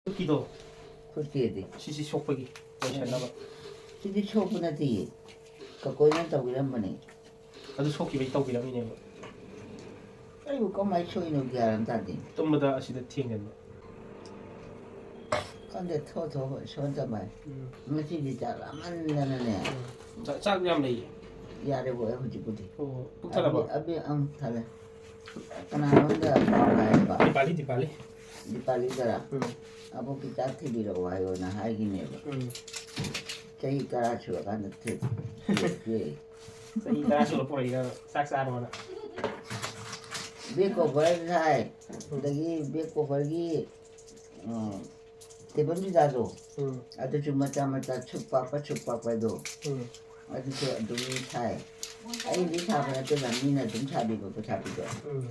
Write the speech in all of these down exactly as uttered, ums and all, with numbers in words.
ꯈꯨꯠꯀꯤꯗꯣ, ꯈꯨꯠꯀꯤꯗꯤ? ꯁꯤꯁꯤ ꯁꯣꯛꯄꯒꯤ ꯂꯣꯏꯁꯟꯅꯕ꯫ ꯁꯤꯗꯤ ꯁꯣꯛꯄ ꯅꯠꯇꯤꯌꯦ, ꯀꯀꯣꯏꯅ ꯇꯧꯕꯤꯔꯝꯕꯅꯦ꯫ ꯑꯗꯨ ꯁꯣꯛꯈꯤꯕꯩ ꯇꯧꯕꯤꯔꯝꯃꯤꯅꯦꯕ꯫ ꯑꯩꯕꯨ ꯀꯃꯥꯏꯅ ꯁꯣꯛꯏꯅꯣ ꯒ꯭ꯌꯥꯟ ꯑꯃ ꯇꯥꯗꯦ꯫ ꯇꯨꯝꯕꯗ ꯑꯁꯤꯗ ꯊꯦꯡꯒꯟꯕ꯫ ꯈꯪꯗꯦ, ꯊꯣꯛ ꯊꯣꯛ ꯁꯣꯟ ꯇꯝꯃꯥꯏ꯫ ꯎꯝ꯫ ꯉꯁꯤꯗꯤ ꯆꯥꯛ ꯂꯥꯝꯃꯟꯗꯅꯅꯦ꯫ ꯎꯝ꯫ ꯆꯥꯛ, ꯆꯥꯛ ꯌꯥꯝ ꯂꯩꯌꯦ꯫ ꯌꯥꯔꯦꯕꯣ, ꯑꯩ ꯍꯧꯖꯤꯛꯄꯨꯗꯤ꯫ ꯑꯣ, ꯄꯨꯛ ꯊꯜꯂꯕꯣ? ꯑꯕꯤ-, ꯑꯕꯤ-, ꯑꯪ, ꯊꯜꯂꯦ꯫ ꯀꯅꯥꯅꯣꯝꯗ ꯄꯥꯎ ꯍꯥꯏꯌꯦꯕ꯫ ꯗꯤꯄꯥꯂꯤ, ꯗꯤꯄꯥꯂꯤ꯫ ꯗꯤꯄꯥꯂꯤꯗꯔ? ꯎꯝ꯫ ꯑꯕꯣꯛꯀꯤ ꯆꯥꯛ ꯊꯤꯕꯤꯔꯛꯑꯣ ꯍꯥꯏꯌꯣꯅ ꯍꯥꯏꯒꯤꯅꯦꯕ꯫ ꯎꯝ꯫ ꯆꯍꯤ ꯇꯔꯥ ꯁꯨꯔꯀꯥꯟꯗ ꯊꯤ-, ꯊꯤꯔꯛꯀꯦ꯫ ꯆꯍꯤ ꯇꯔꯥ ꯁꯨꯔ ꯄꯣꯔꯛꯏꯔꯕ ꯆꯥꯛ ꯆꯥꯔꯣꯅ? ꯕꯦꯛ ꯀꯣꯚꯔ ꯁꯥꯏ, ꯎꯝ꯫ ꯑꯗꯒꯤ ꯕꯦꯛ ꯀꯣꯚꯔꯒꯤ, ꯎꯝ, ꯇꯦꯕꯜ ꯐꯤꯗꯥꯗꯣ, ꯎꯝ꯫ ꯑꯗꯨꯁꯨ ꯃꯆꯥ ꯃꯆꯥ ꯁꯨꯛ ꯄꯥꯛꯄ ꯁꯨꯛ ꯄꯥꯛꯄꯗꯣ, ꯎꯝ꯫ ꯑꯗꯨꯁꯨ ꯑꯗꯨꯝ ꯁꯥꯏ꯫ ꯑꯩꯗꯤ ꯁꯥꯕ ꯅꯠꯇꯦꯗ, ꯃꯤꯅ ꯑꯗꯨꯝ ꯁꯥꯕꯤꯕ ꯄꯩꯁꯥ ꯄꯤꯕ꯫ ꯎꯝ꯫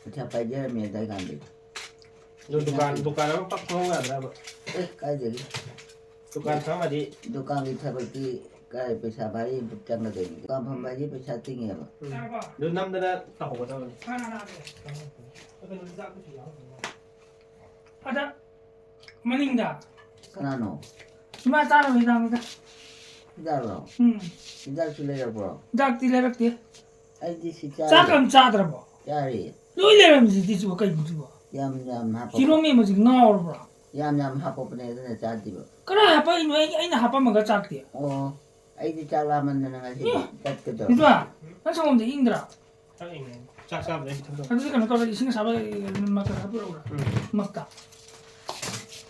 ꯄꯩꯁꯥ ꯄꯥꯏꯖꯔꯝꯃꯦ ꯑꯗꯥꯏ ꯀꯥꯟꯗꯗꯤ꯫ ꯑꯗꯨ ꯗꯨꯀꯥꯟ, ꯗꯨꯀꯥꯟ ꯑꯃ ꯄꯛ ꯐꯝꯍꯧ ꯌꯥꯗ꯭ꯔꯕ? ꯑꯦ, ꯀꯥꯏꯗꯒꯤ? ꯗꯨꯀꯥꯟ ꯐꯝꯃꯗꯤ ꯗꯨꯀꯥꯟꯒꯤ ꯊꯕꯛꯇꯤ ꯀꯥꯏ ꯄꯩꯁꯥ ꯚꯥꯔꯤ ꯑꯃꯨꯛ ꯆꯪꯒꯗꯣꯏꯅꯤ? ꯗꯨꯀꯥꯟ ꯐꯝꯕ ꯍꯥꯏꯁꯦ ꯄꯩꯁꯥ ꯇꯤꯡꯉꯦꯕ꯫ ꯎꯝ꯫ ꯑꯗꯨ ꯅꯝꯗꯅ ꯇꯧꯍꯧꯒꯗꯕꯅꯤ꯫ ꯑꯗ ꯃꯅꯤꯡꯗ꯫ ꯀꯅꯥꯅꯣ? ꯏꯃꯥ ꯆꯥꯅꯕ ꯍꯤꯗꯥꯛꯅꯤꯗ꯫ ꯍꯤꯗꯥꯛꯂꯣ? ꯎꯝ꯫ ꯍꯤꯗꯥꯛꯁꯨ ꯂꯩꯔꯛꯄ꯭ꯔꯣ? ꯍꯤꯗꯥꯛꯇꯤ ꯂꯩꯔꯛꯇꯦ꯫ ꯑꯩꯗꯤ ꯁꯤ ꯆꯥꯛ ꯆꯥꯔꯤ꯫ ꯑꯝ ꯆꯥꯗ꯭ꯔꯕꯣ? ꯆꯥꯔꯤ꯫ ꯂꯣꯏ ꯂꯩꯔꯝꯃꯤꯁꯤꯗꯤ ꯁꯤꯕꯨ ꯀꯩꯅꯣ ꯁꯤꯕꯣ? ꯌꯥꯝ ꯌꯥꯝ ꯍꯥꯞꯄꯛꯄ꯫ ꯐꯤꯔꯣꯝ ꯌꯦꯡꯕꯁꯤ ꯉꯥꯎꯔꯕ꯭ꯔꯣ? ꯌꯥꯝ ꯌꯥꯝ ꯍꯥꯞꯄꯛꯄꯅꯦ, ꯑꯗꯨꯅ ꯆꯥꯗ꯭ꯔꯤꯕ꯫ ꯀꯅꯥ ꯍꯥꯞꯄꯛꯏꯅꯣ? ꯑꯩ, ꯑꯩꯅ ꯍꯥꯞꯄꯝꯃꯒ ꯆꯥꯛꯇꯤ? ꯑꯣ, ꯑꯩꯗꯤ ꯆꯥꯛ ꯂꯥꯝꯃꯟꯗꯅ ꯉꯁꯤꯗꯤ ꯑꯦ! ꯇꯠꯀꯗꯧꯔꯦ꯫ ꯏꯕꯥ, ꯅꯪ ꯁꯪꯒꯣꯝꯗ ꯏꯪꯗ꯭ꯔꯥ? ꯆꯥꯛ ꯏꯪꯉꯦ꯫ ꯆꯥꯛ ꯆꯥꯕꯗ ꯑꯩ ꯈꯤꯇꯪ ꯇꯧ-, ꯑꯗꯨꯗꯤ ꯀꯩꯅꯣ ꯇꯧꯔ, ꯏꯁꯤꯡ ꯑꯁꯥꯕ ꯃꯛꯇ ꯍꯥꯞꯄꯤꯔꯛꯎꯔꯥ? ꯎꯝ꯫ ꯃꯛꯇ꯫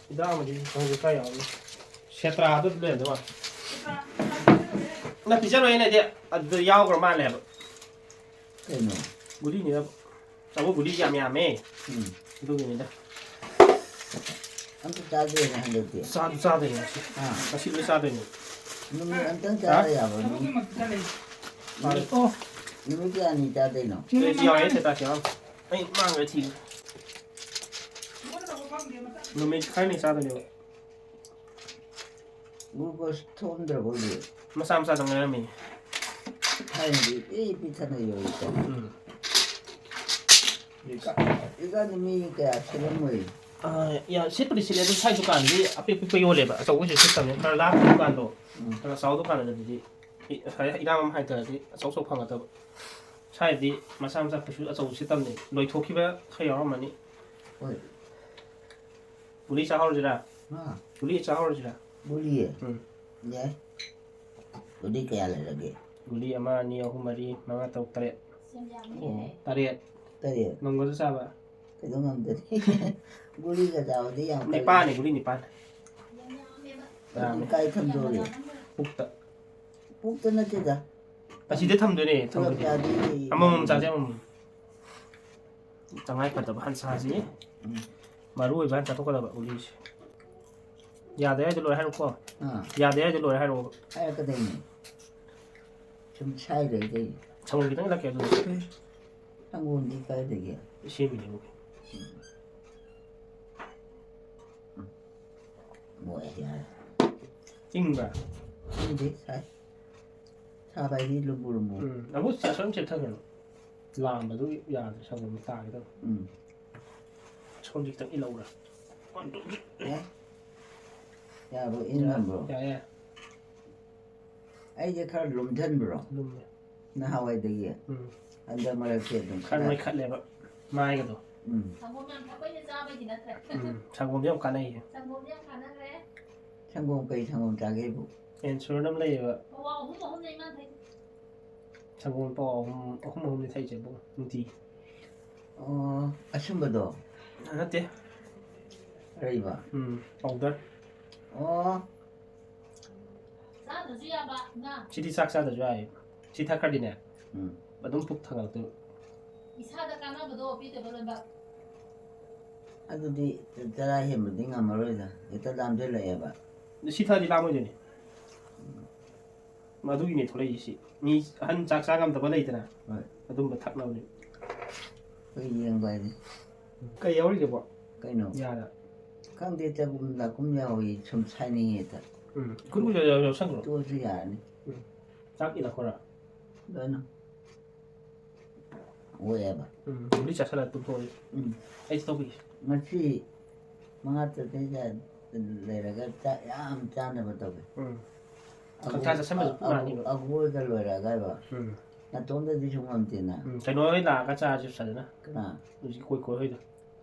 ꯍꯤꯗꯥꯛ ꯑꯃꯗꯤ ꯈꯪꯗꯦ ꯀꯥꯏ ꯌꯥꯎꯔꯤ꯫ ꯁꯦꯇ꯭ꯔꯥꯗ ꯂꯩꯔꯝꯗꯧ ꯃꯥꯜꯂꯦ꯫ ꯅ ꯄꯤꯖꯔꯣꯏ, ꯑꯩꯅꯗꯤ ꯑꯗꯨꯗ ꯌꯥꯎꯈ꯭ꯔ ꯃꯥꯜꯂꯦꯕ꯫ ꯀꯩꯅꯣ? ꯒꯨꯂꯤꯅꯤꯅ꯫ ꯇꯥꯃꯣ ꯒꯨꯂꯤ ꯌꯥꯝ ꯌꯥꯝꯃꯦ꯫ ꯎꯝ꯫ ꯑꯗꯨꯒꯤꯅꯤꯗ꯫ ꯑꯝꯇ ꯆꯥꯗ꯭ꯔꯦꯅꯦ ꯍꯟꯗꯛꯇꯤ꯫ ꯆꯥ-, ꯆꯥꯗꯣꯏꯅꯦ ꯉꯁꯤ꯫ ꯑꯥ꯫ ꯉꯁꯤ ꯂꯣꯏ ꯆꯥꯗꯣꯏꯅꯦ꯫ ꯅꯨꯃꯤꯠ ꯑꯝꯇꯪ ꯍꯥ? ꯆꯥꯕ ꯌꯥꯕ꯭ꯔꯣ? ꯅꯨꯃꯤꯠ, ꯃꯥꯅꯦ꯫ ꯑꯣ꯫ ꯅꯨꯃꯤꯠ ꯀꯌꯥꯅꯤ ꯆꯥꯗꯣꯏꯅꯣ? ꯅꯨꯃꯤꯠ ꯌꯥꯎꯔꯦ, ꯃꯉꯥꯅꯤ꯫ ꯁꯦꯇꯥ ꯌꯥꯎꯔꯦ꯫ ꯑꯩ ꯃꯥꯡꯈ꯭ꯔꯦ ꯊꯤꯕ꯫ ꯅꯨꯃꯤꯠ ꯈꯔꯅꯤ ꯆꯥꯗꯣꯏꯅꯦꯕ꯫ ꯒ꯭ꯂꯨꯀꯣꯁ ꯊꯣꯛꯑꯝꯗ꯭ꯔꯕꯣ ꯍꯧꯖꯤꯛ? ꯃꯆꯥ ꯃꯆꯥꯗ ꯉꯥꯏꯔꯝꯃꯤꯅꯦ꯫ ꯊꯥꯏꯅꯗꯤ ꯄꯤ ꯄꯤꯛꯊꯟꯅ ꯌꯣꯜꯂꯤꯗ꯫ ꯎꯝ꯫ ꯏꯀꯥꯟꯗ ꯃꯤ ꯀꯌꯥ ꯁꯤꯜꯂꯝꯃꯣꯏ꯫ ꯑ, ꯌꯥ, ꯁꯤꯠꯄꯨꯗꯤ ꯁꯤꯠꯂꯦ, ꯑꯗꯨ ꯁ꯭ꯋꯥꯏ ꯗꯨꯀꯥꯟꯗꯤ ꯑꯄꯤꯛ ꯑꯄꯤꯛꯄ ꯌꯣꯜꯂꯦꯕ, ꯑꯆꯧꯕꯁꯨ ꯁꯤꯠꯇꯕꯅꯤ꯫ ꯈꯔ ꯂꯥꯞꯄ ꯗꯨꯀꯥꯟꯗꯣ, ꯎꯝ꯫ ꯈꯔ ꯆꯥꯎꯕ ꯗꯨꯀꯥꯟꯗꯗꯤ ꯏ-, ꯉꯁꯥꯏ ꯏꯔꯥꯡ ꯑꯃ ꯍꯥꯏꯇꯥꯔꯗꯤ ꯑꯆꯧ ꯑꯆꯧ ꯐꯪꯒꯗꯕ꯫ ꯁ꯭ꯋꯥꯏꯗꯤ ꯃꯆꯥ ꯃꯆꯥ ꯀꯩꯁꯨ ꯑꯆꯧꯕ ꯁꯤꯠꯇꯕꯅꯤ, ꯂꯣꯏꯊꯣꯛꯈꯤꯕ ꯈꯔ ꯌꯥꯎꯔꯝꯃꯅꯤ꯫ ꯍꯣꯏ꯫ ꯒꯨꯂꯤ ꯆꯥꯍꯧꯔꯁꯤꯔꯥ? ꯍꯥ? ꯒꯨꯂꯤ ꯆꯥꯍꯧꯔꯁꯤꯔꯥ? ꯒꯨꯂꯤ? ꯎꯝ꯫ ꯌꯥꯏ꯫ ꯒꯨꯂꯤ ꯀꯌꯥ ꯂꯩꯔꯒꯦ? ꯒꯨꯂꯤ ꯑꯃ, ꯑꯅꯤ, ꯑꯍꯨꯝ, ꯃꯔꯤ, ꯃꯉꯥ, ꯇꯔꯨꯛ, ꯇꯔꯦꯠ꯫ ꯑꯣ꯫ ꯇꯔꯦꯠ꯫ ꯇꯔꯦꯠ? ꯉꯝꯒꯗ꯭ꯔꯣ ꯆꯥꯕ? ꯀꯩꯗꯧ ꯉꯝꯗꯅꯤ? ꯒꯨꯂꯤꯒ ꯆꯥꯕꯗꯤ ꯌꯥꯝ ꯀꯜꯂꯤ꯫ ꯅꯤꯄꯥꯟꯅꯦ, ꯒꯨꯂꯤ ꯅꯤꯄꯥꯟ꯫ ꯌꯥꯝꯃꯦ꯫ ꯀꯥꯏ ꯊꯝꯗꯣꯔꯤ? ꯄꯨꯛꯇ꯫ ꯄꯨꯛꯇ ꯅꯠꯇꯦꯗ꯫ ꯑꯁꯤꯗ ꯊꯝꯗꯣꯏꯅꯦ, ꯄꯨꯂꯞ ꯊꯝꯗꯣꯏꯅꯦ꯫ ꯆꯥꯗꯤ ꯑꯃꯃꯝ ꯆꯥꯁꯦ, ꯑꯃꯃꯝ꯫ ꯇꯉꯥꯏ ꯐꯗꯕ ꯍꯥꯟꯅ ꯆꯥꯁꯤ꯫ ꯎꯝ꯫ ꯃꯔꯨ ꯑꯣꯏꯕ ꯍꯥꯟꯅ ꯆꯥꯊꯣꯛꯀꯗꯕ ꯒꯨꯂꯤꯁꯦ꯫ ꯌꯥꯗꯦ ꯍꯥꯏꯗꯣ ꯂꯣꯏꯔꯦ ꯍꯥꯏꯔꯣꯀꯣ꯫ ꯑꯥ꯫ ꯌꯥꯗꯦ ꯍꯥꯏꯗꯣ ꯂꯣꯏꯔꯦ ꯍꯥꯏꯔꯣꯕ꯫ ꯍꯥꯏꯔꯛꯀꯗꯣꯏꯅꯦ꯫ ꯁꯨꯝ ꯁꯥꯏꯔꯣꯏꯗꯣꯏꯅꯦ꯫ ꯁꯪꯒꯣꯝ ꯈꯤꯇꯪ ꯏꯜꯂꯛꯀꯦ ꯑꯗꯨꯗꯤ꯫ ꯁꯪꯒꯣꯝꯗꯤ ꯀꯥꯏꯗꯒꯤ? ꯁꯦꯝꯃꯤꯅꯦꯕꯨ꯫ ꯃꯣꯏ ꯌꯥꯔꯦ꯫ ꯏꯪꯕ꯭ꯔꯥ? ꯏꯪꯗꯦ, ꯁꯥꯏ꯫ ꯁꯥꯕ ꯍꯥꯏꯗꯤ ꯂꯨꯝꯕꯨ ꯂꯨꯝꯕꯨ꯫ ꯎꯝ, ꯑꯃꯨꯛ ꯆꯥꯁꯟ ꯆꯦꯞꯊꯈ꯭ꯔꯦ꯫ ꯂꯥꯝꯕꯗꯨ ꯌꯥꯗ꯭ꯔꯦ, ꯁꯪꯒꯣꯝ ꯇꯥꯒꯦ ꯇꯧꯋꯦ꯫ ꯎꯝ꯫ ꯁꯣꯝꯁꯦ ꯈꯤꯇꯪ ꯏꯜꯍꯧꯔꯥ? ꯌꯥꯏ꯫ ꯌꯥꯕ꯭ꯔꯣ? ꯏꯟ ꯌꯥꯏ, ꯉꯝꯕ꯭ꯔꯣ? ꯌꯥꯏ, ꯌꯥꯏ꯫ ꯑꯩꯁꯦ ꯈꯔ ꯂꯨꯝꯁꯤꯟꯕ꯭ꯔꯣ? ꯂꯨꯝꯃꯦ꯫ ꯅꯍꯥꯟꯋꯥꯏꯗꯒꯤ? ꯎꯝ꯫ ꯍꯟꯗꯛ ꯃꯔꯛꯁꯦ ꯑꯗꯨꯝ ꯈꯔ ꯈꯔ ꯅꯣꯏꯈꯠꯂꯦꯕ, ꯃꯥꯏꯒꯗꯣ꯫ ꯎꯝ꯫ ꯁꯪꯒꯣꯝ ꯌꯥꯝ ꯊꯛꯄꯩꯅꯦ ꯆꯥꯕꯩꯗꯤ ꯅꯠꯇ꯭ꯔꯦ꯫ ꯎꯝ, ꯁꯪꯒꯣꯝꯁꯦ ꯌꯥꯝ ꯀꯥꯟꯅꯩꯌꯦ꯫ ꯁꯪꯒꯣꯝꯁꯦ ꯌꯥꯝ ꯀꯥꯟꯅꯈ꯭ꯔꯦ꯫ ꯁꯪꯒꯣꯝ ꯀꯩ ꯁꯪꯒꯣꯝ ꯆꯥꯒꯦꯕꯨ? ꯑꯦꯟꯁꯨꯔꯟ ꯑꯃ ꯂꯩꯌꯦꯕ꯫ ꯄꯋꯥ ꯑꯍꯨꯝ ꯑꯍꯨꯝꯅꯦ ꯏꯃꯥꯅ ꯊꯛꯏꯁꯦ꯫ ꯁꯪꯒꯣꯝ ꯄꯋꯥ ꯑꯍꯨꯝ, ꯑꯍꯨꯝ ꯑꯍꯨꯝꯅꯦ ꯊꯛꯏꯁꯦ, ꯄꯨꯡ ꯅꯨꯡꯇꯤ꯫ ꯑꯣ, ꯑꯁꯨꯝꯕꯗꯣ? ꯅꯠꯇꯦ꯫ ꯑꯔꯩꯕ? ꯎꯝ, ꯄꯥꯎꯗꯔ꯫ ꯑꯣ꯫ ꯆꯥꯗ꯭ꯔꯁꯨ ꯌꯥꯕ, ꯉꯥ꯫ ꯁꯤꯗꯤ ꯆꯥꯛ ꯆꯥꯗ꯭ꯔꯁꯨ ꯌꯥꯏꯌꯦ꯫ ꯁꯤ ꯊꯛꯈ꯭ꯔꯗꯤꯅꯦ, ꯎꯝ꯫ ꯑꯗꯨꯝ ꯄꯨꯛ ꯊꯟꯒꯠꯂꯛꯇꯣꯏꯕ꯫ ꯏꯁꯥꯗ ꯀꯥꯟꯅꯕꯗꯣ ꯄꯤꯗꯣꯏꯕ ꯂꯣꯏꯅꯃꯛ꯫ ꯑꯗꯨꯗꯤ ꯆꯔꯥ ꯍꯦꯟꯕꯗꯤ ꯉꯝꯃꯔꯣꯏꯗ, ꯍꯦꯛꯇ ꯂꯥꯝꯁꯤꯜꯂꯛꯑꯦꯕ꯫ ꯑꯗꯨ ꯁꯤ ꯊꯛꯑꯗꯤ ꯂꯥꯝꯃꯣꯏꯗꯣꯏꯅꯦ꯫ ꯎꯝ꯫ ꯃꯗꯨꯒꯤꯅꯦ ꯊꯣꯛꯂꯛꯏꯁꯤ꯫ ꯃꯤ ꯑꯍꯟ ꯆꯥꯛ ꯆꯥ ꯉꯝꯗꯕ ꯂꯩꯗꯅ, ꯍꯣꯏ꯫ ꯑꯗꯨꯝꯕ ꯊꯛꯅꯕꯅꯦ꯫ ꯑꯩꯈꯣꯏ ꯌꯦꯡꯕ ꯍꯥꯏꯗꯤ꯫ ꯀꯩ ꯌꯥꯎꯔꯤꯒꯦꯕꯣ? ꯀꯩꯅꯣ? ꯌꯥꯗ꯫ ꯈꯪꯗꯦ, ꯆꯒꯨꯝ ꯂꯥꯛꯀꯨꯝ ꯌꯥꯎꯏ, ꯁꯨꯝ ꯁꯥꯏꯅꯤꯡꯉꯦꯗ꯫ ꯎꯝ, ꯏꯀꯨꯟ ꯀꯨꯟ ꯌꯥꯎ-, ꯌꯥꯎꯁꯟꯈ꯭ꯔꯣ꯫ ꯇꯣꯛꯑꯁꯨ ꯌꯥꯔꯅꯤ꯫ ꯎꯝ꯫ ꯆꯥꯛ ꯏꯜꯂꯛꯈꯣꯔꯥ? ꯂꯣꯏꯅ꯫ ꯑꯣꯏꯌꯦꯕ꯫ ꯎꯝ, ꯒꯨꯂꯤ ꯆꯥꯁꯜꯂ ꯇꯨꯝꯊꯣꯛꯑꯁꯤ꯫ ꯎꯝ꯫ ꯑꯩꯁꯨ ꯇꯧꯕꯤꯒꯦ꯫ ꯉꯁꯤ ꯃꯉꯥ ꯇꯔꯨꯛꯇꯩ ꯆꯥ-, ꯂꯩꯔꯒ ꯆꯥꯛ ꯌꯥꯝ ꯆꯥꯅꯕ ꯇꯧꯒꯦ꯫ ꯎꯝ꯫ ꯑꯒꯨ-, ꯈꯪꯆꯥ ꯆꯥꯁꯟꯕꯗꯨ ꯑ-, ꯄꯨꯛ ꯅꯥꯅꯤꯕ꯫ ꯑꯒꯨ-, ꯑꯒꯨ ꯍꯣꯏꯒ ꯂꯣꯏꯔꯛꯑꯒ ꯍꯥꯏꯕ꯫ ꯎꯝ꯫ ꯅꯥꯇꯣꯝꯗꯗꯤ ꯁꯨꯡꯉꯝ ꯉꯝꯗꯦꯅ꯫ ꯎꯝ, ꯀꯩꯅꯣ ꯍꯣꯏ ꯂꯥꯛꯑꯒ ꯆꯥꯔꯁꯤ ꯐꯖꯅ꯫ ꯀꯅꯥ? ꯍꯧꯖꯤꯛ ꯀꯣꯏ ꯀꯣꯏ ꯍꯣꯏꯗꯣ꯫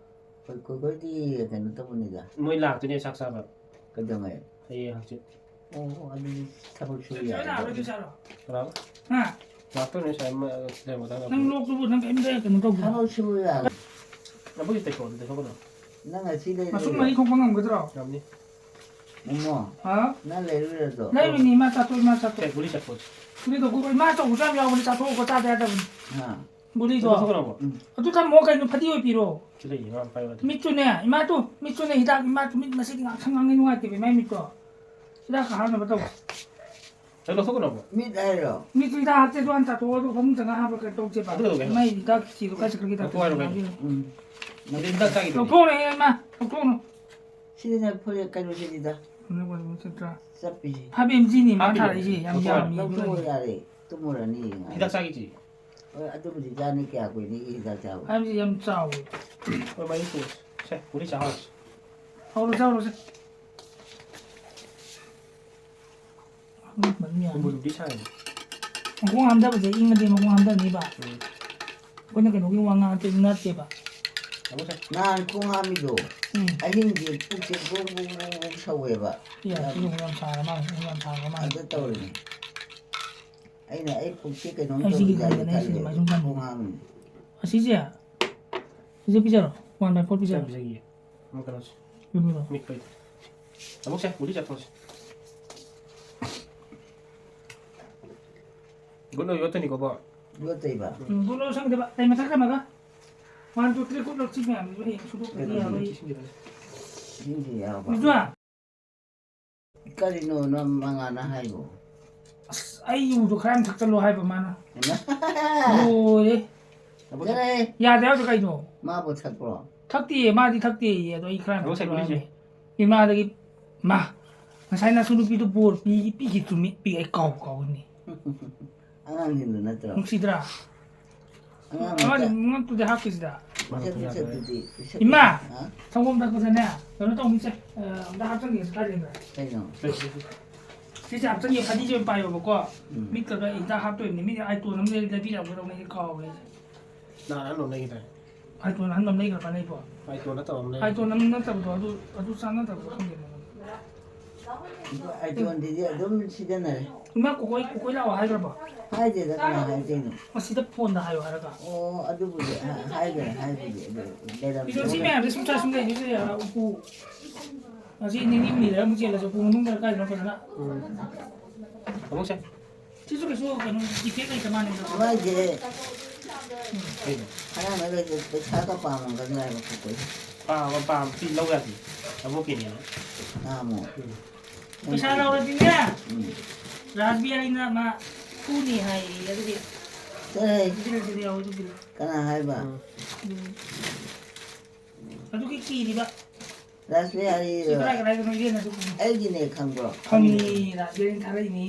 ꯀꯣꯏ ꯀꯣꯏ ꯍꯣꯏꯗꯤ ꯀꯩꯅꯣ ꯇꯧꯕꯅꯤꯗ꯫ ꯃꯣꯏ ꯂꯥꯛꯇꯣꯏꯅꯦ ꯆꯥꯛ ꯆꯥꯕ꯫ ꯀꯩꯗꯧꯉꯩ? ꯍꯌꯦꯡ ꯍꯪꯆꯤꯠ꯫ ꯑꯣ, ꯑꯗꯨꯗꯤ ꯊꯕꯛ ꯁꯨꯕ ꯌꯥꯔꯦ꯫ ꯀꯅꯥ? ꯍꯥ? ꯂꯥꯛꯇꯣꯏꯅꯦ ꯁꯥꯏ ꯃ-, ꯂꯩꯔꯝꯒꯗꯕꯅꯦ꯫ ꯅꯪ ꯂꯣꯛꯇꯨꯕꯨ ꯅꯪ ꯀꯩꯝꯇ ꯀꯩꯅꯣ ꯇꯧꯗ꯭ꯔꯣ? ꯊꯕꯛ ꯁꯨꯕ ꯌꯥꯔꯦ꯫ ꯅꯕꯨꯛꯁꯤ ꯇꯩꯊꯣꯛꯑꯣ, ꯑꯗꯨ ꯇꯩꯊꯣꯛꯀꯗꯧꯅꯦ꯫ ꯅꯪ ꯉꯁꯤ ꯂꯩꯔꯨꯏꯔꯣ? ꯃꯁꯨꯡ ꯃꯔꯤ ꯈꯣꯛꯄ ꯉꯝꯒꯗ꯭ꯔꯣ? ꯉꯝꯅꯤ꯫ ꯃꯣꯃꯣ, ꯍꯥ? ꯅꯪ ꯂꯩꯔꯨꯏꯔꯣ ꯑꯗꯣ? ꯂꯩꯔꯨꯏꯅꯤ, ꯏꯃꯥ ꯆꯥꯊꯣꯛ, ꯏꯃꯥ ꯆꯥꯊꯣꯛ꯫ ꯁꯦ, ꯒꯨꯂꯤ ꯆꯥꯊꯣꯛꯑꯁꯤ꯫ ꯒꯨꯂꯤꯗꯣ ꯒꯨ-, ꯏꯃꯥ ꯑꯆꯧꯕꯁꯨ ꯌꯥꯝ ꯌꯥꯎꯕꯅꯤ, ꯆꯥꯊꯣꯛꯑꯣꯀꯣ, ꯆꯥꯗ ꯌꯥꯗꯕꯅꯤ꯫ ꯍꯥ? ꯒꯨꯂꯤꯗꯣ꯫ ꯆꯥꯊꯣꯛꯀꯅꯣꯕ꯫ ꯎꯝ꯫ ꯑꯗꯨ ꯊꯝꯃꯣ ꯀꯩꯅꯣ, ꯐꯗꯤ ꯑꯣꯏꯕꯤꯔꯣ꯫ ꯁꯤ ꯂꯩ, ꯏꯃꯥ ꯄꯥꯏꯌꯣ ꯑꯗꯨ꯫ ꯃꯤꯠꯇꯨꯅꯦ, ꯏꯃꯥꯗꯨ, ꯃꯤꯠꯇꯨꯅꯦ, ꯍꯤꯗꯥꯛ, ꯏꯃꯥꯗꯨ ꯃꯤꯠ ꯉꯁꯤꯗꯤ ꯉꯥꯛꯁꯪ ꯉꯥꯡꯉꯤ, ꯅꯨꯡꯉꯥꯏꯇꯦꯕ ꯏꯃꯥꯏ ꯃꯤꯠꯇꯣ꯫ ꯍꯤꯗꯥꯛꯀ ꯍꯥꯞꯅꯕ ꯇꯧ꯫ ꯑꯗꯨ ꯂꯧꯊꯣꯛꯀꯅꯣꯕ꯫ ꯃꯤꯠ ꯍꯥꯏꯔꯣ? ꯃꯤꯠꯇꯨ ꯍꯤꯗꯥꯛ ꯍꯥꯞꯆꯦ, ꯑꯗꯨ ꯍꯥꯟꯅ ꯆꯥꯊꯣꯛꯑꯣ, ꯑꯗꯨꯒ ꯐꯃꯨꯡ ꯆꯪꯉꯒ ꯍꯥꯞꯄꯒ ꯀꯩꯅꯣ ꯇꯧꯁꯦꯕ꯫ ꯑꯗꯨ ꯀꯩꯗꯧꯒꯦ ꯍꯥꯏꯅꯣ? ꯃꯥꯏ ꯍꯤꯗꯥꯛ ꯆꯤꯗꯣ ꯀꯥꯏ ꯆꯠꯈ꯭ꯔꯒꯦ ꯂꯧꯊꯣꯛꯑꯣ ꯍꯥꯏꯔꯣ ꯀꯩꯅꯣ? ꯇꯧꯁꯦꯕ꯫ ꯎꯝ꯫ ꯅꯪ ꯍꯤꯗꯥꯛ ꯆꯥꯈꯤꯗꯨꯗꯤ꯫ ꯂꯧꯊꯣꯛꯑꯣꯅꯦ ꯏꯃꯥ, ꯂꯧꯊꯣꯛꯑꯣꯅꯦ꯫ ꯁꯤꯗꯅꯦ ꯐꯨꯔꯤꯠ ꯀꯩꯅꯣꯁꯤꯅꯤꯗ꯫ ꯆꯠꯄꯤꯁꯤ꯫ ꯐꯥꯏꯚ ꯑꯦꯝ ꯖꯤꯅꯤ ꯃꯥ ꯍꯥꯞꯄꯤꯔꯣ? ꯊꯥꯔꯛꯏꯁꯦ, ꯌꯥꯝ ꯂꯧꯊꯣꯛꯑꯣ꯫ ꯌꯥꯝꯃꯤ ꯂꯧꯊꯣꯛꯑꯣ ꯑꯗꯨꯅꯅꯦ꯫ ꯌꯥꯔꯦ, ꯇꯨꯝꯃꯨꯔꯅꯤ ꯉꯥꯏ꯫ ꯍꯤꯗꯥꯛ ꯆꯥꯈꯤꯁꯤ꯫ ꯍꯣꯏ, ꯑꯗꯨꯕꯨꯗꯤ ꯆꯥꯅꯤ, ꯀꯌꯥ ꯀꯨꯏꯅꯤꯒꯦ ꯍꯤꯗꯥꯛ ꯆꯥꯕ? ꯍꯥꯏꯕꯗꯤ ꯌꯥꯝ ꯆꯥꯎꯋꯦ꯫ ꯍꯣꯏ, ꯃꯔꯤ ꯄꯨꯔꯁꯤ꯫ ꯁꯦ, ꯄꯨꯔꯤ ꯆꯥꯍꯧꯔꯁꯤ꯫ ꯍꯧꯔꯁꯤ, ꯍꯧꯔꯁꯤ꯫ ꯃꯗꯨ ꯌꯥꯅꯤ꯫ ꯀꯨꯝꯕꯨꯗꯨꯗꯤ ꯁꯥꯏ꯫ ꯃꯈꯣꯡ ꯍꯥꯝꯊꯕꯁꯦ ꯏꯪꯉꯗꯤ ꯃꯈꯣꯡ ꯍꯥꯝꯊꯅꯤꯕ꯫ ꯎꯝ꯫ ꯑꯩꯈꯣꯏꯅ ꯀꯩꯅꯣꯒꯤ ꯋꯥ ꯉꯥꯡ ꯅꯠꯇꯦ, ꯅꯠꯇꯦꯕ꯫ ꯇꯥꯃꯣ ꯁꯦ꯫ ꯅꯍꯥꯟ ꯈꯣꯡ ꯍꯥꯝꯃꯤꯗꯣ, ꯎꯝ꯫ ꯑꯍꯤꯡꯁꯦ ꯄꯨꯛꯁꯦ ꯕ꯭ꯔꯨ ꯕ꯭ꯔꯨ ꯕ꯭ꯔꯨ ꯕ꯭ꯔꯨ ꯁꯧꯋꯦꯕ꯫ ꯌꯥ, ꯌꯥꯝ ꯁꯤꯒꯨꯝꯕ ꯌꯥꯝ ꯁꯥꯔ ꯃꯥꯜꯂꯦ, ꯌꯥꯝ ꯁꯥꯔ ꯃꯥꯜꯂꯦ꯫ ꯑꯗꯨ ꯇꯧꯔꯤꯅꯦ꯫ ꯑꯩꯅ ꯑꯩ ꯄꯨꯛꯁꯦ ꯀꯩꯅꯣꯝ ꯑꯩ ꯁꯤꯒꯤ ꯇꯧꯔꯤꯖꯥꯠꯅꯤ ꯈꯟꯕꯅꯦ, ꯑꯩ ꯁꯤꯒꯤ ꯈꯜꯂꯦꯕ꯫ ꯃꯥꯏꯁꯨꯝ ꯈꯟꯕꯅꯦ꯫ ꯈꯣꯡ ꯍꯥꯝꯃꯤꯅꯦ꯫ ꯑꯁꯤꯁꯦ, ꯁꯤꯁꯦ ꯄꯤꯖꯔꯣ, one by four ꯄꯤꯖꯔꯣ꯫ ꯄꯤꯖꯒꯦ꯫ ꯑꯃ ꯀꯩꯅꯣꯁꯦ꯫ ꯌꯨꯝꯗꯣ꯫ ꯃꯤꯠꯄꯩꯗꯣ꯫ ꯇꯥꯃꯣ ꯁꯦ, ꯒꯨꯂꯤ ꯆꯥꯊꯣꯛꯑꯁꯤ꯫ ꯒꯨꯠ ꯅꯣ ꯌꯣꯠꯇꯣꯏꯅꯤꯀꯣ, ꯕꯣ? ꯌꯣꯠꯇꯣꯏꯕ꯫ ꯎꯝ, ꯒꯨꯠ ꯅꯣ ꯁꯪꯗꯦꯕ꯫ ꯂꯩ ꯃꯊꯛ ꯊꯝꯃꯒ꯫ One, two, three, ꯒꯨꯠ ꯅꯣ ꯁꯤ ꯃꯌꯥꯝꯁꯤꯁꯨ ꯍꯌꯦꯡ ꯁꯨꯗꯣꯛꯇ꯭ꯔꯗꯤ ꯀꯩꯅꯣ ꯌꯥꯔꯣꯏ꯫ ꯁꯤ ꯁꯤꯟꯕꯤꯔꯣꯅꯦ꯫ ꯏꯁꯤꯡꯁꯤ ꯌꯥꯎꯕ꯫ ꯕꯤꯖꯨꯋꯥ꯫ ꯀꯔꯤꯅꯣ ꯅꯪ ꯃꯉꯥꯅ ꯍꯥꯏꯕꯣ? ꯑꯁ, ꯑꯩ ꯌꯨꯗꯣ ꯈꯔ ꯌꯥꯝ ꯊꯛꯆꯜꯂꯣ ꯍꯥꯏꯕ ꯃꯥꯅ꯫ ꯍꯩꯃꯥ꯫ ꯂꯣꯏꯔꯦ꯫ ꯆꯠꯂꯍꯦ꯫ ꯌꯥꯗꯦ ꯍꯥꯏꯕꯗꯣ ꯀꯩꯅꯣ? ꯃꯥꯕꯨ ꯊꯛꯄ꯭ꯔꯣ? ꯊꯛꯇꯦꯌꯦ, ꯃꯥꯗꯤ ꯊꯛꯇꯦꯌꯦ, ꯑꯗꯣ ꯑꯩ ꯈꯔ ꯌꯥꯝ ꯊꯛꯆꯜꯂꯣ ꯍꯥꯏꯕꯅꯦ꯫ ꯏꯃꯥꯗꯒꯤ, ꯃꯥ, ꯉꯁꯥꯏ ꯅꯁꯨ ꯅꯨꯄꯤꯗꯨ ꯕꯣꯔ ꯄꯤ-, ꯄꯤꯈꯤꯗ꯭ꯔꯨꯃꯤ, ꯄꯤ-, ꯑꯩ ꯀꯥꯎꯕꯨ ꯀꯥꯎꯏꯅꯦ꯫ ꯑꯉꯥꯡꯁꯤꯡꯗꯨ ꯅꯠꯇ꯭ꯔꯣ? ꯅꯨꯡꯁꯤꯗ꯭ꯔꯥ? ꯑꯉꯥꯡ ꯑꯃꯗꯤ ꯃꯆꯥ꯫ ꯃꯉꯛꯇꯨꯗꯤ ꯍꯥꯞꯈꯤꯁꯤꯗ꯫ ꯄꯤꯁꯛ ꯄꯤꯁꯛꯇꯨꯗꯤ, ꯄꯤꯁꯛ ꯏꯃꯥ! ꯄꯤꯁꯛ-, ꯍꯥ? ꯁꯪꯒꯣꯝ ꯊꯛꯄꯗꯅꯦ, ꯀꯩꯅꯣ ꯇꯧꯅꯤꯁꯦ, ꯑ, ꯑꯝꯇ ꯍꯥꯞꯆꯟꯒꯦ, ꯀꯥꯏꯗꯩꯅꯣ? ꯀꯩꯅꯣ? ꯁꯤꯁꯦ ꯍꯥꯞꯆꯟꯒꯦ, ꯐꯗꯤꯁꯦ ꯑꯣꯏꯅ ꯄꯥꯏꯌꯣꯕꯀꯣ꯫ ꯎꯝ꯫ ꯃꯤꯠꯀꯗ ꯍꯤꯗꯥꯛ ꯍꯥꯞꯇꯣꯏꯅꯤ, ꯃꯤꯠ ꯑꯥꯏꯇꯣꯟ ꯑꯃ ꯂꯩ-, ꯂꯩꯕꯤꯔꯛꯑꯝꯒꯗꯧꯅꯤ, ꯑꯩ ꯀꯥꯎꯔꯦ꯫ ꯅꯍꯥꯟ ꯑꯍꯟꯕ ꯑꯃ ꯂꯩꯈꯤꯗꯥꯏ? ꯑꯥꯏꯇꯣꯟ ꯑꯍꯟꯕ ꯑꯃ ꯂꯩꯈ꯭ꯔꯕ ꯂꯩꯕꯣ? ꯑꯥꯏꯇꯣꯟ ꯅꯠꯇꯕ ꯑꯃ ꯂꯩ꯫ ꯑꯥꯏꯇꯣꯟ ꯑꯃ ꯅꯠꯇꯕꯗꯣ, ꯑꯗꯨ, ꯑꯗꯨ ꯆꯥꯟꯅꯗꯕꯗꯣ ꯈꯪꯗꯦ ꯃꯉꯣꯟꯗ꯫ ꯑꯗꯣ ꯑꯥꯏꯇꯣꯟꯗꯨꯗꯤ ꯑꯗꯨꯝ ꯁꯤꯖꯤꯟꯅꯔꯦ꯫ ꯏꯃꯥ, ꯀꯣꯀꯣꯏ, ꯀꯣꯀꯣꯏ ꯂꯥꯛꯑꯣ ꯍꯥꯏꯈ꯭ꯔꯕꯣ? ꯍꯥꯏꯗꯦꯗ, ꯀꯅꯥ ꯍꯥꯏꯗꯣꯏꯅꯣ? ꯑꯁꯤꯗ ꯐꯣꯟꯗ ꯍꯥꯏꯌꯣ ꯍꯥꯏꯔꯒ꯫ ꯑꯣ, ꯑꯗꯨꯕꯨꯗꯤ ꯍꯥ-, ꯍꯥꯏꯈ꯭ꯔꯦ, ꯍꯥꯏꯕꯨꯗꯤ, ꯑꯗꯨ ꯂꯩꯔꯝꯗꯧ ꯏꯆꯟ ꯁꯤ ꯃꯌꯥꯝꯁꯦ ꯁꯨꯝ ꯆꯥ ꯁꯨꯝ ꯂꯩ, ꯁꯤꯁꯦ, ꯑ, ꯎꯄꯨ꯫ ꯉꯁꯤ ꯅꯤꯅꯤ ꯍꯨꯝꯅꯤ ꯂꯩꯔ ꯑꯃꯨꯛ ꯆꯦꯜꯂꯁꯦ, ꯎꯄꯨ ꯃꯅꯨꯡꯗ ꯀꯥꯏꯗꯅꯣ ꯐꯖꯅ꯫ ꯎꯝ꯫ ꯑꯃꯨꯛꯁꯦ꯫ ꯁꯤꯁꯨ ꯀꯩꯁꯨ ꯀꯩꯅꯣ effect ꯂꯩꯇ ꯃꯥꯜꯂꯦ꯫ ꯃꯥꯏꯁꯦ ꯀꯩꯅꯣ? ꯑꯉꯥꯡ ꯂꯩꯕꯩꯁꯦ ꯄꯩꯁꯥꯒ ꯄꯥꯝꯃꯝꯒꯗ꯭ꯔꯥ ꯍꯥꯏꯕ ꯈꯣꯠꯄꯩ꯫ ꯄꯥꯝꯃ-, ꯄꯥꯝ-, ꯁꯤ ꯂꯧ ꯌꯥꯗꯦ꯫ ꯑꯕꯣꯛꯀꯤꯅꯦꯅ꯫ ꯄꯥꯝꯃꯣ꯫ ꯎꯝ꯫ ꯄꯩꯁꯥ ꯂꯧꯔꯗꯤꯅꯦ, ꯎꯝ꯫ ꯔꯥꯁꯕꯤꯍꯥꯔꯤꯅ ꯃꯥ ꯐꯨꯅꯤ ꯍꯥꯏꯌꯦ, ꯑꯗꯨꯒꯤ ꯆꯠꯂꯍꯦ꯫ ꯁꯤꯗ ꯌꯥꯎꯋꯦ, ꯑꯗꯨꯒꯤ꯫ ꯀꯅꯥ ꯍꯥꯏꯕ? ꯎꯝ꯫ ꯎꯝ꯫ ꯑꯗꯨꯒꯤ ꯀꯤꯔꯤꯕ꯫ ꯔꯥꯁꯕꯤꯍꯥꯔꯤ ꯁꯤ ꯀꯗꯥꯏ ꯀꯗꯥꯏꯗꯅꯣ ꯏꯔꯦꯟ ꯑꯗꯨ ꯈꯪꯉꯤ꯫ ꯑꯩꯒꯤꯅꯦ ꯈꯪꯕ꯭ꯔꯣ? ꯈꯪꯉꯤ, ꯔꯥꯁꯕꯤꯍꯥꯔꯤꯅ ꯊꯥꯔꯛꯏꯅꯤ꯫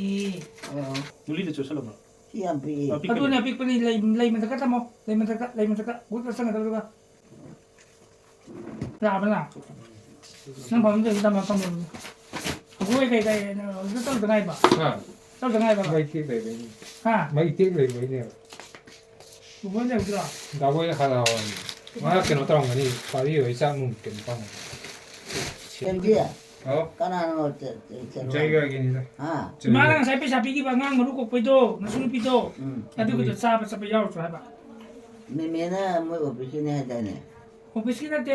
ꯑꯣ꯫ ꯒꯨꯂꯤꯗ ꯆꯨꯁꯜꯂꯕ꯭ꯔꯣ? ꯁꯤ ꯌꯥꯝ ꯄꯤꯛꯏ꯫ ꯑꯄꯤꯛꯄꯅꯤ꯫ ꯑꯗꯨꯅꯦ ꯑꯄꯤꯛꯄꯅꯤ, ꯂꯩ, ꯂꯩ ꯃꯊꯛꯇ ꯊꯝꯃꯣ, ꯂꯩ ꯃꯊꯛꯇ, ꯂꯩ ꯃꯊꯛꯇ, ꯒꯨꯠ ꯆꯪꯒꯗꯕꯗꯨꯒ꯫ ꯂꯥꯛꯑꯕ ꯂꯥꯛ? ꯅꯪ ꯐꯃꯨꯡꯗ ꯍꯦꯛ ꯊꯝꯃ ꯊꯝꯃꯣ꯫ ꯑꯩꯈꯣꯏ ꯀꯩ ꯀꯩ, ꯑꯗꯨ ꯇꯧꯗ ꯉꯥꯏꯕ? ꯍꯥ? ꯇꯧꯗ ꯉꯥꯏꯕ? ꯃꯩ ꯇꯦꯛ ꯂꯩꯕꯩꯅꯦ꯫ ꯍꯥ? ꯃꯩ ꯇꯦꯛ ꯂꯩꯕꯩꯅꯦꯕ꯫ ꯕꯣꯕꯣꯏ ꯂꯩꯍꯧꯗ꯭ꯔꯣ? ꯗꯥꯕꯣꯏ ꯍꯜꯂꯛꯑꯕꯅꯤ꯫ ꯃꯥ ꯀꯩꯅꯣ ꯇꯧꯔꯝꯒꯅꯤ, ꯄꯥꯔꯤ ꯍꯣꯏ ꯆꯥꯛ ꯅꯨꯡ ꯀꯩꯅꯣ ꯇꯧꯔꯝꯒꯅꯤ꯫ ꯀꯦꯟꯕꯤ? ꯍꯥꯎ? ꯀꯅꯥꯅꯣ ꯆꯦ-, ꯆꯦ-, ꯆꯦ-, ꯖꯩꯒꯒꯤꯅꯤꯗ꯫ ꯍꯥ? ꯏꯃꯥꯅ ꯉꯁꯥꯏ ꯄꯩꯁꯥ ꯄꯤꯈꯤꯕ ꯑꯉꯥꯡ ꯃꯔꯨ ꯀꯣꯛꯄꯩꯗꯣ, ꯅꯁꯨ ꯅꯨꯄꯤꯗꯣ, ꯎꯝ꯫ ꯑꯗꯨꯒꯤꯗꯣ ꯆꯥꯕ ꯆꯠꯄ ꯌꯥꯎꯔꯨꯆꯣ ꯍꯥꯏꯕ꯫ ꯃꯦꯃꯦꯅ ꯃꯣꯏ ꯑꯣꯐꯤꯁꯀꯤꯅꯤ ꯍꯥꯏꯗꯥꯏꯅꯦ? ꯑꯣꯐꯤꯁꯀꯤ ꯅꯠꯇꯦ꯫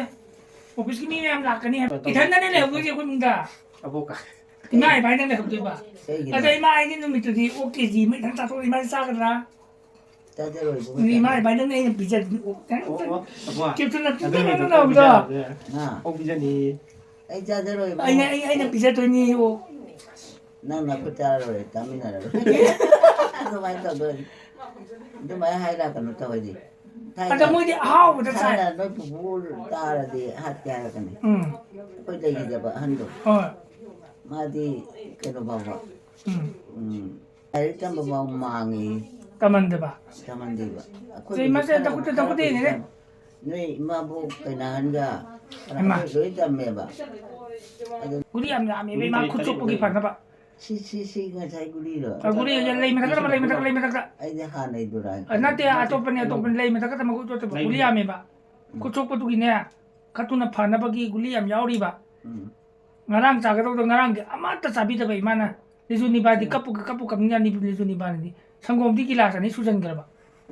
ꯑꯣꯐꯤꯁꯀꯤ ꯃꯤ ꯃꯌꯥꯝ ꯂꯥꯛꯀꯅꯤ ꯍꯥꯏꯕ꯫ ꯏꯊꯟꯗꯅꯦ ꯂꯩꯍꯧꯗꯣꯏꯁꯦ ꯑꯩꯈꯣꯏ ꯏꯃꯨꯡꯗ꯫ ꯑꯕꯣꯛꯀ꯫ ꯏꯃꯥ ꯏꯕꯥꯅꯤꯗꯪ ꯂꯩꯍꯧꯗꯣꯏꯕ꯫ ꯀꯩꯒꯤꯅꯣ? ꯑꯗ ꯏꯃꯥ ꯑꯩꯗꯤ ꯅꯨꯃꯤꯠꯇꯨꯗꯤ ꯑꯣꯛ ꯀꯦ ꯖꯤ ꯑꯃ ꯏꯊꯟ ꯆꯥꯊꯣꯛꯑꯒ ꯏꯃꯥꯅ ꯆꯥꯒꯗ꯭ꯔꯥ? ꯆꯥꯖꯔꯣꯏ, ꯏꯕꯨꯡꯉꯣ, ꯃꯤ ꯏꯃꯥ ꯆꯥꯖꯔꯣꯏ꯫ ꯏꯕꯥꯅꯤꯗꯪꯅꯦ ꯑꯩꯅ ꯄꯤꯖꯗꯣꯏꯅꯤ ꯑꯣꯛ꯫ ꯑꯣ, ꯑꯣ, ꯑꯕꯣꯛ꯫ ꯀꯦꯞꯁꯨꯟ ꯅꯞꯁꯤꯟ ꯑꯗꯨ ꯅꯨꯃꯤꯠꯇꯨ ꯇꯧꯔꯒ ꯑꯣꯛ ꯇꯧꯕꯗꯣ꯫ ꯄꯤꯖꯔꯣꯏ꯫ ꯍꯥ? ꯑꯣꯛ ꯄꯤꯖꯅꯤ꯫ ꯑꯩ, ꯑꯩ, ꯑꯩꯅ ꯄꯤꯖꯗꯣꯏꯅꯤ ꯑꯣꯛ꯫ ꯅꯪ ꯅꯈꯨꯠ ꯆꯥꯔꯔꯣꯏ, ꯆꯥꯃꯤꯟꯅꯔꯔꯣꯏ꯫ ꯑꯗꯨꯃꯥꯏꯅ ꯇꯧꯗꯣꯏꯅꯤ꯫ ꯑꯗꯨꯃꯥꯏꯅ ꯍꯥꯏꯔꯛꯀꯅꯨ ꯇꯧꯔꯗꯤ꯫ ꯊꯥꯏꯅ, ꯑꯗ ꯃꯣꯏꯗꯤ ꯑꯍꯥꯎꯕꯗ ꯆꯥꯏ꯫ ꯊꯥꯏꯅ ꯅꯣꯏ ꯄꯨꯄꯨ ꯇꯥꯔꯗꯤ ꯍꯥꯠꯀꯦ ꯍꯥꯏꯔꯛꯀꯅꯤ꯫ ꯎꯝ꯫ ꯑꯩꯈꯣꯏ ꯂꯩꯈꯤꯗꯕ ꯑꯍꯟꯗꯣ꯫ ꯍꯣꯏ꯫ ꯃꯥꯗꯤ ꯀꯩꯅꯣ ꯐꯥꯎꯕ꯫ ꯎꯝ꯫ ꯎꯝ꯫ ꯂꯥꯏꯔꯤꯛ ꯇꯝꯕ ꯐꯥꯎ ꯃꯥꯡꯉꯤ꯫ ꯇꯝꯍꯟꯗꯕ꯫ ꯇꯝꯍꯟꯗꯦꯕ꯫ ꯑꯩꯈꯣꯏ ꯆꯩ ꯃꯆꯦ ꯈꯔ ꯇꯧꯈꯠꯇꯦ, ꯈꯔ ꯇꯧꯈꯠꯇꯦꯅꯦ꯫ ꯈꯔ ꯅꯣꯏ ꯏꯃꯥꯕꯣꯛ ꯀꯩꯅꯥꯍꯟꯒ ꯏꯃꯥ꯫ ꯂꯣꯏ ꯇꯝꯃꯦꯕ꯫ ꯑꯗꯨ ꯒꯨꯂꯤ ꯌꯥꯝ ꯌꯥꯝꯃꯦꯕ, ꯏꯃꯥ ꯈꯨꯠ ꯁꯣꯛꯄꯒꯤ ꯐꯅꯕ꯫ ꯁꯤ, ꯁꯤ, ꯁꯤ ꯉꯁꯥꯏ ꯒꯨꯂꯤꯗꯣ꯫ ꯑ, ꯒꯨꯂꯤ ꯂꯩ ꯃꯊꯛꯇ ꯊꯝꯃꯣ, ꯂꯩ ꯃꯊꯛꯇ, ꯂꯩ ꯃꯊꯛꯇ꯫ ꯑꯩꯗꯤ ꯍꯥꯟꯅꯩꯗꯨꯔꯥ ꯍꯥꯏꯅ ꯑ, ꯅꯠꯇꯦ, ꯈꯜꯂꯤ꯫ ꯑꯇꯣꯞꯄꯅꯦ, ꯑꯇꯣꯞꯄꯅꯦ, ꯂꯩ ꯃꯊꯛꯇ ꯊꯝꯃꯣ, ꯑꯇꯣꯞꯄ ꯒꯨꯂꯤ ꯌꯥꯝꯃꯦꯕ꯫ ꯎꯝ꯫ ꯈꯨꯠ ꯁꯣꯛꯄꯗꯨꯒꯤꯅꯦ, ꯈꯔ ꯊꯨꯅ ꯐꯅꯕꯒꯤ ꯒꯨꯂꯤ ꯌꯥꯝ ꯌꯥꯎꯔꯤꯕ꯫ ꯎꯝ꯫ ꯉꯔꯥꯡ ꯆꯥꯒꯗꯧꯗꯣ ꯉꯔꯥꯡꯗꯤ ꯑꯃꯠꯇ ꯆꯥꯕꯤꯗꯕ ꯏꯃꯥꯅ꯫ ꯂꯤꯖꯨ ꯅꯤꯕꯥꯗꯤ ꯎꯝ꯫ ꯀꯞꯄꯨ ꯀꯞꯄꯨ ꯀꯞꯅꯤꯡꯉꯥꯅꯤ ꯂꯤꯖꯨ ꯅꯤꯕꯥꯅꯗꯤ꯫ ꯁꯪꯒꯣꯝꯗꯤ ꯒꯤꯂꯥꯁ ꯑꯅꯤ ꯁꯨꯖꯟꯈ꯭ꯔꯕ꯫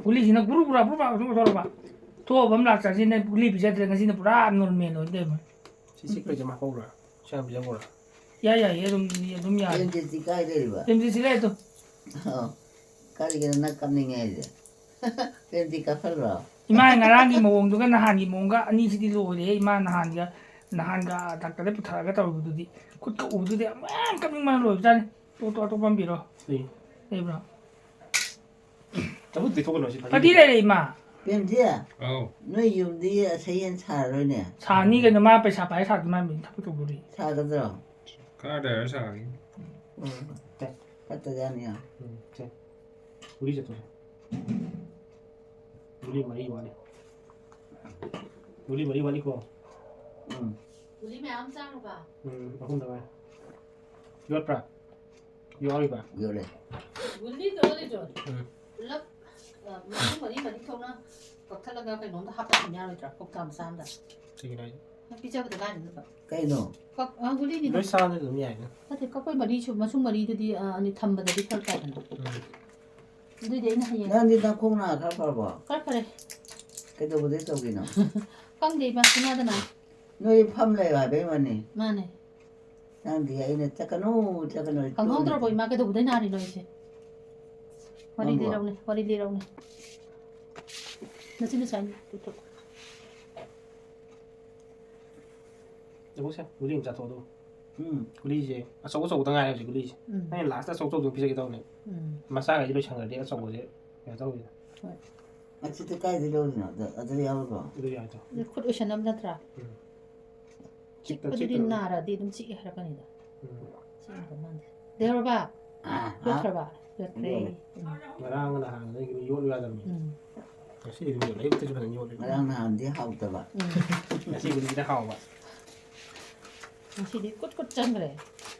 ꯒꯨꯂꯤꯁꯤꯅ ꯒꯨꯔꯨ ꯒꯨꯔꯥ ꯒꯨꯔꯨ ꯒꯨꯔꯥ ꯁꯨꯝ ꯊꯣꯛꯂꯛꯄ꯫ ꯊꯣꯛꯑꯕ ꯑꯃ ꯂꯥꯛ ꯆꯥꯁꯤꯟꯅ ꯒꯨꯂꯤ ꯄꯤꯖꯗ꯭ꯔꯦ, ꯉꯁꯤꯅ ꯄꯨꯔꯥ ꯅꯣꯔꯃꯦꯜ ꯑꯣꯏꯅ ꯂꯩꯔꯝꯃꯦ꯫ ꯁꯤ ꯆꯤꯛꯄꯩꯁꯦ ꯃꯥ ꯍꯧꯕ꯭ꯔꯥ? ꯁꯤ ꯍꯥꯟꯅ ꯄꯤꯖꯈ꯭ꯔꯣꯔꯥ? ꯌꯥꯏ, ꯌꯥꯏ, ꯑꯗꯨꯝ, ꯑꯗꯨꯝ ꯌꯥꯏ꯫ ꯑꯦꯝ ꯖꯤ ꯁꯤ ꯀꯥꯏ ꯂꯩꯔꯤꯕ? ꯑꯦꯝ ꯖꯤ ꯁꯤ ꯂꯩ ꯑꯗꯨꯝ꯫ ꯑꯣ, ꯀꯔꯤꯒꯤꯅꯣ ꯅꯪ ꯀꯞꯅꯤꯡꯉꯦ ꯍꯥꯏꯁꯦ? ꯑꯦꯝ ꯖꯤ ꯀꯥꯞꯍꯜꯂꯣ? ꯏꯃꯥ ꯉꯔꯥꯡꯒꯤ ꯃꯑꯣꯡꯗꯨꯒ ꯅꯍꯥꯟꯒꯤ ꯃꯑꯣꯡꯒ ꯑꯅꯤꯁꯤꯗꯤ ꯂꯣꯏꯔꯦ꯫ ꯏꯃꯥ ꯅꯍꯥꯟꯒ, ꯅꯍꯥꯟꯒ ꯗꯥꯛꯇꯔꯗ ꯄꯨꯊꯔꯒ ꯇꯧꯔꯨꯕꯗꯨꯗꯤ, ꯈꯨꯠꯀ ꯎꯕꯗꯨꯗꯤ ꯑꯃꯨꯛ ꯍꯦꯟꯅ ꯀꯞꯅꯤꯡꯕꯅ ꯂꯣꯏꯕꯖꯥꯠꯅꯤ꯫ ꯇꯣ, ꯇꯣ, ꯑꯇꯣꯞꯄ ꯑꯃ ꯄꯤꯔꯣ꯫ ꯁꯤ꯫ ꯂꯩꯕ꯭ꯔꯣ? ꯆꯐꯨ ꯇꯩꯊꯣꯛꯀꯅꯣ, ꯁꯤ ꯐꯖꯅ꯫ ꯐꯗꯤ ꯂꯩꯔꯦ, ꯏꯃꯥ꯫ ꯄꯦꯝꯖꯤ, ꯑꯧ꯫ ꯅꯣꯏ ꯌꯨꯝꯗꯤ ꯑꯁ ꯌꯦꯟ ꯁꯥꯔꯔꯣꯏꯅꯦ? ꯁꯥꯅꯤ ꯀꯩꯅꯣ, ꯃꯥ ꯄꯩꯁꯥ ꯄꯥꯏ ꯁꯥꯗꯣꯏ ꯃꯥ ꯊꯕꯛ ꯇꯧꯗꯣꯔꯤ꯫ ꯁꯥꯒꯗ꯭ꯔꯣ? ꯈꯔ ꯂꯩꯔ ꯁꯥꯒꯦ꯫ ꯎꯝ, ꯁꯦ꯫ ꯐꯠꯇꯖꯥꯠꯅꯤ ꯌꯥꯝ꯫ ꯎꯝ, ꯁꯦ꯫ ꯒꯨꯂꯤ ꯆꯠꯇꯣꯔꯦ꯫ ꯒꯨꯂꯤ ꯃꯔꯤ ꯋꯥꯠꯂꯤ꯫ ꯒꯨꯂꯤ ꯃꯔꯤ ꯋꯥꯠꯂꯤꯀꯣ? ꯎꯝ꯫ ꯒꯨꯂꯤ ꯃꯌꯥꯝ ꯆꯥꯔꯕ? ꯎꯝ, ꯑꯍꯨꯝꯗ ꯉꯥꯏꯔꯦ꯫ ꯌꯣꯠꯄ꯭ꯔꯥ? ꯌꯥꯎꯔꯤꯕ? ꯌꯣꯜꯂꯦ꯫ ꯒꯨꯂꯤꯗꯣ ꯂꯩꯖꯣ꯫ ꯎꯝ꯫ ꯄꯨꯂꯞ, ꯑ, ꯃꯁꯤꯡ ꯃꯔꯤ ꯃꯔꯤ ꯊꯣꯛꯅ ꯀꯛꯊꯠꯂꯒ ꯀꯩꯅꯣꯝꯗ ꯍꯥꯞꯆꯤꯟ ꯌꯥꯔꯣꯏꯗ꯭ꯔꯥ? ꯀꯧꯇꯥ ꯃꯆꯥ ꯑꯃꯗ꯫ ꯀꯩꯒꯤꯅꯣ ꯍꯥꯏꯁꯦ? ꯄꯤꯖꯕꯗ ꯀꯥꯏꯅꯅꯕ꯫ ꯀꯩꯅꯣ? ꯀꯛ-, ꯑ, ꯒꯨꯂꯤꯅꯤꯗ꯫ ꯂꯣꯏ ꯆꯥꯕꯗꯤ ꯑꯗꯨꯝ ꯌꯥꯏꯅ꯫ ꯅꯠꯇꯦ, ꯀꯛꯄꯩ ꯃꯔꯤꯁꯨ, ꯃꯁꯨꯡ ꯃꯔꯤꯗꯨꯗꯤ, ꯑ, ꯑꯅꯤ ꯊꯝꯕꯗꯗꯤ ꯐꯔꯛ ꯇꯥꯏꯗꯅ꯫ ꯎꯝ꯫ ꯑꯗꯨꯏꯗꯤ ꯑꯩꯅ ꯍꯌꯦꯡ ꯅꯪꯗꯤ ꯅꯈꯣꯡ ꯅꯥ ꯈꯔ ꯐꯔꯕꯣ? ꯈꯔ ꯐꯔꯦ꯫ ꯀꯩꯗꯧꯕꯗꯩ ꯇꯧꯔꯤꯅꯣ? ꯈꯪꯗꯦ, ꯏꯃꯥ, ꯁꯅꯥꯗꯅ꯫ ꯅꯣꯏ ꯐꯝ ꯂꯩꯕ ꯍꯥꯏꯕꯩ ꯋꯥꯅꯤ꯫ ꯃꯥꯅꯦ꯫ ꯅꯪꯗꯤ ꯑꯩꯅ "ꯆꯠꯀꯅꯨ, ꯆꯠꯀꯅꯨ" ꯈꯪꯍꯧꯗ꯭ꯔꯕꯣ, ꯇꯨꯝꯃꯤ꯫ ꯏꯃꯥ, ꯀꯩꯗꯧꯕꯗꯩ ꯅꯥꯔꯤꯅꯣ ꯑꯩꯁꯦ? ꯋꯥꯔꯤ ꯅꯪꯕꯣ? ꯂꯤꯔꯧꯅꯦ, ꯋꯥꯔꯤ ꯂꯤꯔꯧꯅꯦ꯫ ꯅꯆꯤꯟ ꯅꯁꯥꯏ ꯇꯨꯊꯣꯛ꯫ ꯌꯦꯡꯉꯨꯁꯦ, ꯒꯨꯂꯤ ꯑꯃ ꯆꯥꯊꯣꯛꯑꯣ ꯑꯗꯨꯒ꯫ ꯎꯝ꯫ ꯒꯨꯂꯤꯁꯦ ꯑꯆꯧ ꯑꯆꯧꯕꯗ ꯉꯥꯏꯔꯦ ꯍꯧꯖꯤꯛ ꯒꯨꯂꯤꯁꯦ꯫ ꯎꯝ꯫ ꯑꯩꯅ ꯂꯥꯁꯇ ꯑꯆꯧ ꯑꯆꯧꯕꯗꯨ ꯄꯤꯖꯒꯦ ꯇꯧꯕꯅꯦ꯫ ꯎꯝ꯫ ꯃꯆꯥꯈꯩꯗꯤ ꯂꯣꯏꯁꯟꯈ꯭ꯔꯗꯤ ꯑꯆꯧꯕꯁꯦ ꯀꯩꯅꯣ ꯇꯧꯋꯤꯗꯅ꯫ ꯍꯣꯏ꯫ ꯑꯁꯤꯗꯤ ꯀꯥꯏꯗꯩ ꯂꯧꯔꯤꯅꯣ? ꯑꯗ, ꯑꯗꯨꯗ ꯌꯥꯎꯔꯕꯣ? ꯑꯗꯨ ꯌꯥꯏꯗꯣ꯫ ꯑꯗꯨ ꯈꯨꯠ ꯑꯣꯏꯁꯟꯅꯕ ꯅꯠꯇ꯭ꯔꯥ? ꯎꯝ꯫ ꯆꯤꯛꯇ ꯆꯤꯛꯄꯗꯨꯗꯤ ꯆꯤꯛꯇꯅ꯫ ꯅꯥꯔꯗꯤ ꯑꯗꯨꯝ ꯆꯤꯛꯑꯦ ꯍꯥꯏꯔꯛꯀꯅꯤꯗ꯫ ꯎꯝ꯫ ꯆꯤꯛꯑꯝꯗꯧ ꯃꯥꯟꯗꯦ꯫ ꯂꯩꯍꯧꯔꯕ? ꯑꯥ, ꯑꯥ꯫ ꯌꯣꯠꯈ꯭ꯔꯕ? ꯌꯣꯠꯈ꯭ꯔꯦ꯫ ꯌꯣꯠꯂꯦ꯫ ꯎꯝ꯫ ꯉꯔꯥꯡ ꯅꯍꯥꯟꯗꯒꯤ ꯌꯣꯠꯂꯨ ꯌꯥꯗꯕꯅꯤ꯫ ꯎꯝ꯫ ꯉꯁꯤꯗꯤ ꯑꯗꯨꯝ ꯌꯣꯜꯂꯦ꯫ ꯑꯌꯨꯛꯇꯁꯨ ꯐꯖꯅ ꯌꯣꯜꯂꯦ꯫ ꯉꯔꯥꯡ ꯅꯍꯥꯟꯗꯤ ꯍꯥꯎꯇꯕ꯫ ꯎꯝ꯫ ꯉꯁꯤꯕꯨꯗꯤꯅ ꯍꯥꯎꯕ꯫ ꯉꯁꯤꯗꯤ ꯀꯨꯠ ꯀꯨꯠ ꯆꯪꯈ꯭ꯔꯦ꯫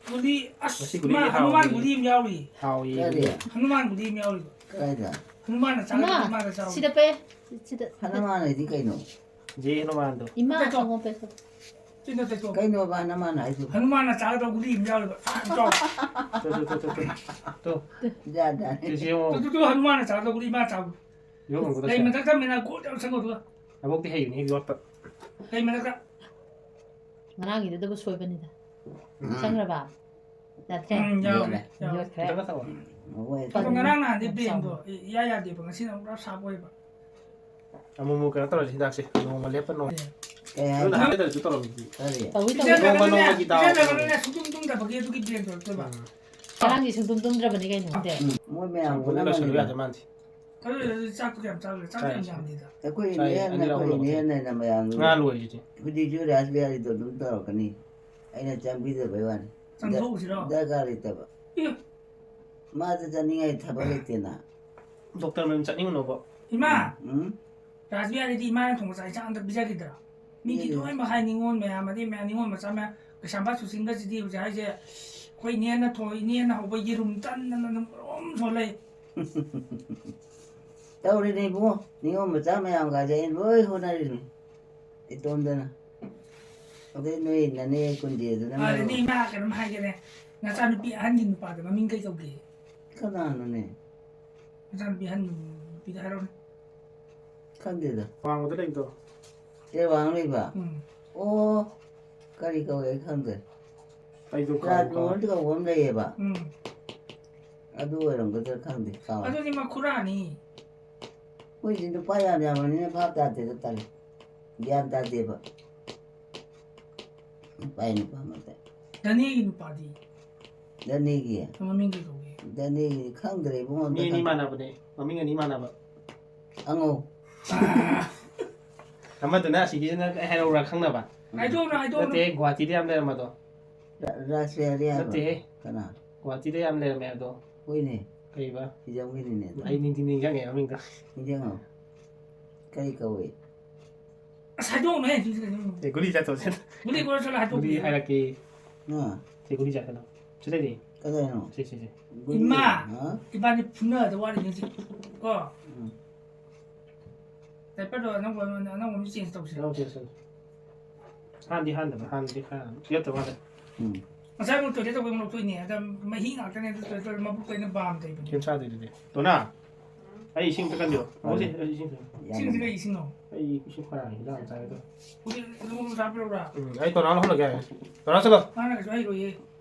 ꯒꯨꯂꯤ, ꯑꯁ, ꯉꯁꯤ ꯒꯨꯂꯤꯗꯤ ꯏꯃꯥ, ꯍꯅꯨꯃꯥꯟ ꯍꯥꯎꯋꯤ꯫ ꯒꯨꯂꯤ ꯑꯃ ꯌꯥꯎꯔꯤ꯫ ꯍꯥꯎꯋꯤ ꯀꯔꯤ? ꯒꯨꯂꯤ꯫ ꯍꯅꯨꯃꯥꯟ ꯒꯨꯂꯤ ꯑꯃ ꯌꯥꯎꯔꯤꯕ꯫ ꯀꯗꯥꯏꯗ? ꯍꯅꯨꯃꯥꯟꯅ ꯆꯥꯒꯗꯕ ꯏꯃꯥ, ꯏꯃꯥꯗ ꯆꯥꯎ꯫ ꯁꯤꯗ ꯄꯦ꯫ ꯁꯤꯗ꯫ ꯍꯅꯨꯃꯥꯟ ꯍꯥꯏꯗꯤ ꯀꯩꯅꯣ? ꯖꯦ ꯍꯅꯨꯃꯥꯟꯗꯣ꯫ ꯏꯃꯥ ꯅꯠꯇꯦ, ꯇꯣ꯫ ꯁꯪꯒꯣꯝ ꯄꯦ꯫ ꯁꯤ ꯅꯠꯇꯦ, ꯇꯣ꯫ ꯀꯩꯅꯣꯕ ꯍꯅꯨꯃꯥꯟ ꯍꯥꯏꯗꯨꯕꯨ? ꯍꯅꯨꯃꯥꯟꯅ ꯆꯥꯒꯗꯕ ꯒꯨꯂꯤ ꯑꯃ ꯌꯥꯎꯔꯤꯕ꯫ ꯆꯥꯎ꯫ ꯇꯣ, ꯇꯣ, ꯇꯣ, ꯇꯣ, ꯇꯣ꯫ ꯇꯣ꯫ ꯖꯥꯠ ꯖꯥꯠꯅꯤ꯫ ꯁꯤ, ꯁꯤ ꯌꯦꯡꯉꯣ꯫ ꯇꯣ, ꯇꯣ, ꯇꯣ, ꯍꯅꯨꯃꯥꯟꯅ ꯆꯥꯒꯗꯕ ꯒꯨꯂꯤ ꯏꯃꯥ ꯆꯥꯎ꯫ ꯌꯦꯡꯉꯣ ꯑꯝꯇ ꯂꯩ ꯁꯦ꯫ ꯃꯊꯛꯇ ꯃꯦꯅꯥ ꯒꯣꯜ ꯇꯧꯔ ꯁꯪꯒꯣꯜꯗꯨꯒ꯫ ꯑꯕꯣꯛꯇꯤ ꯍꯩꯕꯅꯤ ꯌꯣꯠꯄ꯫ ꯂꯩ ꯃꯊꯛꯇ꯫ ꯉꯔꯥꯡꯒꯤꯗꯨꯗꯕꯨ ꯁꯣꯏꯕꯅꯤꯗ꯫ ꯎꯝ꯫ ꯆꯪꯈ꯭ꯔꯕ? ꯌꯥꯗ꯭ꯔꯦ? ꯎꯝ, ꯌꯥꯎꯔꯦ, ꯌꯣꯠꯂꯦ꯫ ꯌꯥꯎꯔꯦ꯫ ꯌꯣꯠꯈ꯭ꯔꯦ꯫ ꯈꯤꯇꯪꯒ ꯊꯛꯑꯣ꯫ ꯍꯣꯏ꯫ ꯑꯗꯣ ꯉꯔꯥꯡ ꯅꯍꯥꯟꯗꯤ ꯌꯥꯝ ꯕ꯭ꯔꯦꯟꯗꯣ ꯆꯥꯎꯅ꯫ ꯏꯌꯥ ꯌꯥꯗꯦꯕ, ꯉꯁꯤꯅ ꯑꯃꯨꯛ ꯄꯨꯔꯥ ꯁꯥꯔꯞ ꯑꯣꯏꯕ꯫ ꯑꯃꯨꯛ ꯑꯃꯨꯛ ꯀꯩꯅꯣ ꯇꯧꯔꯁꯤ ꯍꯤꯗꯥꯛꯁꯦ, ꯅꯣꯡꯃ ꯂꯦꯞꯄ ꯅꯣꯡꯃ꯫ ꯀꯩ ꯑꯗꯨ ꯍꯥꯏꯅꯣ? ꯅꯍꯥꯟ ꯂꯩꯇ꯭ꯔꯁꯨ ꯇꯧꯔꯝꯃꯤꯗꯤ꯫ ꯀꯔꯤ? ꯇꯧꯏ, ꯇꯧꯏ꯫ ꯄꯤꯖꯗ꯭ꯔꯒꯅꯅꯦ, ꯅꯣꯡꯃ ꯅꯣꯡꯃꯒꯤ ꯗꯥꯎ꯫ ꯄꯤꯖꯗ꯭ꯔꯒꯅꯅꯦ ꯁꯨꯡꯇꯨꯝ ꯇꯨꯝꯗꯕꯒꯤ ꯑꯗꯨꯒꯤ ꯕ꯭ꯔꯦꯟꯗꯣ ꯇꯧꯕ꯫ ꯎꯝ꯫ ꯉꯔꯥꯡꯗꯤ ꯁꯨꯡꯇꯨꯝ ꯇꯨꯝꯗ꯭ꯔꯕꯅꯤ ꯀꯩꯅꯣ꯫ ꯎꯝ, ꯃꯣꯏ ꯃꯌꯥꯝ ꯁꯪꯒꯣꯝꯗ ꯂꯣꯏꯁꯜꯂꯨ ꯄꯨꯝꯅꯃꯛꯅꯤꯗ꯫ ꯌꯥꯗꯦ ꯃꯥꯟꯗꯦ꯫ ꯑꯗꯨ ꯑꯣꯏꯔꯁꯨ ꯆꯥꯛꯇꯣ ꯀꯌꯥꯝ ꯆꯥꯕ? ꯆꯥꯛꯇꯣ ꯆꯥꯏ, ꯌꯥꯝ ꯆꯥꯏ꯫ ꯌꯥꯝꯗꯦꯗ꯫ ꯑꯩꯈꯣꯏ ꯆꯥꯏ, ꯏꯅꯦ ꯍꯟꯅ, ꯑꯅꯤꯔꯛ ꯑꯩꯈꯣꯏ ꯑꯍꯨꯝꯂꯛ ꯏꯅꯦ ꯆꯥꯏ꯫ ꯍꯟꯅ ꯃꯌꯥꯝ ꯉꯥ ꯂꯣꯏꯔꯤꯁꯤꯗꯤ꯫ ꯍꯧꯖꯤꯛꯁꯨ ꯔꯥꯁ ꯕꯤꯍꯥꯔꯤꯗꯣ ꯑꯗꯨꯝ ꯇꯧꯔꯛꯀꯅꯤ꯫ ꯑꯩꯅ ꯆꯪꯕꯤꯗꯕꯩ ꯋꯥꯅꯤ꯫ ꯆꯪꯊꯣꯛꯎꯁꯤꯔꯣ? ꯗꯔꯀꯥꯔ ꯂꯩꯇꯕ꯫ ꯑꯦ꯫ ꯃꯥꯗ ꯆꯠꯅꯤꯡꯉꯥꯏ ꯊꯕꯛ ꯂꯩꯇꯦꯅ꯫ ꯗꯣꯛꯇꯔ ꯃꯌꯨꯝ ꯆꯠꯅꯤꯡꯉꯨꯅꯣꯕ꯫ ꯏꯃꯥ! ꯎꯝ? ꯔꯥꯁ ꯕꯤꯍꯥꯔꯤꯗꯤ ꯏꯃꯥꯅ ꯊꯣꯡꯕ ꯆꯥꯛ ꯏꯟꯁꯥꯡ ꯑꯝꯇ ꯄꯤꯖꯈꯤꯗ꯭ꯔꯥ? ꯃꯤꯗꯤ ꯄꯤꯖꯗꯦ꯫ ꯂꯣꯏꯅꯃꯛ ꯍꯥꯏ, ꯅꯤꯉꯣꯜ ꯃꯌꯥꯝ, ꯑꯗꯩ ꯃꯌꯥꯝ, ꯅꯤꯉꯣꯜ ꯃꯆꯥ ꯃꯌꯥꯝ, ꯀꯩꯁꯥꯝꯄꯥꯠ ꯁꯨꯁꯤꯡꯒꯁꯤꯗꯤ ꯍꯧꯖꯤꯛ ꯍꯥꯏꯁꯦ, ꯑꯩꯈꯣꯏ ꯏꯅꯦꯅ ꯊꯣꯡ-, ꯏꯅꯦꯅ ꯍꯧꯕ ꯌꯦꯔꯨꯝ ꯇꯟꯗꯅ ꯑꯗꯨꯝ ꯑꯗꯨꯝ ꯁꯣꯜ ꯂꯩ꯫ ꯇꯧꯔꯤꯅꯦ ꯏꯕꯨꯡꯉꯣ, ꯅꯤꯉꯣꯜ ꯃꯆꯥ ꯃꯌꯥꯝꯒꯁꯦ ꯑꯩꯅ ꯂꯣꯏ ꯍꯣꯠꯅꯔꯤꯅꯤ ꯏꯇꯣꯝꯗꯅ꯫ ꯑꯗꯩ ꯅꯣꯏ ꯅꯅꯦ ꯀꯨꯟꯖꯦꯗꯨꯅ ꯃꯔꯨ꯫ ꯑꯗꯨꯗꯤ ꯏꯃꯥ ꯀꯩꯅꯣꯝ ꯍꯥꯏꯒꯦꯅꯦ, ꯅꯆꯥꯅꯨꯄꯤ ꯑꯍꯟꯒꯤ ꯅꯨꯄꯥꯗꯣ ꯃꯃꯤꯡ ꯀꯩ ꯀꯧꯒꯦ? ꯀꯅꯥꯅꯣꯅꯦ? ꯅꯆꯥꯅꯨꯄꯤ ꯑꯍꯟ ꯅꯨꯄꯤꯗꯣ ꯍꯥꯏꯔꯛꯑꯣꯅꯦ꯫ ꯈꯪꯗꯦꯗ꯫ ꯋꯥꯡꯃꯗ ꯂꯩꯕꯗꯣ꯫ ꯁꯦ ꯋꯥꯡ ꯂꯩꯕ? ꯎꯝ꯫ ꯑꯣ, ꯀꯔꯤ ꯀꯧꯋꯦ ꯑꯩ ꯈꯪꯗ꯭ꯔꯦ꯫ ꯑꯩꯁꯨ ꯀꯥꯎꯕꯨ ꯀꯥꯎꯔꯦ꯫ ꯔꯥꯖꯃꯣꯍꯟ ꯀꯧꯕ ꯑꯃ ꯂꯩꯌꯦꯕ꯫ ꯎꯝ꯫ ꯑꯗꯨ ꯑꯣꯏꯔꯝꯒꯗ꯭ꯔꯥ ꯈꯪꯗꯦ, ꯀꯥꯎꯔꯦ꯫ ꯑꯗꯨꯗꯤ ꯃꯈꯨꯔꯥꯅꯤ꯫ ꯃꯣꯏꯁꯤ ꯅꯨꯄꯥ ꯌꯥꯝ ꯌꯥꯝꯕꯅꯤꯅ ꯚꯥꯞ ꯇꯥꯗꯦꯗ, ꯇꯜꯂꯤ꯫ ꯒ꯭ꯌꯥꯟ ꯇꯥꯗꯦꯕ꯫ ꯅꯨꯄꯥ ꯅꯨꯄꯥ ꯉꯥꯛꯇ꯫ ꯗꯅꯦꯒꯤ ꯅꯨꯄꯥꯗꯤ? ꯗꯅꯦꯒꯤ? ꯃꯃꯤꯡ ꯀꯩ ꯀꯧꯒꯦ? ꯗꯅꯦꯒꯤ ꯈꯪꯗ꯭ꯔꯦ ꯏꯕꯨꯡꯉꯣ, ꯑꯝꯇ ꯃꯤ ꯑꯅꯤ ꯈꯪꯗ꯭ꯔꯦ꯫ ꯃꯥꯟꯅꯕꯅꯦ, ꯃꯃꯤꯡ ꯑꯅꯤ ꯃꯥꯟꯅꯕ꯫ ꯑꯉꯧ꯫ ꯑꯃꯗꯨꯅ ꯑꯁꯤꯒꯤꯁꯤꯅ ꯑꯩ ꯍꯥꯏꯔꯛꯎꯔꯥ ꯈꯪꯅꯕ? ꯍꯥꯏꯗꯣꯛꯎꯅꯨ, ꯍꯥꯏꯗꯣꯛꯎꯅꯨ꯫ ꯅꯠꯇꯦ, ꯒꯨꯍꯥꯇꯤꯗ ꯌꯥꯝ ꯂꯩꯔꯝꯕꯗꯣ꯫ ꯔꯥ-, ꯔꯥꯁ ꯕꯤꯍꯥꯔꯤ ꯍꯥꯏꯕ? ꯅꯠꯇꯦꯍꯦ꯫ ꯀꯅꯥ? ꯒꯨꯍꯥꯇꯤꯗ ꯌꯥꯝ ꯂꯩꯔꯝꯃꯦ ꯑꯗꯣ꯫ ꯍꯣꯏꯅꯦ꯫ ꯀꯩꯕ? ꯁꯤꯖꯝꯒꯤꯅꯤꯅꯦ ꯑꯗꯣ꯫ ꯑꯩ ꯅꯤꯡꯗꯤ ꯅꯤꯡꯁꯤꯡꯉꯦ ꯃꯃꯤꯡꯗꯣ꯫ ꯅꯤꯡꯁꯤꯡꯉꯣ꯫ ꯀꯔꯤ ꯀꯧꯏ? ꯑꯁ, ꯍꯥꯏꯗꯣꯛꯎꯅꯦ, ꯁꯤ ꯀꯩꯅꯣ꯫ ꯑꯦ, ꯒꯨꯂꯤ ꯆꯥꯊꯣꯛꯁꯦ꯫ ꯒꯨꯂꯤ ꯀꯣꯟꯅ ꯆꯠꯂ ꯍꯥꯏꯗꯣꯛꯄꯤꯒꯦ꯫ ꯒꯨꯂꯤ ꯍꯥꯏꯔꯛꯀꯦ꯫ ꯑꯥ꯫ ꯁꯤ ꯒꯨꯂꯤ ꯆꯥꯊꯣꯛ꯫ ꯁꯤꯗꯩꯗꯤ꯫ ꯀꯗꯥꯏꯅꯣ? ꯁꯤ, ꯁꯤ, ꯁꯤ꯫ ꯒꯨꯂꯤ꯫ ꯏꯃꯥ! ꯍꯥ? ꯏꯕꯥꯅꯤ ꯐꯨꯅꯗ ꯋꯥꯔꯤꯅꯤ ꯍꯧꯖꯤꯛ꯫ ꯀꯣ? ꯎꯝ꯫ ꯗꯥꯏꯄꯔꯗꯣ ꯑꯅꯧꯕ, ꯑꯅꯧꯕ ꯑꯃ change ꯇꯧꯁꯦ꯫ ꯇꯧꯁꯦ, ꯇꯧꯁꯦ꯫ ꯍꯥꯟꯗꯤ ꯍꯥꯟꯗꯕ, ꯍꯥꯟꯗꯤ ꯈꯔ ꯄꯤꯔꯛꯇꯕ ꯃꯥꯜꯂꯦ꯫ ꯎꯝ꯫ ꯉꯁꯥꯏ ꯑꯃꯨꯛ toilet ꯇꯧꯕꯩ ꯑꯃꯨꯛ ꯂꯧꯊꯣꯛꯏꯅꯦ꯫ ꯑꯗ ꯃꯍꯤ ꯉꯥꯛꯇꯅꯦ, ꯑꯗꯨ toilet ꯇꯧꯔ ꯃꯕꯨꯛꯇ ꯑꯩꯅ ꯕꯥꯝ ꯇꯩꯕꯅꯦ꯫ ꯀꯩꯝ ꯆꯥꯗꯦ ꯑꯗꯨꯗꯤ꯫ ꯇꯣꯅꯥ, ꯑꯩ ꯏꯁꯤꯡ ꯑꯝꯇ ꯀꯟꯕꯤꯌꯣ꯫ ꯃꯥꯅꯦ꯫ ꯃꯣꯁꯦ, ꯑꯩ ꯏꯁꯤꯡ ꯊꯛ-꯫ ꯌꯥꯝ ꯏꯁꯤꯡꯁꯤ ꯀꯩ ꯏꯁꯤꯡꯅꯣ? ꯑꯩ ꯏꯁꯤꯡ ꯈꯔ ꯍꯤꯗꯥꯛ ꯑꯃ ꯆꯥꯒꯦ ꯇꯧꯔꯤ꯫ ꯍꯧꯖꯤꯛ ꯑꯗꯨꯒꯨꯝꯕ ꯆꯥꯕꯤꯔꯛꯎꯔꯥ? ꯎꯝ, ꯑꯩ ꯇꯣꯅꯥ ꯂꯧꯍꯜꯂꯒꯦ ꯍꯥꯏꯕꯅꯦ꯫ ꯇꯣꯅꯥ ꯆꯠꯂꯣ꯫ ꯃꯥꯅ ꯀꯩꯁꯨ ꯍꯩꯔꯣꯏꯌꯦ꯫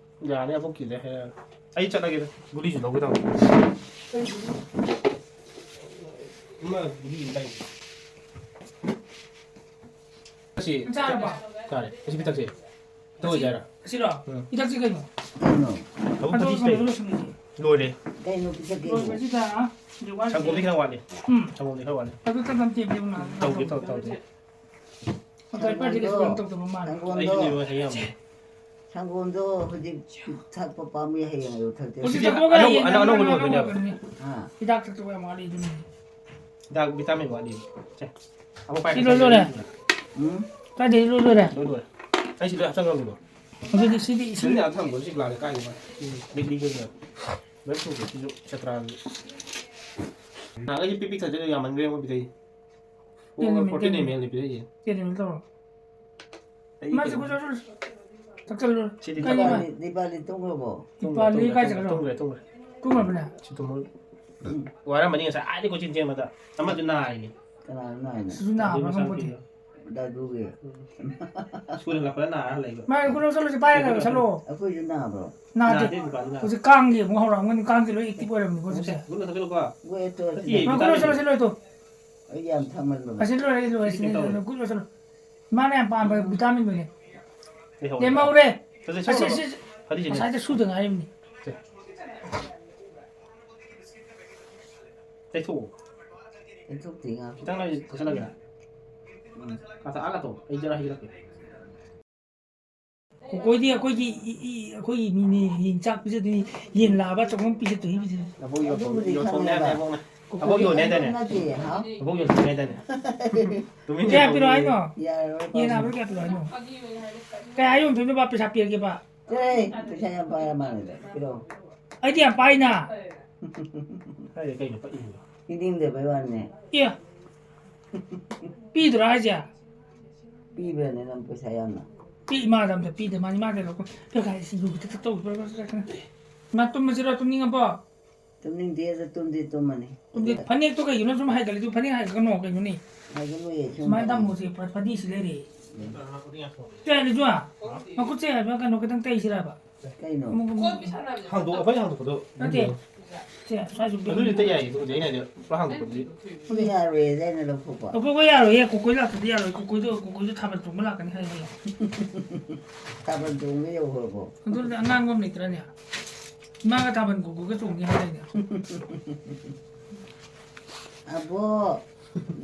ꯌꯥꯅꯤ, ꯑꯕꯣꯛꯀꯤꯗ ꯍꯥꯏꯔꯛꯑꯒꯦ꯫ ꯑꯩ ꯆꯠꯂꯒꯦꯗ꯫ ꯒꯨꯂꯤꯁꯨ ꯂꯧꯒꯦ ꯇꯧꯕꯅꯤ꯫ ꯏꯃꯥ, ꯒꯨꯂꯤ ꯑꯝꯇ ꯂꯩ꯫ ꯑꯁꯤ ꯆꯥꯔꯕꯣ? ꯆꯥꯔꯦ꯫ ꯑꯁꯤ ꯄꯤꯊꯛꯁꯦ꯫ ꯇꯧ ꯑꯁꯤ-, ꯌꯥꯔꯦ꯫ ꯑꯁꯤꯔꯣ? ꯎꯝ꯫ ꯍꯤꯗꯥꯛꯁꯤ ꯀꯩꯅꯣ? ꯀꯩꯅꯣ? ꯂꯧꯕꯨꯛ ꯑꯗꯣ ꯐꯗꯤꯁꯤ ꯀꯩꯅꯣ ꯂꯩ꯫ ꯂꯣꯏꯁꯤꯟꯒꯦ꯫ ꯂꯣꯏꯔꯦ꯫ ꯀꯩꯅꯣ ꯄꯤꯊꯛꯀꯦ? ꯂꯣꯏꯕꯁꯤꯗ ꯍꯧꯖꯤꯛ ꯋꯥꯠꯂꯤꯁꯦ꯫ ꯁꯪꯒꯣꯝꯗꯤ ꯈꯔ ꯋꯥꯠꯂꯤ꯫ ꯎꯝ꯫ ꯁꯪꯒꯣꯝꯗꯤ ꯈꯔ ꯋꯥꯠꯂꯤ꯫ ꯑꯗꯨ ꯇꯞ ꯇꯞ ꯇꯦꯝ ꯇꯦꯝ ꯉꯥꯏꯍꯥꯛ ꯇꯧꯒꯦ, ꯇꯧ-, ꯇꯧꯒꯦ꯫ ꯇꯧꯒꯦ꯫ ꯃꯇꯝ ꯄꯥꯏꯗꯤ ꯀꯩꯁꯨ ꯀꯩꯅꯣ ꯇꯧꯗꯕ ꯃꯥꯜꯂꯦ꯫ ꯁꯪꯒꯣꯝꯗꯣ, ꯑꯩꯁꯨꯅꯦꯕ ꯍꯌꯦꯡ ꯑꯃꯨꯛ꯫ ꯁꯪꯒꯣꯝꯗꯣ ꯍꯧꯖꯤꯛ ꯊꯛꯄ ꯄꯥꯝꯃꯤ, ꯍꯌꯦꯡ ꯑꯌꯨꯛ ꯊꯛꯇꯦ꯫ ꯍꯧꯖꯤꯛ ꯍꯧꯖꯤꯛ ꯊꯛꯄꯒ ꯑꯅꯧꯕ, ꯍꯌꯦꯡ ꯑꯅꯧ-, ꯑꯅꯧꯕ ꯅꯪ ꯂꯣꯟꯗꯣꯏꯅꯦꯕ꯫ ꯂꯣꯟꯒꯅꯤ꯫ ꯑꯥ꯫ ꯍꯤꯗꯥꯛ ꯊꯛꯇꯕ ꯌꯥꯝ ꯋꯥꯠꯂꯤ ꯑꯗꯨꯅꯤ꯫ ꯍꯤꯗꯥꯛ vitamin ꯋꯥꯠꯂꯤ꯫ ꯁꯦ, ꯑꯃꯨꯛ ꯄꯥꯏ-꯫ ꯁꯤ ꯂꯣꯏ ꯂꯣꯏꯔꯦ? ꯎꯝ? ꯀꯥꯏꯗꯩ ꯂꯣꯏ ꯂꯣꯏꯔꯦ? ꯂꯣꯏ ꯂꯣꯏꯔꯦ꯫ ꯑꯩ ꯁꯤ ꯂꯣꯏ ꯍꯥꯞꯆꯟꯈ꯭ꯔꯕꯅꯤꯀꯣ꯫ ꯑꯗꯨꯗꯤ ꯁꯤꯗꯤ ꯏꯁꯤꯡ ꯁꯤꯗꯤ ꯑꯥ ꯊꯝꯃꯣ, ꯁꯤ ꯒ꯭ꯂꯥꯁꯁꯦ ꯀꯥꯏꯗꯅꯣ? ꯎꯝ, ꯂꯤꯛꯂꯤ ꯀꯩꯅꯣ꯫ ꯂꯣꯏ ꯄꯨꯒꯦ, ꯁꯤꯁꯨ ꯆꯇ꯭ꯔꯥꯒꯤ꯫ ꯅꯍꯥꯟ ꯑꯩꯁꯦ ꯄꯤꯛ ꯄꯤꯛ ꯊꯛꯇꯣꯏꯗꯣ ꯌꯥꯝꯃꯟꯈ꯭ꯔꯦ, ꯑꯩꯉꯣꯟꯗ ꯄꯤꯊꯛꯏ꯫ ꯑꯣ, ten M L, fourteen ten M L. M L ꯄꯤꯔꯛꯏꯁꯦ꯫ ꯇꯦꯟ ꯑꯦꯝ ꯑꯦꯜ ꯇꯧꯔꯣ꯫ ꯑꯩ ꯃꯥꯁꯤ ꯀꯩꯅꯣ ꯀꯨꯏꯔ-, ꯀꯨꯏꯔ-, ꯊꯛꯆꯜꯂꯨ꯫ ꯁꯤꯗꯤ ꯀꯩꯅꯣ ꯊꯛꯑꯣ꯫ ꯃꯥ? ꯗꯤꯄꯥꯂꯤ, ꯗꯤꯄꯥꯂꯤ ꯇꯨꯝꯈ꯭ꯔꯕꯣ? ꯇꯨꯝꯈ꯭ꯔꯦ, ꯗꯤꯄꯥꯂꯤ ꯇꯨꯝꯈ꯭ꯔꯦ, ꯀꯥꯏ ꯇꯨꯝꯈ꯭ꯔꯦ, ꯆꯠꯈ꯭ꯔꯕ? ꯇꯨꯝꯈ꯭ꯔꯦ, ꯇꯨꯝꯈ꯭ꯔꯦ꯫ ꯇꯨꯝꯈ꯭ꯔꯕꯅꯦ? ꯁꯤ ꯇꯨꯝꯃꯣ꯫ ꯎꯝ꯫ ꯋꯥꯔꯝꯃꯅꯤ ꯉꯁꯥꯏ, ꯑꯥꯗꯩ ꯀꯣꯏꯆꯦꯟ ꯆꯦꯟꯕꯗ꯫ ꯑꯃꯁꯨ ꯅꯥꯔꯤꯅꯦ꯫ ꯀꯅꯥꯅꯣ ꯅꯥꯏꯅ? ꯁꯤꯁꯨ ꯅꯥꯕ꯭ꯔꯥ ꯑꯗꯨꯒꯤ ꯈꯪꯄꯣꯠꯇꯦ꯫ ꯃꯆꯥꯅꯨꯄꯤꯗꯣ꯫ ꯗꯥꯗꯨꯒꯤ꯫ ꯎꯝ꯫ ꯁ꯭ꯀꯨꯜ ꯍꯜꯂꯛꯄꯗ ꯅꯥꯔ ꯍꯜꯂꯛꯏꯕ꯫ ꯃꯥ ꯒꯨꯂꯤ ꯂꯧꯁꯜꯂꯨꯁꯦ, ꯄꯥꯏꯔꯒ ꯂꯧꯁꯜꯂꯣ꯫ ꯑꯩꯈꯣꯏꯁꯨ ꯅꯥꯕ꯭ꯔꯣ? ꯅꯥꯗꯦ꯫ ꯅꯥꯗꯦ, ꯗꯨꯀꯥꯟꯗ ꯅꯥꯗꯦ꯫ ꯍꯧꯖꯤꯛ ꯀꯥꯡꯒꯤ ꯑꯃꯨꯛ ꯍꯧꯔꯛꯑꯝꯒꯅꯤ, ꯀꯥꯡꯁꯦ ꯂꯣꯏ active ꯑꯣꯏꯔꯝꯅꯤꯀꯣ ꯍꯧꯖꯤꯛꯁꯦ꯫ ꯒꯨꯂꯤ ꯂꯧꯁꯜꯂꯨꯀꯣ꯫ ꯋꯦꯠꯇꯣ ꯅꯠꯇꯦ, ꯁꯤꯗ꯫ ꯃꯥ ꯒꯨꯂꯤ ꯂꯧꯁꯜꯂꯣ, ꯁꯤ ꯂꯣꯏ ꯇꯣ꯫ ꯑꯩ ꯌꯥꯝ ꯊꯛꯃꯟꯕ꯭ꯔꯣ? ꯑꯁꯤ ꯂꯣꯏꯔꯦ, ꯂꯣꯏꯔꯦ, ꯁꯤ ꯁꯤꯗꯤ ꯀꯩꯝ ꯇꯧꯔꯣꯏ꯫ ꯂꯣꯏꯔꯦ, ꯒꯨꯂꯤ ꯂꯧꯁꯜꯂꯣ꯫ ꯃꯥꯅ ꯌꯥꯝ ꯄꯥꯝꯕ vitamin ꯗꯨꯅꯦ꯫ ꯂꯩꯍꯧꯔꯦ꯫ ꯂꯦꯝꯍꯧꯔꯦ꯫ ꯐꯗꯤ ꯑꯁꯤ, ꯁꯤꯠꯂꯣ꯫ ꯑꯁꯤ, ꯐꯗꯤ ꯁꯤꯠꯂꯣ꯫ ꯉꯁꯥꯏꯗ ꯁꯨꯗ ꯉꯥꯏꯔꯤꯕꯅꯤ꯫ ꯁꯦ꯫ ꯇꯩꯊꯣꯛꯑꯣ꯫ ꯇꯩꯊꯣꯛꯇꯦ, ꯉꯥ꯫ ꯈꯤꯇꯪ ꯂꯩꯔꯗꯤ ꯊꯛꯆꯜꯂꯒꯦ꯫ ꯎꯝ꯫ ꯉꯥꯛꯇ ꯑꯥ ꯉꯥꯛꯇ꯫ ꯑꯩ ꯖꯔ ꯍꯩꯖꯤꯜꯂꯛꯀꯦ꯫ ꯑꯩꯈꯣꯏꯗꯤ ꯑꯩꯈꯣꯏꯒꯤ ꯏ-, ꯏ-, ꯑꯩꯈꯣꯏꯒꯤ ꯃꯤꯅꯦ, ꯌꯦꯟ ꯆꯥꯛ ꯄꯤꯖꯗꯣꯏꯅꯤ, ꯌꯦꯟ ꯂꯥꯕ ꯑꯆꯧꯕ ꯑꯃ ꯄꯤꯖꯗꯣꯏꯅꯤ, ꯄꯤꯖꯗꯣꯏꯅꯤ꯫ ꯅꯕꯣꯛ ꯌꯣꯟꯊꯣꯛ-, ꯑꯗꯨꯕꯨꯗꯤ ꯌꯣꯟꯊꯣꯛꯅꯤ ꯈꯪꯉꯦꯕ꯫ ꯍꯥꯏꯕꯅꯦ, ꯏꯕꯣꯛꯅ꯫ ꯑꯕꯣꯛ ꯌꯣꯟꯅꯤ ꯍꯥꯏꯗꯥꯏꯅꯦ? ꯅꯠꯇꯦ, ꯍꯥ? ꯑꯕꯣꯛ ꯌꯣꯟꯅꯤ ꯍꯥꯏꯗꯥꯏꯅꯦ? ꯇꯨꯃꯤꯟ ꯀꯌꯥ ꯂꯩꯊꯣꯛꯑꯣ꯫ ꯄꯤꯔꯣ ꯍꯥꯏꯅꯣ? ꯌꯥꯔꯣꯏ, ꯌꯦꯟ ꯄꯥꯝꯃꯤ꯫ ꯍꯥꯏꯕ꯭ꯔꯥ ꯀꯌꯥ ꯄꯤꯔꯣ ꯍꯥꯏꯅꯣ? ꯀꯌꯥ ꯌꯣꯟꯗꯣꯏꯅꯣꯕ? ꯄꯩꯁꯥ ꯄꯤꯔꯒꯦꯕ꯫ ꯆꯠꯂꯍꯦ, ꯄꯩꯁꯥ ꯌꯥꯝ ꯄꯥꯏꯔ ꯃꯥꯜꯂꯦꯗ꯫ ꯄꯤꯔꯛꯑꯣ꯫ ꯑꯩꯗꯤ ꯌꯥꯝ ꯄꯥꯏꯅ꯫ ꯍꯥꯏꯗꯤ ꯀꯩꯅꯣ ꯄꯛꯏꯗꯨꯕꯣ? ꯄꯤꯅꯤꯡꯗꯕꯩ ꯋꯥꯅꯦ꯫ ꯑꯦ꯫ ꯄꯤꯗ꯭ꯔꯣ ꯍꯥꯏꯁꯦ? ꯄꯤꯕ꯭ꯔꯅꯦ ꯅꯪ ꯄꯩꯁꯥ ꯌꯥꯝꯅ? ꯄꯤ, ꯏꯃꯥꯗ ꯑꯝꯇ ꯄꯤꯗꯦ, ꯃꯥ, ꯏꯃꯥꯗ ꯂꯧꯀꯣ꯫ ꯄꯤꯔꯛꯑꯣ ꯍꯥꯏꯁꯤ, ꯌꯨ ꯈꯤꯇ ꯊꯛꯇꯧ꯫ ꯏꯃꯥ, ꯇꯨꯝꯃꯁꯤꯔꯣ, ꯇꯨꯝꯅꯤꯡꯉꯕꯣ? ꯇꯨꯝꯅꯤꯡꯗꯦ, ꯑꯗ ꯇꯨꯝꯗꯤ ꯇꯨꯝꯃꯅꯤ꯫ ꯇꯨꯝꯗꯤ, ꯐꯅꯦꯛꯇꯣ ꯀꯩꯒꯤꯅꯣ ꯁꯨꯝ ꯍꯥꯏꯒꯠꯂꯤꯗꯨ? ꯐꯅꯦꯛ ꯍꯥꯏꯒꯠꯀꯅꯣ ꯀꯩꯅꯣꯅꯦ꯫ ꯍꯥꯏꯒꯠꯂꯣꯏꯌꯦ, ꯁꯨꯝ ꯁꯨꯃꯥꯏꯅ ꯍꯥꯏꯒꯠꯂꯦ꯫ ꯊꯝꯃꯣꯁꯦ, ꯐ-, ꯐꯗꯤꯁꯤ ꯂꯩꯔꯦ꯫ ꯎꯝ꯫ ꯀꯩ ꯍꯥꯏꯅꯣ, ꯖꯨꯋꯥ? ꯃꯈꯨꯠꯁꯦ ꯍꯥꯏꯕ ꯀꯩꯅꯣ ꯈꯤꯇꯪ ꯇꯩꯁꯤꯔꯕ? ꯀꯩꯅꯣ? ꯑꯃꯨꯛ, ꯑꯃꯨꯛ꯫ ꯍꯥꯡꯗꯣꯛ-, ꯑꯩꯈꯣꯏ ꯍꯥꯡꯗꯣꯛꯄꯗꯣ ꯅꯠꯇꯦ꯫ ꯁꯦ, ꯁ꯭ꯋꯥꯏꯁꯨ ꯑꯗꯨꯗꯤ ꯇꯩ ꯌꯥꯏꯌꯦ, ꯑꯗꯨꯕꯨꯗꯤ ꯑꯩꯅ ꯍꯥꯏꯗꯤ ꯄꯨꯔꯥ ꯍꯥꯡꯗꯣꯛꯄꯗꯨꯗꯤ꯫ ꯑꯗꯨ ꯌꯥꯔꯣꯏꯌꯦ, ꯑꯗꯨ ꯑꯩꯅ ꯂꯧꯊꯣꯛꯄ꯫ ꯂꯧꯊꯣꯛꯄ ꯌꯥꯔꯣꯏꯌꯦ, ꯀꯣꯀꯣꯏ ꯂꯥꯛꯇꯗꯤ ꯌꯥꯔꯣꯏ, ꯀꯣꯀꯣꯏꯗꯣ, ꯀꯣꯀꯣꯏꯗꯣ ꯊꯥꯕꯜ ꯆꯣꯡꯕ ꯂꯥꯛꯀꯅꯤ ꯍꯥꯏ ꯍꯥꯏꯌꯦ꯫ ꯊꯥꯕꯜ ꯆꯣꯡꯕ ꯌꯧꯈ꯭ꯔꯕꯣ? ꯑꯗꯨꯗꯤ ꯑꯉꯥꯡꯕ ꯑꯃ ꯂꯩꯇ꯭ꯔꯅꯦ? ꯏꯃꯥꯒ ꯊꯥꯕꯜ ꯀꯣꯀꯣꯏꯒ ꯆꯣꯡꯅꯤ ꯍꯥꯏꯗꯥꯏꯅꯦ? ꯑꯕꯣ,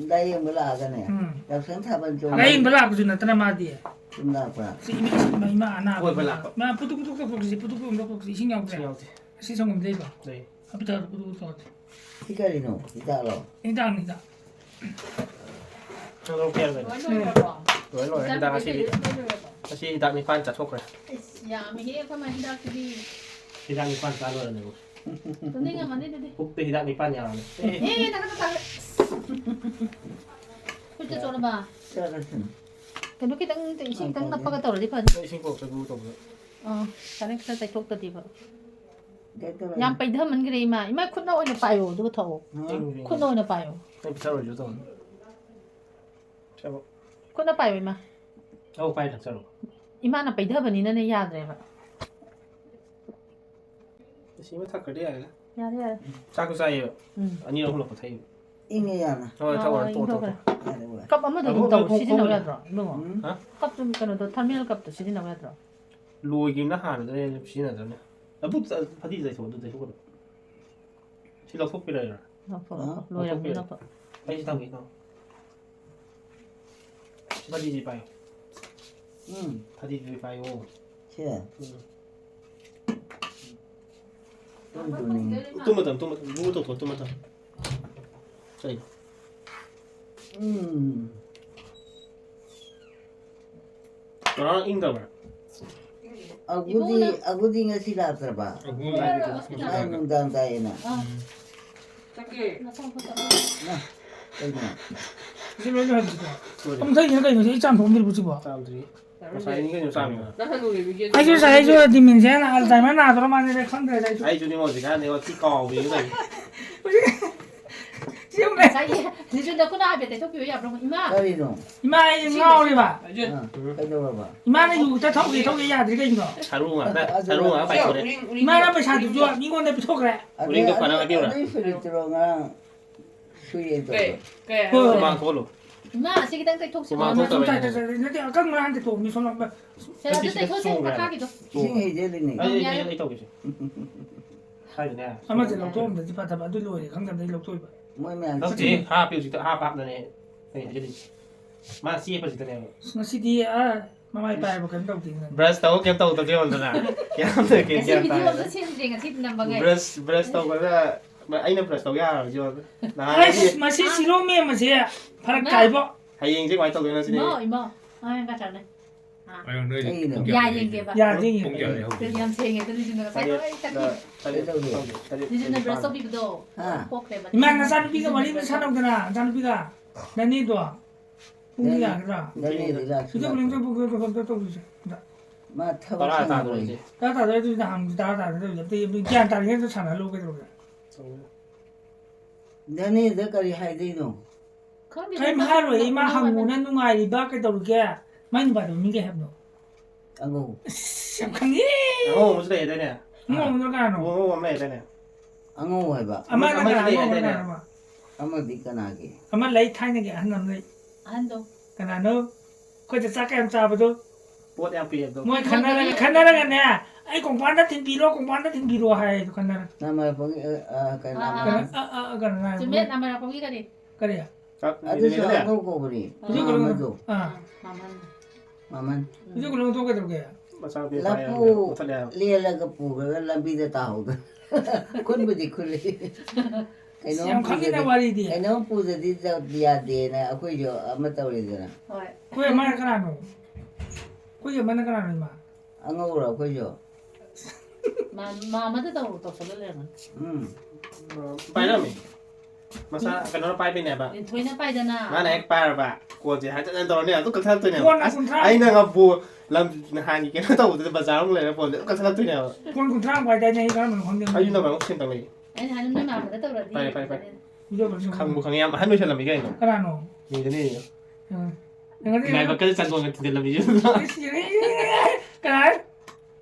ꯂꯥꯏꯌꯦꯡꯕ ꯂꯥꯛꯑꯒꯅꯦ? ꯎꯝ꯫ ꯌꯥꯎꯁꯪ ꯊꯥꯕꯜ ꯆꯣꯡꯕ ꯂꯥꯏꯌꯦꯡꯕ ꯂꯥꯛꯄꯁꯨ ꯅꯠꯇꯅ ꯃꯥꯗꯤ꯫ ꯁꯨꯝ ꯂꯥꯛꯄ꯭ꯔꯥ? ꯁꯤ ꯏꯃꯥ, ꯏꯃꯥ, ꯏꯃꯥ ꯑꯅꯥꯕ ꯀꯣꯏꯕ ꯂꯥꯛꯄ꯫ ꯃꯥ ꯄꯨꯇꯨꯛ ꯄꯨꯇꯨꯛ ꯇꯧꯊꯣꯛꯈꯤꯁꯤ, ꯄꯨꯇꯨꯛ ꯄꯨꯇꯨꯛ ꯇꯧꯊꯣꯛꯈꯤꯁꯤ, ꯏꯁꯤꯡ ꯌꯥꯎꯗ꯭ꯔꯦ? ꯏꯁꯤꯡ ꯌꯥꯎꯗꯦ꯫ ꯑꯁꯤ ꯁꯪꯒꯣꯝ ꯂꯩꯕ꯭ꯔꯣ? ꯂꯩ꯫ ꯍꯥꯏꯐꯦꯠ ꯇꯧꯔꯣ, ꯄꯨꯇꯨꯛ ꯄꯨꯇꯨꯛ ꯇꯧꯔꯗꯤ꯫ ꯁꯤ ꯀꯔꯤꯅꯣ? ꯍꯤꯗꯥꯛꯂꯣ? ꯍꯤꯗꯥꯛꯅꯤ, ꯍꯤꯗꯥꯛ꯫ ꯂꯣꯏ ꯂꯣꯏꯔꯕꯣ? ꯂꯣꯏ ꯂꯣꯏꯔꯦ, ꯍꯤꯗꯥꯛ ꯉꯁꯤꯗꯤ꯫ ꯂꯣꯏ ꯂꯣꯏꯔꯕꯣ? ꯉꯁꯤ ꯍꯤꯗꯥꯛ ꯅꯤꯄꯥꯟ ꯆꯥꯊꯣꯛꯈ꯭ꯔꯦ꯫ ꯏꯁ, ꯌꯥꯝꯃꯤꯍꯦ, ꯑꯩꯈꯣꯏ ꯃꯥ ꯍꯤꯗꯥꯛꯇꯨꯗꯤ꯫ ꯍꯤꯗꯥꯛ ꯅꯤꯄꯥꯟ ꯆꯥ ꯂꯣꯏꯔꯝꯅꯦꯕ꯫ ꯇꯨꯝꯅꯤꯡꯉꯝꯃꯅꯤ ꯑꯗꯨꯗꯤ꯫ ꯄꯨꯛꯇ ꯍꯤꯗꯥꯛ ꯅꯤꯄꯥꯟ ꯌꯥꯎꯔꯝꯅꯦ꯫ ꯑꯦ, ꯅꯪ ꯈꯛꯇ ꯇꯥꯔꯦ꯫ ꯈꯨꯠꯇ ꯆꯣꯠꯂꯕ? ꯆꯣꯠꯂꯁꯅꯨ꯫ ꯀꯩꯅꯣ ꯈꯤꯇꯪ, ꯏꯁꯤꯡ ꯈꯤꯇꯪ ꯅꯞꯄꯒ ꯇꯧꯔꯗꯤ ꯐꯅꯤ꯫ ꯅꯪ ꯏꯁꯤꯡ ꯄꯣꯔꯛꯇ ꯒꯨ ꯇꯧꯕꯗ꯫ ꯑꯥ, ꯈꯤꯇꯪ ꯈꯔ ꯇꯩꯊꯣꯛꯇꯗꯤ ꯐꯕ꯫ ꯀꯩꯗꯧꯔꯒꯦ? ꯌꯥꯝ ꯄꯩꯊꯃꯟꯈ꯭ꯔꯦ, ꯏꯃꯥ꯫ ꯏꯃꯥ, ꯈꯨꯠꯅ ꯑꯣꯏꯅ ꯄꯥꯏꯌꯣ, ꯑꯗꯨꯒ ꯊꯛꯑꯣ꯫ ꯍꯥ? ꯈꯨꯠꯅ ꯑꯣꯏꯅ ꯄꯥꯏꯌꯣ꯫ ꯑꯩ ꯄꯤꯊꯔꯣꯏꯁꯨ ꯇꯧꯅꯤ꯫ ꯁꯦꯕꯣ꯫ ꯈꯨꯠꯅ ꯄꯥꯏꯌꯣ, ꯏꯃꯥ꯫ ꯑꯧ, ꯄꯥꯏ ꯊꯛꯆꯔꯣ꯫ ꯏꯃꯥꯅ ꯄꯩꯊꯕꯅꯤꯅꯅꯦ, ꯌꯥꯗ꯭ꯔꯦꯕ꯫ ꯑꯁꯤ ꯑꯃ ꯊꯛꯈ꯭ꯔꯗꯤ ꯌꯥꯔꯦꯗ꯫ ꯌꯥꯔꯦ, ꯌꯥꯔꯦ꯫ ꯆꯥꯛꯁꯨ ꯆꯥꯏꯌꯦꯕ꯫ ꯎꯝ꯫ ꯑꯅꯤꯔꯛ ꯑꯍꯨꯝꯂꯛ ꯊꯛꯏꯕ꯫ ꯏꯪꯉꯦ ꯌꯥꯝꯅ꯫ ꯍꯣꯏ, ꯊꯛꯑꯣ, ꯑꯥ, ꯇꯣꯛꯑꯣ, ꯏꯪꯊꯣꯛꯈ꯭ꯔꯦ꯫ ꯇꯣꯛꯑꯣ꯫ ꯌꯥꯔꯦ, ꯌꯥꯔꯦ꯫ ꯀꯞ ꯑꯃꯗꯨꯗꯤ ꯑꯃꯨꯛ ꯇꯧ-, ꯑꯃꯨꯛ ꯁꯤꯖꯤꯟꯅꯕ ꯈꯣꯝꯃꯨꯅꯦ꯫ ꯌꯥꯗ꯭ꯔꯣ, ꯏꯕꯨꯡꯉꯣ? ꯎꯝ? ꯍꯥ? ꯀꯞꯇꯨ, ꯀꯩꯅꯣꯗꯣ, ꯊꯔꯃꯦꯜ ꯀꯞꯇꯣ ꯁꯤꯖꯤꯟꯅꯕ ꯌꯥꯗ꯭ꯔꯣ? ꯂꯣꯏꯈꯤꯕꯅ ꯍꯥꯟꯅꯗꯅ ꯑꯩꯅ ꯁꯤꯖꯤꯟꯅꯗ꯭ꯔꯕꯅꯦ꯫ ꯑꯗꯨ ꯆ-, ꯐꯗꯤ ꯇꯩꯊꯣꯛ, ꯑꯗꯨ ꯇꯩꯊꯣꯛꯀꯗꯕ꯫ ꯁꯤ ꯂꯧꯊꯣꯛꯄꯤꯔꯣꯏꯔꯥ? ꯂꯧꯊꯣꯛ, ꯂꯧꯊꯣꯛ꯫ ꯑ? ꯂꯣꯏꯔꯕꯅꯤ, ꯂꯧꯊꯣꯛꯄꯤꯔꯣꯏ꯫ ꯂꯧꯊꯣꯛ꯫ ꯑꯩ ꯁꯤ ꯊꯝꯒꯦ, ꯊꯝꯒꯦ꯫ ꯁꯤ ꯐꯗꯤꯁꯤ ꯄꯥꯏꯌꯣ꯫ ꯎꯝ꯫ ꯐꯗꯤꯁꯤ ꯄꯥꯏꯌꯣ꯫ ꯁꯦ꯫ ꯎꯝ꯫ ꯇꯨꯝ ꯇꯨꯝꯅꯤꯡꯉꯤ꯫ ꯇꯨꯝꯕ ꯃꯇꯝ, ꯇꯨꯝꯕ ꯃꯇꯝ꯫ ꯒꯨ ꯇꯧꯊꯣꯛꯑꯣ, ꯇꯨꯝꯕ ꯃꯇꯝ꯫ ꯀꯩ? ꯎꯝ꯫ ꯉꯔꯥꯡ ꯏꯪꯗꯕ꯭ꯔꯥ? ꯑꯒꯨꯗꯤ, ꯑꯒꯨꯗꯤ ꯉꯁꯤ ꯂꯥꯛꯇ꯭ꯔꯕ? ꯃꯥꯏ ꯅꯨꯡꯗꯥꯡ ꯇꯥꯏꯌꯦꯅ꯫ ꯅ, ꯀꯩꯅꯣ? ꯁꯤ ꯂꯣꯏ ꯂꯣꯏꯍꯟꯁꯤꯀꯣ꯫ ꯑꯃꯨꯛ ꯊꯛꯏꯁꯤꯅ ꯀꯩꯅꯣ? ꯁꯤ ꯏꯆꯥꯝ ꯊꯣꯛꯑꯝꯗ꯭ꯔꯤꯕꯣ ꯁꯤꯕꯣ? ꯆꯥꯝꯗ꯭ꯔꯤ꯫ ꯉꯁꯥꯏ ꯅꯤꯡꯁꯤꯡꯉꯤꯕ ꯆꯥꯝꯃꯤꯕ꯫ ꯑꯩꯁꯨ ꯉꯁꯥꯏ ꯑꯩꯁꯨ ꯗꯤꯃꯦꯟꯁꯤꯌꯥꯅ ꯑꯜꯖꯥꯏꯃꯔ ꯅꯥꯗ꯭ꯔꯣ ꯃꯥꯟꯅꯔꯦ ꯈꯪꯗ꯭ꯔꯦꯗ ꯑꯩꯁꯨ꯫ ꯑꯩꯁꯨ ꯅꯤꯡꯉꯣꯜꯁꯤ ꯀꯥꯟꯗ ꯊꯤ ꯀꯥꯎꯕꯤꯒ ꯂꯩ꯫ ꯉꯁꯥꯏꯒꯤ ꯖꯤꯖꯨꯗ ꯈꯨꯠꯅ ꯍꯥꯏꯐꯦꯠ ꯇꯩꯊꯣꯛꯄꯤꯕ ꯌꯥꯕ꯭ꯔꯣ? ꯏꯃꯥ! ꯀꯔꯤꯅꯣ? ꯏꯃꯥ ꯑꯩ ꯉꯥꯎꯔꯦꯕ꯫ ꯑꯥ, ꯀꯩꯗꯧꯔꯕ? ꯏꯃꯥꯅ ꯌꯨ ꯈꯛꯇ ꯊꯧꯒꯦ ꯊꯧꯒꯦ ꯌꯥꯗ꯭ꯔꯤ ꯀꯩꯒꯤꯅꯣ? ꯁꯔꯨ ꯉꯥꯛꯇ ꯁꯔꯨ ꯉꯥꯛꯇ ꯄꯥꯏꯊꯣꯔꯦ꯫ ꯏꯃꯥꯅ ꯄꯩꯁꯥꯗꯨꯁꯨ ꯃꯤꯉꯣꯟꯗ ꯄꯤꯊꯣꯛꯈ꯭ꯔꯦ꯫ ꯎꯔꯤꯡꯗꯣ ꯐꯅꯕ ꯍꯥꯏꯕꯤꯌꯨꯔꯥ? ꯑꯗꯨꯏ ꯐꯨꯔꯤꯠꯇꯨꯔꯣ ꯉꯔꯥꯡ ꯁꯨꯏ ꯍꯥꯏꯗꯣ? ꯍꯣꯏ, ꯍꯣꯏ꯫ ꯍꯨꯃꯥꯡ ꯊꯣꯛꯍꯜꯂꯣ꯫ ꯏꯃꯥ ꯑꯁꯤ ꯈꯤꯇꯪ ꯇꯩꯊꯣꯛꯁꯤ꯫ ꯍꯨꯃꯥꯡ ꯊꯣꯛꯇꯕ ꯍꯥꯏꯅ꯫ ꯅꯠꯇꯦ ꯑꯀꯪꯕ ꯍꯥꯟꯅ ꯇꯩꯊꯣꯛꯑꯣ ꯃꯤ ꯁꯣꯝ ꯅꯥꯀꯟꯗ꯫ ꯁꯦ, ꯑꯗꯨ ꯇꯩꯊꯣꯛꯁꯦ ꯃꯈꯥꯒꯤꯗꯣ꯫ ꯏꯁꯤꯡ ꯍꯩꯖꯤꯜꯂꯤꯅꯦ꯫ ꯑꯩ ꯑꯩ ꯑꯩ ꯇꯧꯒꯦꯁꯦ꯫ ꯍꯥꯏꯗꯨꯅꯦ꯫ ꯑꯃꯁꯦ ꯂꯧꯊꯣꯛꯑꯝꯗꯗꯤ ꯐꯗꯕ ꯑꯗꯨ ꯂꯣꯏꯔꯦ ꯈꯪꯗꯕꯗꯩ ꯂꯧꯊꯣꯛꯏꯕ꯫ ꯃꯣꯏ ꯃꯌꯥꯝ ꯅꯠꯇꯦ, ꯍꯥꯞꯄꯤ ꯍꯧꯖꯤꯛꯇ ꯍꯥꯞꯄ ꯍꯥꯞꯅꯅꯦ꯫ ꯑꯩ ꯍꯥꯏꯖꯜꯂꯤꯁꯦ꯫ ꯃꯥ ꯆꯦꯞꯄꯁꯤꯗꯅꯦꯕ꯫ ꯑꯁ, ꯉꯁꯤꯗꯤ ꯑ ꯃꯃꯥꯏ ꯄꯥꯏꯕ ꯀꯩꯝ ꯇꯧꯗꯦ꯫ ꯕ꯭ꯔꯁ ꯇꯧ ꯀꯩꯝ ꯇꯧꯗꯕꯗꯤ ꯌꯣꯟꯗꯅ꯫ ꯌꯥꯝꯅ ꯀꯩ ꯉꯁꯤ ꯒ꯭ꯌꯥꯟ ꯚꯤꯗꯤꯑꯣ ꯇꯥꯔꯦ꯫ ꯑꯝꯇ ꯁꯦꯝꯁꯦ ꯉꯁꯤ ꯅꯝꯕꯉꯩ꯫ ꯕ꯭ꯔꯁ ꯕ꯭ꯔꯁ ꯇꯧꯕꯗ ꯑꯩꯅ ꯕ꯭ꯔꯁ ꯇꯧ ꯌꯥꯔꯕꯗꯤ ꯌꯣꯟꯗ꯫ ꯅꯍꯥꯟ ꯑꯁ, ꯃꯁꯤ ꯁꯤꯔꯣ ꯃꯦꯝ ꯑꯁꯦ ꯐꯔꯛ ꯇꯥꯏꯕꯣ꯫ ꯍꯌꯦꯡꯁꯦ ꯀꯃꯥꯏꯅ ꯇꯧꯗꯣꯏꯅꯣ ꯁꯤꯅꯤ꯫ ꯏꯃꯥ, ꯏꯃꯥ꯫ ꯑꯉꯥꯡ ꯀ ꯆꯠꯂꯦ꯫ ꯑꯌꯣ, ꯅꯣꯏꯗꯤ ꯀꯩꯅꯣ? ꯄꯨꯡ ꯌꯥ ꯀꯌꯥꯗ ꯌꯦꯡꯒꯦꯕ꯫ ꯍꯧꯒꯦ? ꯌꯥꯗꯦ ꯌꯦꯡꯒꯦ꯫ ꯄꯨꯡ ꯀꯌꯥꯗ ꯍꯧꯒꯦ? ꯌꯥꯝ ꯁꯦꯡꯉꯦ ꯑꯗꯨ ꯂꯤꯖꯨꯅ ꯉꯁꯥꯏ ꯇꯔꯦꯠ, ꯂꯣꯏ ꯇꯛꯈꯤ꯫ ꯇꯔꯦꯠ, ꯀꯩꯗꯧꯒꯦ? ꯇꯔꯦꯠ, ꯇꯔꯦꯠ, ꯂꯤꯖꯨꯅ ꯕ꯭ꯔꯁ ꯇꯔꯦꯠ, ꯇꯧꯕꯤꯕꯗꯣ ꯍꯥ? ꯄꯣꯛꯈ꯭ꯔꯦꯕ꯫ ꯏꯃꯥ, ꯅꯆꯥꯅꯨꯄꯤꯒ ꯋꯥꯔꯤ ꯑꯃ ꯁꯥꯟꯅꯧꯗꯅ, ꯅꯆꯥꯅꯨꯄꯤꯒ꯫ ꯅꯅꯦꯗꯣ꯫ ꯄꯨꯡꯗꯤ ꯌꯥꯒꯗ꯭ꯔꯥ? ꯅꯅꯦꯗꯤ ꯂꯥꯛꯁꯨ ꯁꯤꯗ ꯂꯥꯛꯇꯦ꯫ ꯄꯨꯂꯤꯁꯇ ꯄꯨꯈꯠ ꯄꯨꯈꯠꯇ ꯇꯧꯔꯤꯁꯦ꯫ ꯑꯗ ꯃꯥ ꯊꯕꯛ ꯇꯔꯥ ꯁꯪꯉꯔꯣꯏ꯫ ꯇꯥꯗꯣꯔꯦ꯫ ꯇꯔꯥ ꯇꯥꯗꯣꯔꯦ, ꯑꯗꯨꯗꯤ ꯅꯍꯥꯟ ꯇꯔꯥ ꯇꯥꯗꯣꯔꯦ, ꯑꯗꯨꯗꯤ ꯑꯝꯇ ꯒ꯭ꯌꯥꯟ ꯇꯥꯔꯤꯉꯩꯗ ꯁꯥꯟꯅꯍꯜꯂꯣ ꯀꯩꯗꯧꯔꯒꯦ? ꯅꯅꯦꯗ ꯀꯔꯤ ꯍꯥꯏꯗꯣꯏꯅꯣ? ꯈꯪꯗꯦ, ꯀꯔꯤꯝ ꯅꯪ ꯍꯥꯏꯔꯣꯏ, ꯅꯪ ꯏꯃꯥ ꯅꯪ ꯍꯪꯉꯨꯅ ꯅꯨꯡꯉꯥꯏꯔꯤꯕ ꯀꯩꯗꯧꯔꯤꯒꯦ? ꯃꯥꯏ ꯅꯨꯄꯥꯗꯣ ꯃꯃꯤꯡ ꯀꯩ ꯍꯥꯏꯕꯅꯣ? ꯑꯉꯧ꯫ ꯑꯁ, ꯌꯥꯝ ꯈꯪꯉꯦ꯫ ꯑꯉꯧꯕ ꯑꯃꯁꯨ ꯂꯩ ꯍꯥꯏꯗꯥꯏꯅꯦ? ꯑꯉꯧꯕꯗꯣ ꯀꯅꯥꯅꯣ? ꯑꯉꯧꯕ ꯑꯃ ꯂꯩ ꯍꯥꯏꯗꯥꯏꯅꯦ? ꯑꯉꯧ ꯍꯥꯏꯕ꯫ ꯑꯃꯅ ꯑꯃꯁꯨ ꯀꯅꯥ? ꯂꯩ ꯑꯉꯧꯕꯗꯣ ꯍꯥꯏꯗꯥꯏꯅꯦ? ꯀꯅꯥꯅꯣ? ꯑꯃꯗꯤ ꯀꯅꯥꯒꯤ? ꯑꯃ ꯂꯩ, ꯊꯥꯏꯅꯒꯤ ꯑꯍꯟ ꯑꯃ ꯂꯩ꯫ ꯑꯍꯟꯗꯣ꯫ ꯀꯅꯥꯅꯣ? ꯑꯩꯈꯣꯏꯗ ꯆꯥꯛ ꯀꯌꯥꯝ ꯆꯥꯕꯗꯣ? ꯄꯣꯠ ꯌꯥꯝ ꯄꯤꯌꯦꯕꯗꯣ꯫ ꯃꯣꯏ ꯈꯟꯅꯔꯒ, ꯈꯟꯅꯔꯒꯅꯦ, "ꯑꯩ ꯀꯣꯡꯄꯥꯟꯗ ꯊꯤꯟꯕꯤꯔꯣ, ꯀꯣꯡꯄꯥꯟꯗ ꯊꯤꯟꯕꯤꯔꯣ" ꯍꯥꯏ, ꯑꯗꯨ ꯈꯟꯅꯔꯒ꯫ ꯅꯃꯥꯏꯄꯪꯒꯤ, ꯑ, ꯑ, ꯀꯩꯅꯣ, ꯑꯥ, ꯀꯩꯅꯣ, ꯑꯃ, ꯑ, ꯑ, ꯑ, ꯀꯩꯅꯣ ꯍꯥꯏ꯫ ꯆꯨꯝꯃꯦ, ꯅꯃꯥꯏꯔꯥꯛꯄꯝꯒꯤ ꯀꯔꯤ? ꯀꯔꯤ? ꯆꯥꯛ ꯑꯗꯨꯁꯨ ꯄꯤꯕꯅꯦ꯫ ꯑꯉꯧ ꯀꯧꯕꯅꯤ꯫ ꯍꯧꯖꯤꯛ ꯀꯩꯅꯣ, ꯑꯃꯗꯣ꯫ ꯑꯥ꯫ ꯃꯃꯟ꯫ ꯃꯃꯟ꯫ ꯍꯧꯖꯤꯛ ꯀꯩꯅꯣ ꯇꯧꯒꯗꯧꯒꯦ? ꯃꯆꯥꯅꯨꯄꯤ ꯂꯐꯨ ꯄꯥꯏꯔꯒ ꯃꯨꯊꯠꯂꯦ ꯍꯥꯏꯕ꯫ ꯂꯦꯜꯂꯒ ꯄꯨꯈ꯭ꯔꯒ ꯂꯝꯕꯤꯗ ꯇꯥꯍꯧꯗ꯫ ꯈꯨꯟꯕꯨꯗꯤ ꯈꯨꯜꯂꯤ꯫ ꯌꯥꯝ ꯈꯪꯉꯤꯅ ꯋꯥꯔꯤꯗꯤ꯫ ꯀꯩꯅꯣꯝ ꯄꯨꯗꯗꯤ ꯌꯥꯗꯦꯅ ꯑꯩꯈꯣꯏꯁꯨ ꯑꯃ ꯇꯧꯔꯤꯗꯅ꯫ ꯍꯣꯏ꯫ ꯑꯩꯈꯣꯏ ꯑꯃꯅ ꯀꯅꯥꯅꯣ? ꯑꯩꯈꯣꯏꯒꯤ ꯑꯃꯅ ꯀꯅꯥꯅꯣ, ꯏꯃꯥ? ꯑꯉꯧꯕꯔꯣ ꯑꯩꯈꯣꯏꯁꯨ? ꯃꯥ-, ꯃꯥ ꯑꯃꯗ ꯇꯧꯔꯣ, ꯇꯧꯁꯜꯂ ꯂꯩꯔꯝꯒꯅꯤ꯫ ꯎꯝ꯫ ꯄꯥꯏꯔꯝꯃꯤ꯫ ꯃꯁꯥ ꯀꯩꯅꯣꯅ ꯄꯥꯏꯕꯩꯅꯦꯕ꯫ ꯂꯤꯟꯊꯣꯏꯅ ꯄꯥꯏꯗꯅ꯫ ꯃꯥꯅ ꯍꯦꯛ ꯄꯥꯏꯔꯕ, ꯀꯣꯜꯁꯦ ꯍꯟꯖꯟ ꯍꯟꯖꯟ ꯇꯧꯔꯅꯤ, ꯑꯗꯨꯝ ꯀꯛꯊꯠꯂꯛꯇꯣꯏꯅꯦꯕ꯫ ꯀꯣꯟꯅ ꯑꯁ, ꯀꯨꯟꯊ꯭ꯔꯥ꯫ ꯑꯩꯅ ꯉꯕꯨ ꯂꯝ ꯅꯍꯥꯟꯒꯤ ꯀꯩꯅꯣ ꯇꯧꯕꯗꯨꯗ ꯕꯖꯥꯔ ꯑꯃꯨꯛ ꯂꯩꯔ ꯐꯣꯟꯁꯦ ꯑꯗꯨꯝ ꯀꯛꯊꯠꯂꯛꯇꯣꯏꯅꯦꯕ꯫ ꯀꯣꯟ ꯀꯨꯟꯊ꯭ꯔꯥ ꯑꯃꯨꯛ ꯄꯥꯏꯗꯥꯏꯅꯦ, ꯑꯩ ꯀꯔꯝꯕꯅꯣ ꯈꯪꯗꯦ꯫ ꯑꯩꯁꯨ ꯅꯝꯕꯔ ꯑꯃꯨꯛ ꯁꯦꯝ ꯇꯧꯅꯤ꯫ ꯑꯩꯅ ꯍꯥꯏ, ꯅꯣꯏ ꯃꯥꯝꯃꯗ ꯇꯧꯔꯗꯤ ꯄꯥꯏ, ꯄꯥꯏ, ꯄꯥꯏ꯫ ꯐꯖꯅꯤ꯫ ꯈꯪꯕꯨ ꯈꯪꯉꯦ, ꯌꯥꯝ ꯑꯍꯟ ꯑꯣꯏꯁꯜꯂꯝꯃꯤ ꯀꯩꯅꯣ꯫ ꯀꯅꯥꯅꯣ? ꯃꯤꯗꯨꯅꯤ꯫ ꯑ, ꯌꯦꯡꯉꯗꯤ ꯏꯃꯥꯏꯕꯀꯔ ꯆꯟꯗꯣꯟꯒ ꯊꯤꯟꯖꯤꯜꯂꯝꯃꯤ꯫ ꯏꯁ, ꯌꯦꯡꯉꯦ, ꯌꯦꯡꯉꯦ, ꯌꯦꯡꯉꯦ꯫ ꯀꯅꯥ?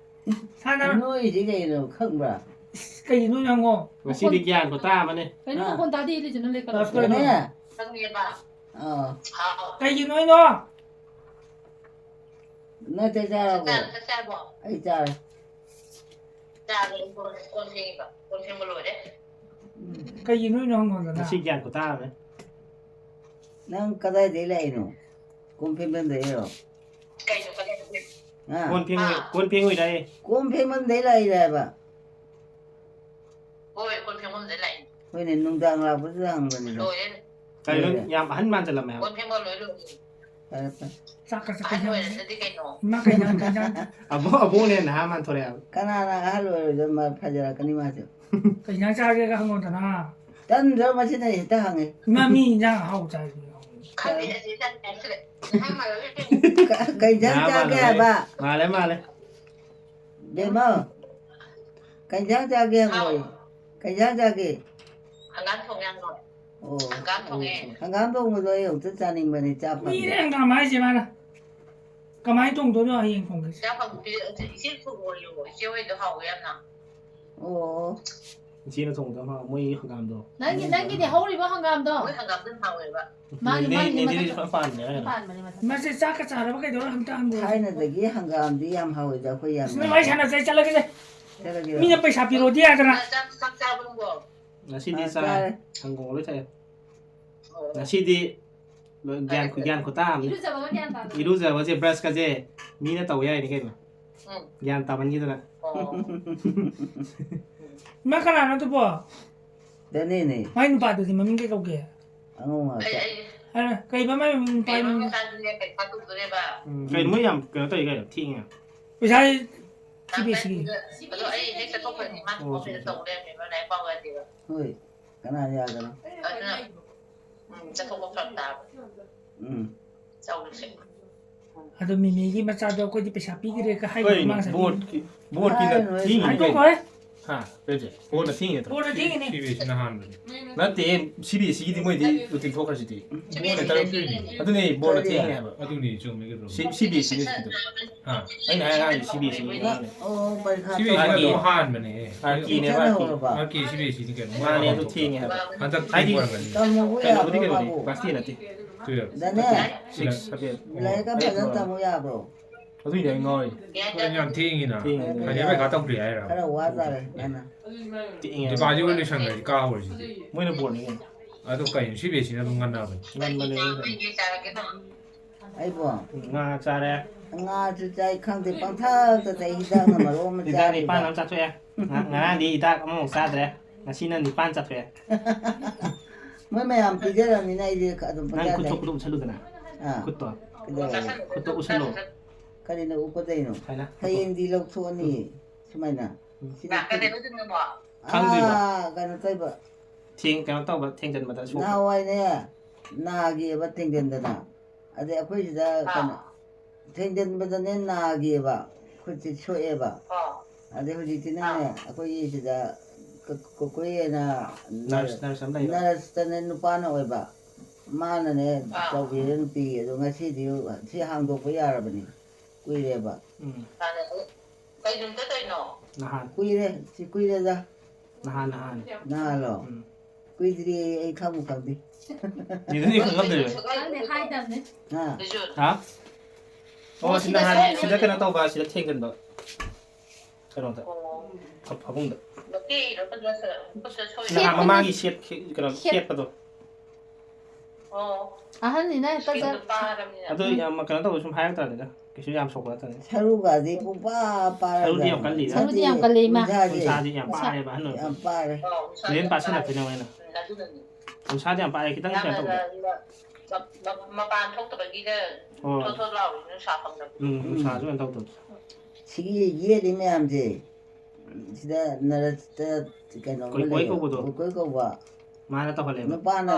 ꯁꯥꯟꯅꯔꯣ꯫ ꯅꯣꯏꯗꯤ ꯀꯩꯅꯣ ꯈꯪꯕ꯭ꯔꯥ? ꯏꯁ, ꯀꯩꯒꯤꯅꯣ ꯍꯪꯉꯣ꯫ ꯉꯁꯤꯗꯤ ꯒ꯭ꯌꯥꯟ ꯈꯨꯇꯥ ꯑꯃꯅꯤ꯫ ꯀꯩꯅꯣ ꯃꯈꯣꯟ ꯇꯥꯗꯦ, ꯏꯂꯤꯁꯤꯅ ꯂꯩꯈꯠꯂꯣ꯫ ꯂꯥꯎꯠ ꯁ꯭ꯄꯤꯀꯔ ꯊꯝꯃꯣ꯫ ꯈꯪꯉꯦꯕ꯫ ꯑꯥ꯫ ꯀꯩꯒꯤꯅꯣ ꯍꯥꯏꯅꯣ? ꯅꯪ ꯆꯥꯛ ꯆꯥꯔꯕꯣ? ꯆꯥꯛ ꯆꯥꯔꯕꯣ? ꯑꯩ ꯆꯥꯔꯦ꯫ ꯆꯥꯔꯦ, ꯑꯩ ꯀꯣꯟ, ꯀꯣꯟ ꯐꯦꯡꯉꯤꯕ꯫ ꯀꯣꯟ ꯐꯦꯡꯕ ꯂꯣꯏꯔꯦ꯫ ꯎꯝ꯫ ꯀꯩꯒꯤꯅꯣ ꯍꯥꯏꯅꯣ ꯍꯪꯉꯣꯗꯅ꯫ ꯉꯁꯤ ꯒ꯭ꯌꯥꯟ ꯈꯨꯇꯥ ꯑꯃꯅꯤ꯫ ꯅꯪ ꯀꯗꯥꯏꯗꯩ ꯂꯥꯛꯏꯅꯣ? ꯀꯣꯟ ꯐꯦꯡꯐꯝꯗꯩꯔꯣ? ꯀꯩꯅꯣ ꯀꯗꯥꯏꯗꯩ? ꯍꯥ? ꯀꯣꯟ ꯐꯦꯡꯉꯨ-, ꯑꯥ꯫ ꯀꯣꯟ ꯐꯦꯡꯉꯨꯏꯔꯥꯌꯦ? ꯀꯣꯟ ꯐꯦꯡꯐꯝꯗꯩ ꯂꯥꯛꯏꯔꯥ ꯍꯥꯏꯕ? ꯍꯣꯏ, ꯀꯣꯟ ꯐꯦꯡꯐꯝꯗꯩ ꯂꯥꯛꯏꯅꯦ꯫ ꯍꯣꯏꯅꯦ, ꯅꯨꯡꯗꯥꯡ ꯂꯥꯛꯄꯁꯨ ꯍꯪꯕꯅꯤꯗ꯫ ꯂꯣꯏꯔꯦ꯫ ꯀꯩꯅꯣ, ꯂꯣꯏꯔꯦ꯫ ꯌꯥꯝ ꯑꯍꯟ ꯃꯥꯟꯁꯤꯜꯂꯝꯃꯦ ꯍꯥꯏꯕ꯫ ꯀꯣꯟ ꯐꯦꯡꯕ ꯂꯣꯏ ꯂꯣꯏꯔꯦ꯫ ꯐꯔꯦ, ꯐꯔꯦ꯫ ꯆꯥꯛꯀ ꯆꯥꯛꯀ ꯑꯍꯟ ꯌꯥꯝ ꯑꯣꯏꯔꯁꯤꯗꯤ ꯀꯩꯅꯣ꯫ ꯏꯃꯥ, ꯀꯩ ꯏꯟꯖꯥꯡ, ꯀꯩ ꯏꯟꯖꯥꯡ? ꯑꯕꯣ-, ꯑꯕꯣꯛꯅ ꯍꯦꯟꯅ ꯅꯍꯥ ꯃꯥꯟꯊꯣꯔꯛꯑꯦ ꯍꯥꯏꯕ꯫ ꯀꯅꯥꯅ ꯑꯍꯜ ꯑꯣꯏꯔꯣꯏꯗꯣꯏꯅꯣ? ꯃꯥ ꯐꯖꯔꯛꯀꯅꯤ ꯃꯥꯁꯨ꯫ ꯀꯩ ꯏꯟꯖꯥꯡ ꯆꯥꯒꯦꯒ ꯍꯪꯉꯣꯗꯅ꯫ ꯇꯟꯗ꯭ꯔꯣ ꯃꯁꯤꯅ ꯍꯦꯛꯇ ꯍꯪꯉꯦ? ꯏꯃꯥ, ꯃꯤ ꯏꯟꯖꯥꯡ ꯑꯍꯥꯎꯕ ꯆꯥꯏ꯫ ꯈꯪꯗꯦ, ꯑꯁꯤ ꯆꯥꯅꯤꯡꯉꯥꯏ ꯂꯩꯇ꯭ꯔꯦ꯫ ꯅꯍꯥ ꯃꯥꯜꯂꯦ꯫ ꯀ-, ꯀꯩ ꯏꯟꯖꯥꯡ ꯅꯍꯥ ꯆꯥꯒꯦ ꯃꯥꯜꯂꯦ꯫ ꯍꯥꯏꯕ? ꯃꯥꯜꯂꯦ, ꯃꯥꯜꯂꯦ꯫ ꯕꯦꯝꯃ, ꯀꯩ ꯏꯟꯖꯥꯡ ꯆꯥꯒꯦ ꯍꯪꯉꯣꯌꯦ꯫ ꯍꯥꯎ꯫ ꯀꯩ ꯏꯟꯖꯥꯡ ꯆꯥꯒꯦ? ꯍꯪꯒꯥꯝ ꯊꯣꯡꯉꯦ ꯍꯪꯉꯣ꯫ ꯑꯣ꯫ ꯍꯪꯒꯥꯝ ꯊꯣꯡꯉꯦ꯫ ꯍꯪꯒꯥꯝ ꯊꯣꯡꯕꯗꯣ ꯑꯩ ꯑꯃꯨꯛꯇ ꯆꯥꯅꯤꯡꯕꯅꯤ, ꯆꯥ ꯐꯪꯗꯦ꯫ ꯀꯨꯏꯔꯦ ꯍꯪꯒꯥꯝ ꯍꯥꯏꯁꯦ ꯃꯥꯅ꯫ ꯀꯃꯥꯏꯅ ꯊꯣꯡꯗꯣꯏꯅꯣ ꯍꯌꯦꯡ ꯊꯣꯡꯒꯦꯁꯦ? ꯆꯥ ꯐꯪꯗꯦ, ꯏꯆꯦ ꯊꯣꯡꯉꯣꯌꯣ, ꯏꯆꯦ ꯍꯣꯏꯗꯣ ꯍꯥꯎꯋꯦ ꯌꯥꯝꯅ꯫ ꯑꯣ꯫ ꯏꯆꯦꯅ ꯊꯣꯡꯕꯗꯣ ꯍꯥꯎ-, ꯃꯣꯏ ꯍꯪꯒꯥꯝꯗꯣ꯫ ꯅꯪꯒꯤ, ꯅꯪꯒꯤꯗꯤ ꯍꯧꯔꯤꯕꯣ ꯍꯪꯒꯥꯝꯗꯣ? ꯃꯣꯏ ꯍꯪꯒꯥꯝꯗꯣ ꯌꯥꯝ ꯍꯥꯎꯋꯦꯕ꯫ ꯃꯥꯒꯤ, ꯅꯦ-, ꯃꯥꯒꯤ ꯅꯦ-, ꯅꯦ-, ꯃꯊꯛꯇ꯫ ꯐꯖꯅ ꯄꯥꯟꯕꯅꯦ, ꯀꯩꯅꯣ? ꯄꯥꯟꯕꯅꯦ ꯃꯊꯛꯇ꯫ ꯃꯥꯁꯦ ꯆꯥꯛꯀ ꯆꯥꯔꯕ ꯀꯩꯗꯧꯔ ꯑꯝꯇ ꯍꯪꯉꯣ꯫ ꯊꯥꯏꯅꯗꯒꯤ ꯍꯪꯒꯥꯝꯗꯤ ꯌꯥꯝ ꯍꯥꯎꯋꯦꯗ ꯑꯩꯈꯣꯏ ꯌꯥꯝ꯫ ꯑꯁ, ꯅꯣꯏ ꯋꯥꯔꯤ ꯁꯥꯟꯅꯁꯦ, ꯑꯩ ꯆꯠꯂꯒꯦꯁꯦ꯫ ꯆꯠꯂꯒꯦꯔꯣ? ꯃꯤꯅ ꯄꯩꯁꯥ ꯄꯤꯔꯛꯑꯣꯗꯤ ꯌꯥꯗꯅ꯫ ꯆꯥꯛ, ꯆꯥꯛ ꯆꯥꯔꯕꯣ ꯅꯪꯕꯣ? ꯉꯁꯤꯗꯤ ꯑꯥ, ꯆꯥꯔꯦ꯫ ꯆꯥꯔꯦ꯫ ꯁꯪꯒꯣꯝ ꯂꯣꯏ ꯊꯛꯑꯦ꯫ ꯑꯣ꯫ ꯉꯁꯤꯗꯤ ꯂꯣꯏ ꯒ꯭ꯌꯥꯟ, ꯐꯔꯦ, ꯐꯔꯦ꯫ ꯒ꯭ꯌꯥꯟ ꯈꯨꯇꯥ ꯑꯃꯅꯤ꯫ ꯏꯔꯨꯖꯕꯒ ꯒ꯭ꯌꯥꯟ ꯇꯥꯗꯕ꯫ ꯏꯔꯨꯖꯕꯁꯦ, ꯕ꯭ꯔꯁꯀꯁꯦ ꯃꯤꯅ ꯇꯧ ꯌꯥꯏꯅꯤ ꯀꯩꯅꯣ꯫ ꯎꯝ꯫ ꯒ꯭ꯌꯥꯟ ꯇꯥꯃꯟꯈꯤꯗꯅ꯫ ꯑꯣ꯫ ꯏꯃꯥ, ꯀꯅꯥꯅꯣ ꯑꯗꯨꯕꯣ? ꯗꯅꯦꯅꯦ꯫ ꯃꯥꯏ ꯅꯨꯄꯥꯗꯨꯗꯤ ꯃꯃꯤꯡ ꯀꯩ ꯀꯧꯒꯦ? ꯑꯉꯧ ꯉꯥꯛꯇ꯫ ꯑꯩ, ꯑꯩ, ꯑ, ꯀꯩꯕ ꯃꯥꯏ ꯅꯨꯄꯥ ꯀꯩꯅꯣ ꯃꯃꯤꯡ? ꯃꯆꯥꯗꯨꯅꯦ ꯄꯩꯁꯥ ꯇꯧꯗꯣꯔꯦꯕ꯫ ꯎꯝ꯫ ꯀꯩꯅꯣ ꯃꯣꯏ ꯌꯥꯝ ꯀꯩꯅꯣ ꯇꯧꯔꯤ ꯀꯩꯅꯣ ꯊꯦꯡꯉꯦ꯫ ꯄꯩꯁꯥ ꯁꯤ ꯕꯤ ꯑꯦꯁ ꯁꯤꯒꯤ꯫ ꯑꯗꯣ ꯑꯩ ꯍꯦꯛ ꯆꯠꯊꯣꯛꯈ꯭ꯔꯗꯤ ꯃꯥ ꯑꯣ, ꯑꯣꯐꯤꯁꯇ ꯆꯨꯝꯃꯤ, ꯇꯧ ꯆꯨꯝꯃꯤ꯫ ꯂꯩꯔꯝꯃꯦꯕ ꯂꯥꯏꯔꯤꯛ ꯄꯥꯎ ꯌꯥꯗꯦꯕ꯫ ꯍꯣꯏ꯫ ꯀꯅꯥ ꯌꯥꯗꯅꯣ? ꯑꯗꯨꯅ, ꯎꯝ, ꯆꯠꯊꯣꯛꯄ ꯐꯔꯛ ꯇꯥꯕ꯫ ꯎꯝ꯫ ꯆꯥꯎꯔꯤꯁꯦ꯫ ꯑꯗꯣ ꯃꯤꯃꯤꯒꯤ ꯃꯆꯥꯗꯣ ꯑꯩꯈꯣꯏꯗꯤ ꯄꯩꯁꯥ ꯄꯤꯈ꯭ꯔꯦꯒ ꯍꯥꯏꯈ꯭ꯔꯦ ꯀꯩꯅꯣ ꯃꯥ ꯉꯁꯥꯏ꯫ ꯕꯣꯔꯗꯀꯤ, ꯕꯣꯔꯗꯀꯤꯅ ꯍꯥꯏꯔꯣꯏ꯫ ꯊꯦꯡꯉꯤꯅꯦ ꯍꯥꯏꯗꯣꯛꯈꯣꯍꯦ꯫ ꯀꯩꯅꯣ꯫ ꯍꯥ? ꯀꯩ ꯍꯥꯏꯁꯦ? ꯕꯣꯔꯗꯅ ꯊꯦꯡꯉꯤꯅꯦ ꯅꯠꯇ꯭ꯔꯣ? ꯕꯣꯔꯗꯅ ꯊꯦꯡꯉꯤꯅꯦ꯫ ꯁꯤ ꯕꯤ ꯑꯦꯁ ꯁꯤꯅ ꯍꯥꯟꯕꯅꯦ꯫ ꯅꯠꯇꯦ, ꯁꯤ ꯕꯤ ꯑꯦꯁ ꯁꯤꯒꯤꯗꯤ ꯃꯣꯏꯗꯤ ꯔꯨꯇꯤꯟ ꯊꯣꯛꯈ꯭ꯔꯁꯤꯗꯤ꯫ ꯕꯣꯔꯗꯅ ꯊꯦꯡꯉꯤꯅꯦ꯫ ꯑꯗꯨꯅꯦ, ꯕꯣꯔꯗꯅ ꯀꯔꯤ? ꯊꯦꯡꯉꯤꯅꯦ ꯍꯥꯏꯕ꯫ ꯑꯗꯨꯅꯤ, ꯆꯨꯝꯃꯤ ꯀꯩꯅꯣ꯫ ꯁꯤ, ꯁꯤ ꯕꯤ ꯑꯦꯁ ꯁꯤꯅꯤ ꯁꯤꯗꯣ꯫ ꯍꯥ? ꯑꯩꯅ ꯍꯥꯏ ꯑꯉꯥꯡꯁꯦ ꯁꯤ ꯕꯤ ꯑꯦꯁ ꯁꯤꯅꯤ꯫ ꯑꯣ, ꯄꯔꯤꯈꯥ ꯁꯤ ꯕꯤ ꯑꯦꯁ ꯁꯤꯅ ꯇꯧꯕ꯫ ꯑꯗꯨꯝ ꯍꯥꯟꯕꯅꯦ꯫ ꯑꯥꯔ ꯀꯦꯅꯦꯕ, ꯑꯥꯔ ꯀꯦ꯫ ꯆꯠꯅꯍꯧꯔꯕ? ꯑꯥꯔ ꯀꯦ ꯁꯤ ꯕꯤ ꯑꯦꯁ ꯁꯤꯅꯤ ꯀꯩꯅꯣ꯫ ꯃꯥꯅꯦ, ꯑꯗꯨ ꯊꯦꯡꯉꯦ ꯍꯥꯏꯕ꯫ ꯍꯟꯗꯛ ꯍꯥꯏꯗꯤ, ꯊꯦꯡꯕ ꯑꯣꯏꯔꯝꯒꯅꯤ꯫ ꯇꯝꯃꯨꯕ ꯀꯩꯅꯣꯕꯨꯗꯤ ꯌꯥꯕ꯭ꯔꯣ ꯀꯩꯅꯣꯅꯦ, ꯃꯥꯕꯨ? ꯀ꯭ꯂꯥꯁ ꯇꯦꯟ ꯅꯠꯇꯦ꯫ ꯇꯨꯌꯦꯜꯞ꯫ ꯗꯅꯦ? Six, seven. ꯂꯥꯏꯔꯤꯛ ꯑꯃ ꯐꯖꯅ ꯇꯝꯃꯨ ꯌꯥꯕ꯭ꯔꯣ? ꯑꯗꯨꯏꯅꯦ ꯑꯩ ꯉꯥꯎꯔꯤ꯫ ꯍꯣꯏ, ꯌꯥꯝ ꯊꯦꯡꯉꯤꯅ꯫ ꯊꯦꯡꯉꯦ, ꯊꯦꯡꯉꯦ꯫ ꯐꯅꯦꯛ ꯄꯩꯈꯥ ꯇꯧꯗ꯭ꯔꯤ ꯍꯥꯏꯔꯕ? ꯈꯔ ꯋꯥ ꯇꯥꯔꯦ, ꯅꯪꯅ꯫ ꯊꯦꯡꯉꯦ꯫ ꯗꯤꯄꯥꯖꯤꯠ ꯂꯣꯏꯁꯟꯈ꯭ꯔꯗꯤ ꯀꯥ ꯍꯧꯔꯁꯤꯗꯤ꯫ ꯃꯣꯏꯅ ꯕꯣꯔꯗꯅꯤ ꯀꯩꯅꯣ꯫ ꯑꯗꯣ ꯀꯩꯅꯣ, ꯁꯤ ꯕꯤ ꯑꯦꯁ ꯁꯤꯅ ꯑꯗꯨꯝ ꯉꯟꯅꯕꯅꯤ꯫ ꯉꯟꯕꯅꯦ ꯃꯣꯏꯗ꯫ ꯑꯩꯕꯣ? ꯉꯥ ꯆꯥꯔꯦ꯫ ꯉꯥꯁꯨ ꯆꯥꯏ, ꯈꯪꯗꯦ, ꯄꯪꯊꯛꯇ ꯊꯛꯏ, ꯍꯤꯗꯥꯛꯅ ꯃꯔꯣꯟ ꯑꯃ ꯍꯤꯗꯥꯛ ꯆꯥꯔꯤꯕ꯫ ꯅꯤꯄꯥꯟ ꯑꯃ ꯆꯥꯊꯣꯛꯑꯦ꯫ ꯉ-, ꯉꯔꯥꯡꯗꯤ ꯍꯤꯗꯥꯛ ꯑꯃꯃꯨꯛ ꯆꯥꯗ꯭ꯔꯦ꯫ ꯉꯁꯤꯅ ꯅꯤꯄꯥꯟ ꯆꯥꯊꯣꯛꯑꯦ꯫ ꯃꯣꯏ ꯃꯌꯥꯝ ꯄꯤꯖꯔꯕꯅꯤꯅ ꯑꯩꯗꯤ ꯑꯗꯨꯝ ꯅꯪ ꯄꯪꯆꯥ ꯈꯨꯠ ꯆꯥꯏ꯫ ꯊꯣꯛꯄꯗꯣ ꯎꯠꯁꯜꯂꯨꯗꯅ꯫ ꯑꯥ꯫ ꯈꯨꯠꯇꯣ꯫ ꯀꯩꯗꯧꯔꯒꯦ? ꯈꯨꯠꯇꯣ ꯎꯠꯁꯜꯂꯣ꯫ ꯀꯔꯤꯅ ꯎꯞꯀꯗꯣꯏꯅꯣ? ꯁꯨꯃꯥꯏꯅ꯫ ꯍꯌꯦꯡꯗꯤ ꯂꯧꯊꯣꯛꯑꯅꯤ꯫ ꯎꯝ꯫ ꯁꯨꯃꯥꯏꯅ꯫ ꯎꯝ꯫ ꯁꯤꯗꯤ ꯂꯥꯛꯀꯗꯣꯏꯕ ꯑꯗꯨꯝ ꯌꯦꯡꯉꯣ꯫ ꯈꯪꯗ꯭ꯔꯤꯕ? ꯑꯥ, ꯀꯩꯅꯣ ꯇꯧꯕ꯫ ꯊꯦꯡ-, ꯀꯩꯅꯣ ꯇꯧꯕ, ꯊꯦꯡꯖꯟꯕꯗ ꯁꯣꯛꯄ꯫ ꯅꯍꯥꯟꯋꯥꯏꯅꯦ, ꯅꯥꯒꯤꯕ ꯊꯦꯡꯖꯟꯗꯅ꯫ ꯑꯗꯩ ꯑꯩꯈꯣꯏ ꯁꯤꯗ ꯑꯥ꯫ ꯀꯩꯅꯣ, ꯊꯦꯡꯖꯟꯕꯗꯅꯦ ꯅꯥꯒꯤꯕ, ꯈꯨꯠꯁꯦ ꯁꯣꯛꯑꯦꯕ꯫ ꯑꯥ꯫ ꯑꯗꯩ ꯍꯧꯖꯤꯛꯇꯤꯅꯦ, ꯑꯥ꯫ ꯑꯩꯈꯣꯏꯒꯤ ꯁꯤꯗ ꯀ-, ꯀ-, ꯀꯨꯀꯨꯏ ꯑꯅ ꯅꯔꯁ, ꯅꯔꯁ ꯑꯃ ꯂꯩꯕ꯫ ꯅꯔꯁꯇꯅꯦ ꯅꯨꯄꯥꯅ ꯑꯣꯏꯕ꯫ ꯃꯥꯅꯅꯦ ꯑꯥ꯫ ꯇꯧꯕꯤꯔꯦ ꯅꯨꯄꯤ꯫ ꯑꯗꯣ ꯉꯁꯤꯗꯤ ꯁꯤ ꯍꯥꯡꯗꯣꯛꯄ ꯌꯥꯔꯕꯅꯤ꯫ ꯀꯨꯏꯔꯦꯕ꯫ ꯎꯝ꯫ ꯀꯩ ꯅꯨꯃꯤꯠꯇ ꯇꯧꯔꯤꯅꯣ? ꯅꯍꯥꯟ꯫ ꯀꯨꯏꯔꯦ, ꯁꯤ ꯀꯨꯏꯔꯦꯗ꯫ ꯅꯍꯥꯟ, ꯅꯍꯥꯟ꯫ ꯅꯍꯥꯟꯂꯣ? ꯎꯝ꯫ ꯀꯨꯏꯗ꯭ꯔꯤ, ꯑꯩ ꯈꯪꯕꯨ ꯈꯪꯗꯦ꯫ ꯅꯤꯗꯨꯗꯤ ꯈꯪꯉꯝꯗ꯭ꯔꯤꯕ? ꯈꯪꯗꯦ, ꯍꯥꯏꯗꯕꯅꯦ꯫ ꯍꯥ? ꯍꯥ? ꯑꯣ, ꯑꯣ, ꯁꯤ ꯁꯤꯗ ꯅꯍꯥꯟ, ꯁꯦꯝꯃꯦ꯫ ꯁꯤꯗ ꯀꯩꯅꯣ ꯇꯧꯕ, ꯁꯤꯗ ꯊꯦꯡꯖꯟꯕ꯫ ꯀꯩꯅꯣꯗ꯫ ꯑꯣ꯫ ꯐ-, ꯐꯃꯨꯡꯗ꯫ ꯃꯇꯦꯛ ꯏꯔꯣ, ꯈꯨꯠꯇ ꯁꯣꯏ-, ꯈꯨꯠꯇ ꯁꯣꯏ-, ꯅꯍꯥꯟ ꯁꯦꯠꯄꯅꯦ꯫ ꯃꯃꯥꯡꯒꯤ ꯁꯦꯠꯈꯤ-, ꯀꯩꯅꯣ, ꯁꯦꯠ-, ꯁꯦꯠꯄꯗꯣ꯫ ꯑꯣ꯫ ꯑꯍꯟꯅꯤꯅ ꯍꯦꯛꯇ ꯁꯤꯗ ꯆꯠ-, ꯄꯥꯔꯕꯅꯤꯅ꯫ ꯑꯗꯨ ꯎꯝ꯫ ꯌꯥꯝ ꯀꯩꯅꯣ ꯇꯧꯕ ꯁꯨꯝ ꯍꯥꯏꯔꯛꯇ꯭ꯔꯕꯅꯤꯗ꯫ ꯀꯩꯁꯨ ꯌꯥꯝ ꯁꯣꯛꯄ ꯅꯠꯇꯕꯅꯤ꯫ ꯁꯔꯨꯒꯁꯦ ꯄꯨꯡꯄꯥ ꯄꯥꯔꯒ꯫ ꯁꯔꯨꯗꯤ ꯌꯥꯝ ꯀꯜꯂꯤ꯫ ꯁꯔꯨꯗꯤ ꯌꯥꯝ ꯀꯜꯂꯤ, ꯏꯃꯥ꯫ ꯎꯟꯁꯥꯁꯦ ꯎꯟꯁꯥꯗꯤ ꯌꯥꯝ ꯄꯥꯔꯦꯕ ꯑꯍꯟ ꯌꯥꯝ ꯑꯣꯏꯔꯛꯄ꯫ ꯄꯥꯔꯦ꯫ ꯍꯣꯔꯦꯟ ꯄꯥꯁꯤꯜꯂꯛꯇꯣꯏꯅꯦ ꯃꯣꯏꯅ꯫ ꯎꯟꯁꯥꯗꯤ ꯌꯥꯝ ꯄꯥꯔꯦ, ꯈꯤꯇꯪ ꯀꯩꯅꯣ ꯇꯧꯕ꯫ ꯃꯄꯥꯟ ꯊꯣꯛꯇꯕꯒꯤꯅ ꯍꯣꯏ꯫ ꯊꯣꯠ ꯊꯣꯠ ꯂꯥꯎꯔꯤ, ꯅꯨꯡꯁꯥ ꯐꯪꯗꯕ꯫ ꯎꯝ, ꯅꯨꯡꯁꯥꯁꯨ ꯀꯩꯅꯣ ꯇꯧꯗꯕ꯫ ꯁꯤꯒꯤ ꯌꯦꯠꯂꯤ ꯃꯌꯥꯝꯁꯦ ꯁꯤꯗ ꯅꯔꯁꯇ ꯀꯩꯅꯣ ꯀꯣꯏ- ꯀꯣꯏ ꯀꯧꯕꯗꯣ꯫ ꯀꯣꯏ ꯀꯧꯕ꯫ ꯃꯥꯅ ꯇꯧꯍꯜꯂꯦꯕ꯫ ꯅꯨꯄꯥꯅ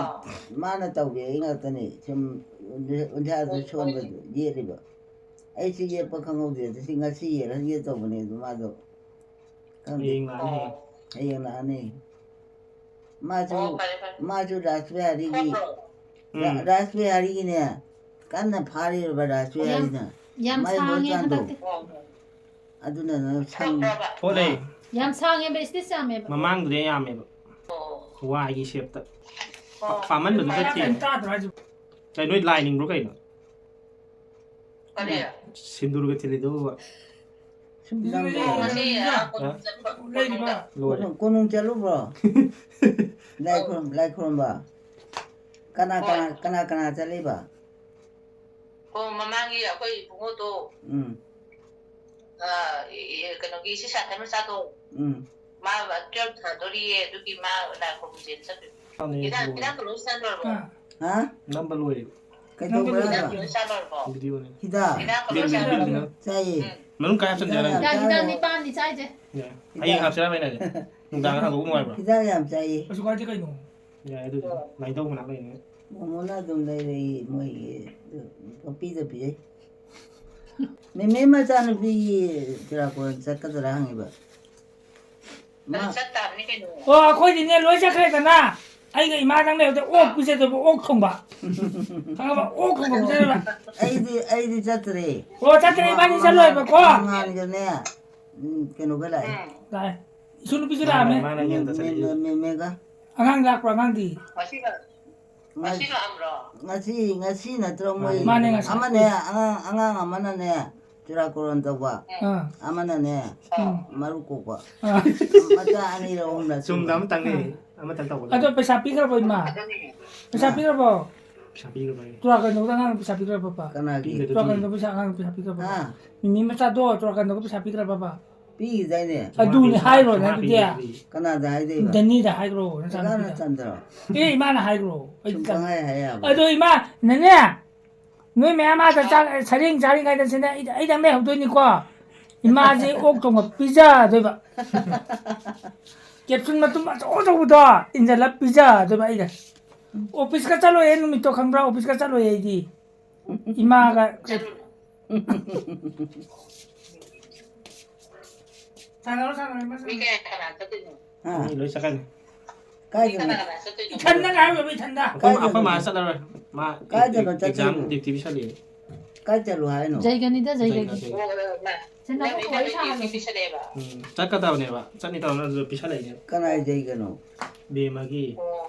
ꯃꯥꯅ ꯇꯧꯕꯤꯔꯛꯏ ꯉꯥꯛꯇꯅꯤ ꯁꯨꯝ ꯎꯟꯁꯥꯗꯨ ꯁꯣꯟꯕꯗꯨ ꯌꯦꯠꯂꯤꯕ꯫ ꯑꯩꯁꯨ ꯌꯦꯠꯄ ꯈꯪꯍꯧꯗꯦ, ꯑꯗꯨ ꯁꯤ ꯉꯁꯤ ꯌꯦꯠꯍꯟꯒꯦ ꯇꯧꯕꯅꯦ, ꯑꯗꯨ ꯃꯥꯗꯣ ꯈꯪꯗꯦ꯫ ꯍꯌꯦꯡ ꯂꯥꯛꯑꯅꯤ ꯍꯌꯦꯡ꯫ ꯍꯌꯦꯡ ꯂꯥꯛꯑꯅꯤ꯫ ꯃꯥꯁꯨ ꯑꯣ, ꯐꯔꯦ, ꯐꯔꯦ꯫ ꯃꯥꯁꯨ ꯔꯥꯁꯕꯤꯍꯥꯔꯤꯒꯤ ꯊꯣꯛꯄ꯭ꯔꯣ? ꯎꯝ꯫ ꯔꯥꯁꯕꯤꯍꯥꯔꯤꯒꯤꯅꯦ ꯀꯟꯅ ꯐꯥꯔꯤꯕ ꯔꯥꯁꯕꯤꯍꯥꯔꯤꯅ꯫ ꯌꯥꯝ ꯃꯥꯏ ꯁꯥꯡꯉꯦ ꯍꯣꯁꯄꯤꯇꯥꯜꯗꯣ꯫ ꯍꯟꯗꯛꯇꯤ꯫ ꯑꯣ, ꯑꯣ꯫ ꯑꯗꯨꯅ ꯅꯪ ꯁꯪ ꯊꯣꯛꯄ꯭ꯔꯕ? ꯊꯣꯛꯂꯦ꯫ ꯑꯥ, ꯌꯥꯝ ꯁꯥꯡꯉꯦꯕ, ꯏꯁꯇꯤꯁ ꯌꯥꯝꯃꯦꯕ꯫ ꯃꯃꯥꯡꯗꯨꯗꯤ ꯌꯥꯝꯃꯦꯕ꯫ ꯑꯣ꯫ ꯋꯥꯏꯒꯤ ꯁꯦꯞꯇ꯫ ꯑꯣ꯫ ꯄꯥꯃꯟꯕꯗꯨꯗ ꯀꯩꯅꯣ ꯊꯦꯡꯉꯦ꯫ ꯇꯥꯗ꯭ꯔꯣ ꯍꯥꯏꯁꯤꯕꯣ? ꯀꯩ ꯅꯣꯏ ꯂꯥꯏ ꯅꯤꯡꯕ꯭ꯔꯣ ꯀꯩꯅꯣ? ꯀꯔꯤ? ꯁꯤꯟꯗꯨꯔꯒ ꯊꯤꯜꯂꯤꯗꯨꯕꯨ꯫ ꯁꯨꯝ ꯂꯩ- ꯅꯪꯗꯣ ꯑꯣ, ꯉꯁꯤ ꯑꯥ, ꯍꯥ? ꯀꯣꯅꯨꯡ ꯆꯠꯄ- ꯂꯩꯔꯤꯕ? ꯂꯣꯏꯔꯦ꯫ ꯀꯣꯅꯨꯡ ꯆꯠꯂꯨꯕ꯭ꯔꯣ? ꯂꯥꯏ ꯈꯨꯔꯨꯝ ꯂꯥꯏ ꯈꯨꯔꯨꯝꯕ꯫ ꯀꯅꯥ ꯀꯅꯥ ꯀꯅꯥ ꯀꯅꯥ ꯆꯠꯂꯤꯕ? ꯑꯣ, ꯃꯃꯥꯡꯒꯤ ꯑꯩꯈꯣꯏ ꯏꯕꯨꯡꯉꯣꯗꯣ, ꯎꯝ ꯑ, ꯏ- ꯏ- ꯀꯩꯅꯣꯒꯤ ꯏꯆꯦ ꯁꯥꯊꯤ ꯃꯆꯥꯗꯣ, ꯎꯝ꯫ ꯃꯥ ꯇꯨꯌꯦꯜꯞ ꯊꯥꯗꯣꯔꯤꯌꯦ, ꯑꯗꯨꯒꯤ ꯃꯥ ꯂꯥꯏ ꯈꯨꯔꯨꯝꯁꯦꯅ ꯆꯠꯇꯣꯏꯕ꯫ ꯍꯤꯗꯥꯛ ꯍꯤꯗꯥꯛꯀ ꯂꯣꯏ ꯆꯥ ꯂꯣꯏꯔꯕꯣ? ꯑꯥ, ꯍꯥ? ꯅꯝꯕ ꯂꯣꯏꯔꯦ꯫ ꯀꯩꯗꯧꯕ꯭ꯔꯥ ꯍꯤꯗꯥꯛ ꯍꯥꯏꯕ? ꯂꯣꯏ ꯆꯥ ꯂꯣꯏꯔꯕꯣ? ꯚꯤꯗꯤꯑꯣꯅꯦ꯫ ꯍꯤꯗꯥꯛ? ꯍꯤꯗꯥꯛ ꯂꯣꯏ ꯆꯥ ꯂꯣꯏꯔꯕꯣ? ꯆꯥꯏꯌꯦ꯫ ꯃꯅꯨꯡ ꯀꯥꯏ ꯍꯥꯞꯆꯤꯟꯖꯦ ꯍꯥꯏꯔꯣ? ꯍꯤꯗꯥꯛ ꯍꯤꯗꯥꯛ ꯅꯤꯄꯥꯟꯅꯤ ꯆꯥꯏꯁꯦ꯫ ꯌꯥꯏ꯫ ꯍꯌꯦꯡ ꯍꯥꯞꯁꯤꯔꯥ ꯍꯥꯏꯅ ꯍꯥꯏꯁꯦ? ꯅꯨꯡꯗꯥꯡ ꯍꯥꯡꯗꯣꯛꯄ ꯅꯨꯡꯉꯥꯏꯕ꯭ꯔꯣ? ꯍꯤꯗꯥꯛ ꯌꯥꯝ ꯆꯥꯏꯌꯦ꯫ ꯀꯩꯁꯨ ꯀꯥꯏꯗꯦ ꯀꯩꯅꯣ꯫ ꯌꯥꯏ ꯑꯗꯨꯗꯤ꯫ ꯂꯥꯏꯅꯤꯡꯊꯧ ꯃꯅꯥꯛ ꯂꯩꯔꯤꯉꯩ꯫ ꯃꯣꯃꯣꯅ ꯑꯗꯨꯝ ꯂꯩꯔꯛꯏ ꯃꯣꯏꯒꯤ ꯑꯗꯨ ꯄꯪꯄꯤꯗ ꯄꯤꯖꯩ꯫ ꯃꯦꯃꯦ ꯃꯆꯥꯅꯨꯄꯤꯒꯤ ꯆꯨꯔꯥꯀꯣꯔꯣꯟ ꯆꯠꯀꯗ꯭ꯔꯥ ꯍꯪꯉꯤꯕ꯫ ꯃꯥ ꯆꯠ ꯇꯥꯕꯅꯤ ꯀꯩꯅꯣ꯫ ꯑꯣ, ꯑꯩꯈꯣꯏꯗꯤꯅꯦ ꯂꯣꯏ ꯆꯠꯈ꯭ꯔꯦꯗꯅ꯫ ꯑꯩꯒ ꯏꯃꯥꯗꯪ ꯂꯩꯕꯗ ꯑꯣꯛ ꯄꯤꯖꯗꯣꯏꯕ, ꯑꯣꯛ ꯊꯣꯡꯕ꯫ ꯈꯪꯉꯕ? ꯑꯣꯛ ꯊꯣꯡꯕ ꯄꯤꯖꯗꯣꯏꯕ꯫ ꯑꯩꯗꯤ ꯑꯩꯗꯤ ꯆꯠꯇ꯭ꯔꯦ꯫ ꯑꯣ, ꯆꯠꯇ꯭ꯔꯦ, ꯏꯕꯥꯅꯤ ꯆꯠꯂꯣꯏꯕꯀꯣ꯫ ꯑꯉꯥꯡꯒꯅꯦ, ꯎꯝ, ꯀꯩꯅꯣꯒ ꯂꯥꯛꯑꯦ꯫ ꯂꯥꯛꯑꯦ꯫ ꯏꯁꯨ ꯅꯨꯄꯤꯁꯨ ꯂꯥꯛꯑꯝꯃꯦ꯫ ꯃꯥꯅ ꯌꯨꯝꯗ ꯆꯠꯂꯤ꯫ ꯃꯦ- ꯃꯦ- ꯃꯦꯃꯦꯒ꯫ ꯑꯉꯥꯡ ꯂꯥꯛꯄ꯭ꯔꯣ, ꯑꯉꯥꯡꯗꯤ? ꯉꯁꯤꯒ ꯉ- ꯉꯁꯤ ꯂꯥꯛꯑꯝꯕ꯭ꯔꯣ? ꯉꯁꯤ ꯉꯁꯤ ꯅꯠꯇ꯭ꯔꯣ ꯃꯣꯏ? ꯃꯥꯅꯦ, ꯉꯁꯤ꯫ ꯑꯃꯅꯦ ꯑꯉꯥꯡ ꯑꯉꯥꯡ ꯑꯃꯅꯅꯦ ꯆꯨꯔꯥꯀꯣꯔꯣꯟ ꯇꯧꯕ꯫ ꯑꯥ꯫ ꯑꯃꯅꯅꯦ ꯎꯝ꯫ ꯃꯔꯨ ꯀꯣꯛꯄ꯫ ꯑꯥ꯫ ꯃꯆꯥ ꯑꯅꯤꯔ ꯑꯍꯨꯝꯔ ꯆꯨꯝꯅ ꯁꯨꯕ꯫ ꯑꯃꯇꯪꯅꯦ꯫ ꯑꯃꯇꯪ ꯇꯧꯕ꯫ ꯑꯗꯣ ꯄꯩꯁꯥ ꯄꯤꯈ꯭ꯔꯕꯣ, ꯏꯃꯥ? ꯄꯩꯁꯥ ꯄꯤꯈ꯭ꯔꯕꯣ? ꯄꯩꯁꯥ ꯄꯤꯈ꯭ꯔꯕ ꯍꯥꯏꯌꯦ꯫ ꯆꯨꯔꯥꯀꯥꯟꯗꯣꯗ ꯑꯉꯥꯡ ꯄꯩꯁꯥ ꯄꯤꯈ꯭ꯔꯕ ꯄꯥꯄꯥ? ꯀꯅꯥꯒꯤ? ꯄꯤꯈ꯭ꯔꯦ ꯑꯗꯨꯗꯤ꯫ ꯆꯨꯔꯥꯀꯥꯟꯗꯣꯗ ꯄꯩꯁꯥ, ꯑꯉꯥꯡ ꯄꯩꯁꯥ ꯄꯤꯈ꯭ꯔꯕ? ꯍꯥ? ꯃꯤꯃꯤ ꯃꯆꯥꯗꯣ ꯆꯨꯔꯥꯀꯥꯟꯗꯣꯗ ꯄꯩꯁꯥ ꯄꯤꯈ꯭ꯔꯕ ꯄꯥꯄꯥ? ꯄꯤꯈꯤꯗꯥꯏꯅꯦ? ꯑꯗꯨꯅꯤ ꯁꯨꯃꯥꯏꯅ ꯍꯥꯏꯔꯣ ꯁꯨꯃꯥꯏꯅ ꯅꯪ ꯑꯗꯨꯗꯤ꯫ ꯄꯤꯈ꯭ꯔꯗꯤ꯫ ꯀꯅꯥꯗ ꯍꯥꯏꯗꯣꯏꯕ? ꯗꯅꯤꯗ ꯍꯥꯏꯈ꯭ꯔꯣ, ꯅꯆꯥꯅꯨꯄꯤꯗ꯫ ꯀꯅꯥꯅ ꯆꯟꯗ꯭ꯔꯣ? ꯑꯦ, ꯏꯃꯥꯅ ꯍꯥꯏꯈ꯭ꯔꯣ꯫ ꯑꯩ ꯁꯨꯝ ꯆꯟ-, ꯄꯪꯍꯥꯏ ꯍꯥꯏ ꯌꯥꯕ꯭ꯔꯣ? ꯑꯗꯣ ꯏꯃꯥ, ꯅꯅꯦ, ꯅꯣꯏ ꯃꯌꯥꯝ ꯑꯥꯗ ꯆꯥꯛ, ꯁꯔꯦꯡ ꯆꯥꯔꯤꯉꯩꯗ ꯁꯤꯗ ꯑꯩ, ꯑꯩꯗꯪ ꯂꯩꯍꯧꯗꯣꯏꯅꯤꯀꯣ꯫ ꯏꯃꯥꯁꯦ ꯑꯣꯛ ꯊꯣꯡꯕ ꯄꯤꯖꯗꯣꯏꯕ꯫ ꯀꯦꯞꯁꯨꯜ ꯃꯇꯨꯝ ꯑꯆꯧ ꯑꯆꯧꯕꯗꯣ ꯏꯟꯖꯜꯂ ꯄꯤꯖꯗꯣꯏꯕ ꯑꯩꯅ꯫ ꯑꯣꯐꯤꯁꯀ ꯆꯠꯂꯣꯏꯌꯦ ꯅꯨꯃꯤꯠꯇꯣ ꯈꯪꯕ꯭ꯔꯥ? ꯑꯣꯐꯤꯁꯀ ꯆꯠꯂꯣꯏꯌꯦ ꯑꯩꯗꯤ꯫ ꯏꯃꯥꯒ ꯁꯥꯟꯅꯔꯣ, ꯁꯥꯟꯅꯔꯣ, ꯏꯃꯥ, ꯁꯥꯟꯅꯔꯣ꯫ ꯃꯤ ꯀꯌꯥ ꯀꯅꯥ ꯆꯠꯇꯣꯏꯅꯣ? ꯍꯥ? ꯃꯤ ꯂꯣꯏ ꯆꯠꯀꯅꯤ꯫ ꯀꯥꯏꯗꯅꯣ? ꯃꯤ ꯀꯅꯥ ꯀꯅꯥ ꯆꯠꯇꯣꯏꯅꯣ? ꯏꯊꯟꯗ ꯉꯥꯏꯔꯣꯏꯕ, ꯏꯊꯟꯗ꯫ ꯑꯩꯈꯣꯏ ꯃꯥ, ꯑꯩꯈꯣꯏ ꯃꯥ ꯆꯠꯂꯔꯣꯏ꯫ ꯃꯥ ꯀꯥꯏꯗꯅꯣ exam ꯆꯠꯇꯣꯏꯅꯣ? Duty ꯄꯤꯁꯜꯂꯛꯑꯦ꯫ ꯀꯥꯏ ꯆꯠꯂꯨ ꯍꯥꯏꯅꯣ? ꯖꯩꯒꯅꯤꯗ, ꯖꯩꯒꯅꯤ꯫ ꯖꯩꯒꯅꯤ꯫ ꯁꯦ, ꯅꯪ ꯋꯥꯔꯤ ꯁꯥꯍꯜꯂꯣ꯫ ꯎꯝ, ꯆꯠꯀꯗꯕꯅꯦꯕ꯫ ꯆꯠꯅꯤ ꯇꯧꯔꯝꯅ ꯑꯗꯨꯗ ꯄꯤꯁꯜꯂꯛꯏꯅꯦ꯫ ꯀꯅꯥꯏ ꯖꯩꯒꯅꯣ? ꯕꯦꯝꯃꯒꯤ꯫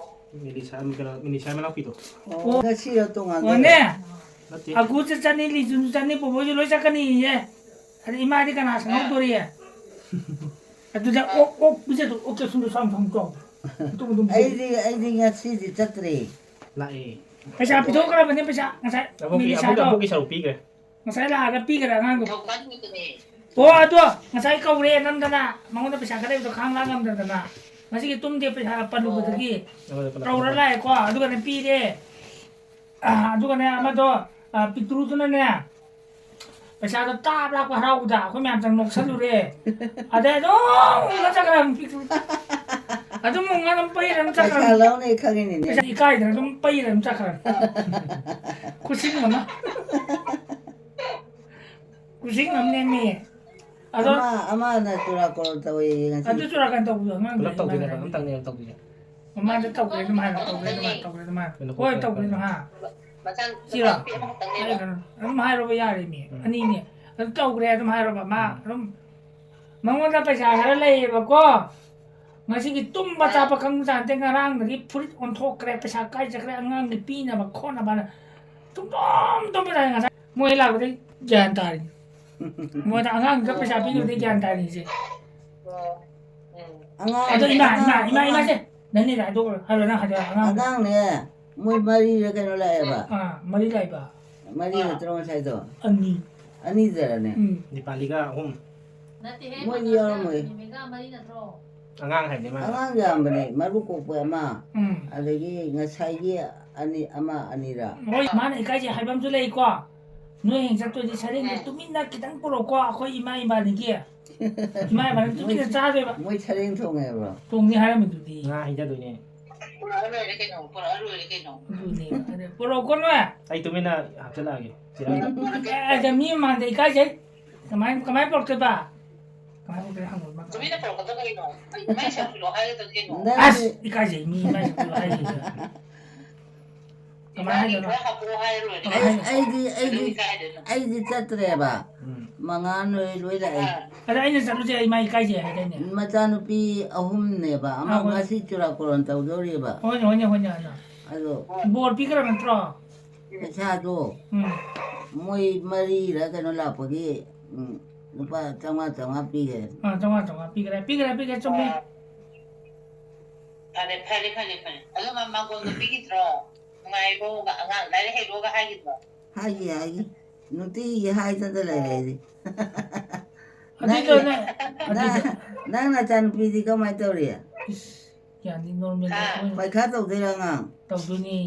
ꯃꯤꯂꯤꯁꯥ, ꯀꯩꯅꯣ, ꯃꯤꯂꯤꯁꯥ ꯃꯅꯥꯎꯄꯤꯗꯣ꯫ ꯑꯣ, ꯉꯁꯤꯔꯣ ꯇꯣꯉꯥꯟꯕ? ꯑꯣꯅꯦ꯫ ꯅꯠꯇꯦ꯫ ꯑꯒꯨꯁꯨ ꯆꯠꯅꯤ, ꯂꯤꯖꯨꯁꯨ ꯆꯠꯅꯤ, ꯕꯣꯕꯣꯏꯁꯨ ꯂꯣꯏ ꯆꯠꯀꯅꯤꯌꯦ꯫ ꯑꯗ ꯏꯃꯥꯗꯤ ꯀꯅꯥ ꯁꯪꯍꯧꯗꯣꯔꯤ? ꯑꯗꯨꯗ ꯑꯣꯛ, ꯑꯣꯛ ꯄꯤꯖꯗꯣ, ꯑꯣꯛ ꯀꯦꯞꯁꯨꯜꯗꯣ ꯆꯥꯎ ꯆꯥꯎ ꯆꯥꯎ꯫ ꯑꯗꯨꯝ, ꯑꯗꯨꯝ ꯄꯤꯖꯗꯣ꯫ ꯑꯩꯗꯤ, ꯑꯩꯗꯤ ꯉꯁꯤꯗꯤ ꯆꯠꯇ꯭ꯔꯦ꯫ ꯂꯥꯛꯑꯦ꯫ ꯄꯩꯁꯥ ꯄꯤꯊꯣꯛꯈ꯭ꯔꯕꯅꯦ, ꯄꯩꯁꯥ ꯉꯁꯥꯏ ꯑꯕꯣꯛꯀꯤ, ꯑꯕꯣꯛꯀꯤ, ꯃꯤꯂꯤꯁꯥꯗꯣ꯫ ꯑꯕꯣꯛꯀꯤ ꯁꯔꯨꯛ ꯄꯤꯈ꯭ꯔꯦ꯫ ꯉꯁꯥꯏ ꯂꯥꯛꯑꯒ ꯄꯤꯈ꯭ꯔꯦ ꯑꯉꯥꯡꯗꯣ꯫ ꯅꯤꯡꯊꯧꯀꯥꯕ ꯅꯨꯃꯤꯠꯇꯅꯦ꯫ ꯑꯣ, ꯑꯗꯣ ꯉꯁꯥꯏ ꯀꯧꯔꯦ ꯅꯝꯗꯅ, ꯃꯉꯣꯟꯗ ꯄꯩꯁꯥ ꯈꯔ ꯂꯩꯕꯗꯣ ꯈꯥꯡ ꯂꯥꯡ ꯉꯝꯗꯗꯅ꯫ ꯉꯁꯤꯒꯤ ꯇꯨꯝꯗꯦ, ꯄꯩꯁꯥ ꯄꯜꯂꯨꯕꯗꯒꯤ꯫ ꯑꯣ꯫ ꯇꯧꯔ ꯂꯥꯛꯑꯦꯀꯣ, ꯑꯗꯨꯒꯅꯦ ꯄꯤꯔꯦ꯫ ꯑ, ꯑꯗꯨꯒꯅꯦ ꯑꯃꯗꯣ, ꯑ, ꯄꯤꯛꯇ꯭ꯔꯨꯗꯨꯅꯅꯦ, ꯄꯩꯁꯥꯗꯣ ꯇꯥꯞ ꯂꯥꯛꯄ ꯍꯔꯥꯎꯕꯗ ꯑꯩꯈꯣꯏ ꯃꯌꯥꯝ ꯆꯪ ꯅꯣꯛꯁꯜꯂꯨꯔꯦ꯫ ꯑꯗꯩ ꯑꯗꯨꯝ ꯎꯪꯉ ꯆꯠꯈ꯭ꯔꯕꯅꯤ ꯄꯤꯛꯇ꯭ꯔꯨ꯫ ꯑꯗꯨꯝ ꯎꯪꯉ ꯑꯗꯨꯝ ꯄꯩꯔ ꯑꯗꯨꯝ ꯆꯠꯈ꯭ꯔꯕꯅꯤ꯫ ꯄꯩꯁꯥ ꯂꯧꯅꯤ ꯈꯪꯉꯤꯅꯤꯅꯦ꯫ ꯄꯩꯁꯥ ꯏꯀꯥꯏꯗꯅ ꯑꯗꯨꯝ ꯄꯩꯔ ꯑꯗꯨꯝ ꯆꯠꯈ꯭ꯔꯕꯅꯤ꯫ ꯈꯨꯁꯤꯡ ꯑꯃ꯫ ꯈꯨꯁꯤꯡ ꯑꯃꯅꯦꯃꯤ꯫ ꯑꯗꯣ ꯑꯃ, ꯑꯃꯅ ꯆꯨꯔꯥꯀꯣꯔꯣꯟ ꯇꯧꯋꯦꯌꯦ ꯉꯁꯤ꯫ ꯑꯗꯨ ꯆꯨꯔꯥꯀꯥꯟ ꯇꯧꯕꯗꯣ ꯑꯉꯥꯡꯗꯨ ꯄꯨꯂꯞ ꯇꯧꯗꯣꯏꯅꯦꯕ, ꯏꯃꯥꯅ ꯑꯝꯇꯪꯅꯦꯕ ꯇꯧꯗꯣꯏꯁꯦ꯫ ꯃꯃꯥꯡꯗ ꯇꯧꯈ꯭ꯔꯦ ꯑꯗꯨꯝ ꯍꯥꯏꯔꯣ, ꯇꯧꯈ꯭ꯔꯦ ꯑꯗꯨꯝ ꯍꯥꯏꯔꯣ, ꯇꯧꯈ꯭ꯔꯦ ꯑꯗꯨꯝ ꯍꯥꯏꯔꯣ꯫ ꯀꯩꯅꯣ ꯍꯣꯏ, ꯈꯣꯠꯄ ꯇꯧꯈ꯭ꯔꯦ ꯑꯗꯨꯝ ꯍꯥꯏꯔꯣ꯫ ꯁꯤꯔꯣ? ꯍꯥꯏꯈ꯭ꯔꯣ꯫ ꯑꯗꯨꯝ ꯍꯥꯏꯔꯣꯕ ꯌꯥꯔꯦ ꯃꯤ꯫ ꯎꯝ꯫ ꯑꯅꯤꯅꯦ꯫ ꯑꯗꯨ ꯇꯧꯈ꯭ꯔꯦ ꯑꯗꯨꯝ ꯍꯥꯏꯔꯣꯕ꯫ ꯃꯥ ꯎꯝ꯫ ꯑꯗꯨꯝ ꯃꯉꯣꯟꯗ ꯄꯩꯁꯥ ꯈꯔ ꯂꯩꯌꯦꯕꯀꯣ꯫ ꯉꯁꯤꯒꯤ ꯇꯨꯝꯕ ꯆꯥꯕ ꯈꯪꯕꯖꯥꯠ ꯅꯠꯇꯦ꯫ ꯉꯔꯥꯡꯗꯒꯤ ꯐꯨꯔꯤꯠ ꯑꯣꯟꯊꯣꯛꯈ꯭ꯔꯦ꯫ ꯄꯩꯁꯥ ꯀꯥꯏ ꯆꯠꯈ꯭ꯔꯦ? ꯑꯉꯥꯡꯒꯤ ꯄꯤꯅꯕ ꯈꯣꯠꯅꯕꯅ ꯁꯨꯡꯇꯨꯝ ꯇꯨꯝꯗ꯭ꯔꯦ꯫ ꯉꯁꯥꯏ ꯃꯣꯏ ꯂꯥꯛꯄꯗꯩ ꯒ꯭ꯌꯥꯟ ꯇꯥꯔꯤ꯫ ꯃꯣꯏꯗ ꯑꯉꯥꯡꯗꯨꯗ ꯄꯩꯁꯥ ꯄꯤꯅꯕꯗꯩ ꯒ꯭ꯌꯥꯟ ꯇꯥꯔꯤꯁꯦ꯫ ꯑꯉꯥꯡ, ꯑꯗꯣ ꯏꯃꯥ, ꯑꯉꯥꯡ, ꯏꯃꯥ, ꯏꯃꯥ, ꯑꯉꯥꯡ꯫ ꯏꯃꯥꯁꯦ, ꯅꯪꯅꯦ ꯍꯥꯏꯗꯣꯛꯑꯣ, ꯍꯥꯏꯔꯣ, ꯅꯪ ꯍꯥꯏꯗꯣꯛꯑꯣ, ꯑꯉꯥꯡ꯫ ꯑꯉꯥꯡꯅꯦ, ꯃꯣꯏ ꯃꯔꯤꯔ ꯀꯩꯅꯣ ꯂꯥꯛꯑꯦꯕ? ꯑꯥ, ꯃꯔꯤ ꯂꯥꯛꯏꯕ꯫ ꯃꯔꯤ ꯅꯠꯇ꯭ꯔꯣ ꯉꯁꯥꯏꯗꯣ? ꯑꯅꯤ꯫ ꯑꯅꯤꯗꯔꯅꯦ? ꯎꯝ꯫ ꯗꯤꯄꯥꯂꯤꯒ ꯑꯍꯨꯝ꯫ ꯅꯠꯇꯦꯍꯦ, ꯃꯣꯏꯗꯤ ꯃꯉꯥ ꯌꯥꯎꯔꯝꯃꯣꯏ꯫ ꯅꯨꯃꯤꯠꯒ ꯃꯔꯤ ꯅꯠꯇ꯭ꯔꯣ? ꯑꯉꯥꯡ ꯍꯥꯏꯕꯅꯦ ꯃꯥꯅ꯫ ꯑꯉꯥꯡ ꯌꯥꯝꯕꯅꯦ, ꯃꯔꯨ ꯀꯣꯛꯄ ꯑꯃ, ꯎꯝ꯫ ꯑꯗꯒꯤ ꯉꯁꯥꯏꯒꯤ ꯑꯅꯤ, ꯑꯃ ꯑꯅꯤꯔ? ꯍꯣꯏ, ꯃꯥꯅ ꯏꯀꯥꯏꯁꯦ ꯍꯥꯏꯕ ꯑꯃꯁꯨ ꯂꯩꯀꯣ꯫ ꯅꯣꯏ ꯍꯌꯦꯡ ꯆꯠꯇꯣꯏꯗꯤ ꯁꯔꯦꯡꯗꯣ ꯇꯨꯃꯤꯟꯅ ꯈꯤꯇꯪ ꯄꯨꯔꯛꯎꯀꯣ, ꯑꯩꯈꯣꯏ ꯏꯃꯥ ꯏꯕꯥꯅꯤꯒꯤ꯫ ꯏꯃꯥ ꯏꯕꯥꯅꯤ ꯇꯨꯃꯤꯟꯅ ꯃꯣꯏ, ꯆꯥꯗꯣꯏꯕ꯫ ꯃꯣꯏ ꯁꯔꯦꯡ ꯊꯣꯡꯉꯦ ꯍꯥꯏꯕ꯭ꯔꯣ? ꯊꯣꯡꯅꯤ ꯍꯥꯏꯔꯝꯃꯤꯗꯨꯗꯤ꯫ ꯉꯥ ꯍꯩꯖꯗꯣꯏꯅꯦ꯫ ꯄꯨꯔꯛꯑ ꯂꯣꯏꯔꯦ ꯀꯩꯅꯣ, ꯄꯨꯔꯛꯑ ꯂꯣꯏꯔꯦ ꯀꯩꯅꯣ꯫ ꯑꯗꯨꯅꯦꯕ꯫ ꯑꯗ ꯄꯨꯔꯛꯎꯀꯣ ꯅꯣꯏ꯫ ꯑꯩ ꯇꯨꯃꯤꯟꯅ ꯍꯥꯞꯆꯤꯜꯂꯛꯑꯒꯦ꯫ ꯆꯤꯔꯥꯏꯗ꯫ ꯑꯦ, ꯑꯗ ꯃꯤ ꯃꯃꯥꯡꯗ ꯏꯀꯥꯏꯖꯩ꯫ ꯀꯃꯥꯏ, ꯀꯃꯥꯏ ꯄꯨꯔꯛꯇꯣꯏꯕ? ꯀꯃꯥꯏ ꯄꯨꯔꯛꯇꯣꯏꯅꯣ ꯍꯪꯉꯣ, ꯃꯥ ꯇꯨꯃꯤꯟꯅ ꯄꯨꯔꯛꯀꯗꯕ ꯀꯩꯅꯣ? ꯃꯥꯏ ꯁꯦꯝꯕꯤꯔꯣ ꯍꯥꯏꯒꯗꯕꯅꯤ ꯀꯩꯅꯣ꯫ ꯅꯪ ꯑꯁ, ꯏꯀꯥꯏꯖꯩ, ꯃꯤ ꯃꯥꯏ ꯁꯦꯝꯕꯤꯔꯣ ꯍꯥꯏꯔꯤꯁꯦ꯫ ꯀꯃꯥꯏ ꯏꯕꯥꯅꯤ ꯍꯥꯏꯗꯣꯏꯅꯣ? ꯈꯔ ꯍꯥꯞꯄꯛꯑꯣ ꯍꯥꯏꯔ ꯂꯣꯏꯔꯦ꯫ ꯀꯃꯥꯏ ꯑꯩ, ꯍꯥꯏꯗꯣꯏꯅꯣ? ꯑꯩꯗꯤ, ꯑꯩꯗꯤ, ꯀꯩꯗꯧꯕꯩ ꯏꯀꯥꯏꯗꯣꯏꯅꯣ? ꯑꯩꯗꯤ ꯆꯠꯇ꯭ꯔꯦꯕ꯫ ꯎꯝ꯫ ꯃꯉꯥ ꯂꯣꯏ, ꯂꯣꯏ ꯂꯥꯛꯑꯦ꯫ ꯑꯥ꯫ ꯑꯗ ꯑꯩꯅ ꯆꯠꯂꯨꯁꯦ, ꯑꯩ ꯃꯥ ꯏꯀꯥꯏꯖꯩ ꯍꯥꯏꯗꯥꯏꯅꯦ? ꯃꯆꯥꯅꯨꯄꯤ ꯑꯍꯨꯝꯅꯦꯕ, ꯑꯃ ꯑꯥ, ꯍꯣꯏ꯫ ꯉꯁꯤ ꯆꯨꯔꯥꯀꯣꯔꯣꯟ ꯇꯧꯗꯧꯔꯤꯕ꯫ ꯍꯣꯏꯅꯦ, ꯍꯣꯏꯅꯦ, ꯍꯣꯏꯅꯦ, ꯑꯗꯣ꯫ ꯑꯗꯣ ꯕꯣꯔ ꯄꯤꯈ꯭ꯔꯕ ꯅꯠꯇ꯭ꯔꯣ? ꯄꯩꯁꯥꯗꯣ ꯎꯝ꯫ ꯃꯣꯏ ꯃꯔꯤꯔ ꯀꯩꯅꯣ ꯂꯥꯛꯄꯒꯤ, ꯎꯝ, ꯂꯨꯄꯥ ꯆꯥꯝꯃꯉꯥ, ꯆꯥꯝꯃꯉꯥ ꯄꯤꯈ꯭ꯔꯦ꯫ ꯑꯥ, ꯆꯥꯝꯃꯉꯥ, ꯆꯥꯝꯃꯉꯥ ꯄꯤꯈ꯭ꯔꯦ, ꯄꯤꯈ꯭ꯔꯦ, ꯄꯤꯈ꯭ꯔꯦ, ꯆꯨꯝꯃꯦ꯫ ꯐꯔꯦ, ꯐꯔꯦ, ꯐꯔꯦ, ꯐꯔꯦ꯫ ꯑꯗꯣ ꯃ-, ꯃꯥꯡꯒꯣꯜꯗꯣ ꯄꯤꯈꯤꯗ꯭ꯔꯣ? ꯅꯨꯡꯉꯥꯏꯔꯤꯕꯣ? ꯑꯉꯥꯡ ꯂꯥꯏꯔꯤꯛ ꯍꯩꯔꯣꯒ ꯍꯥꯏꯈꯤꯗ꯭ꯔꯣ? ꯍꯥꯏꯈꯤ, ꯍꯥꯏꯈꯤ꯫ ꯅꯨꯡꯇꯤꯒꯤ ꯍꯥꯏꯗꯅ ꯂꯩꯔꯦ ꯑꯩꯗꯤ꯫ ꯑꯗꯨꯏꯗꯣ ꯅꯪꯒꯤ, ꯅꯪ, ꯅꯪ, ꯑꯗꯨꯏꯗꯣ ꯅꯪ ꯅꯆꯥꯅꯨꯄꯤꯗꯤ ꯀꯃꯥꯏꯅ ꯇꯧꯔꯤ? ꯏꯁ, ꯌꯥꯅꯤ, ꯅꯣꯔꯃꯦꯜ ꯍꯥ? ꯂꯥꯛꯄ ꯑꯣꯏꯅ ꯄꯩꯈꯥ ꯇꯧꯗꯣꯏꯔꯥ ꯑꯉꯥꯡ? ꯇꯧꯗꯣꯏꯅꯤ꯫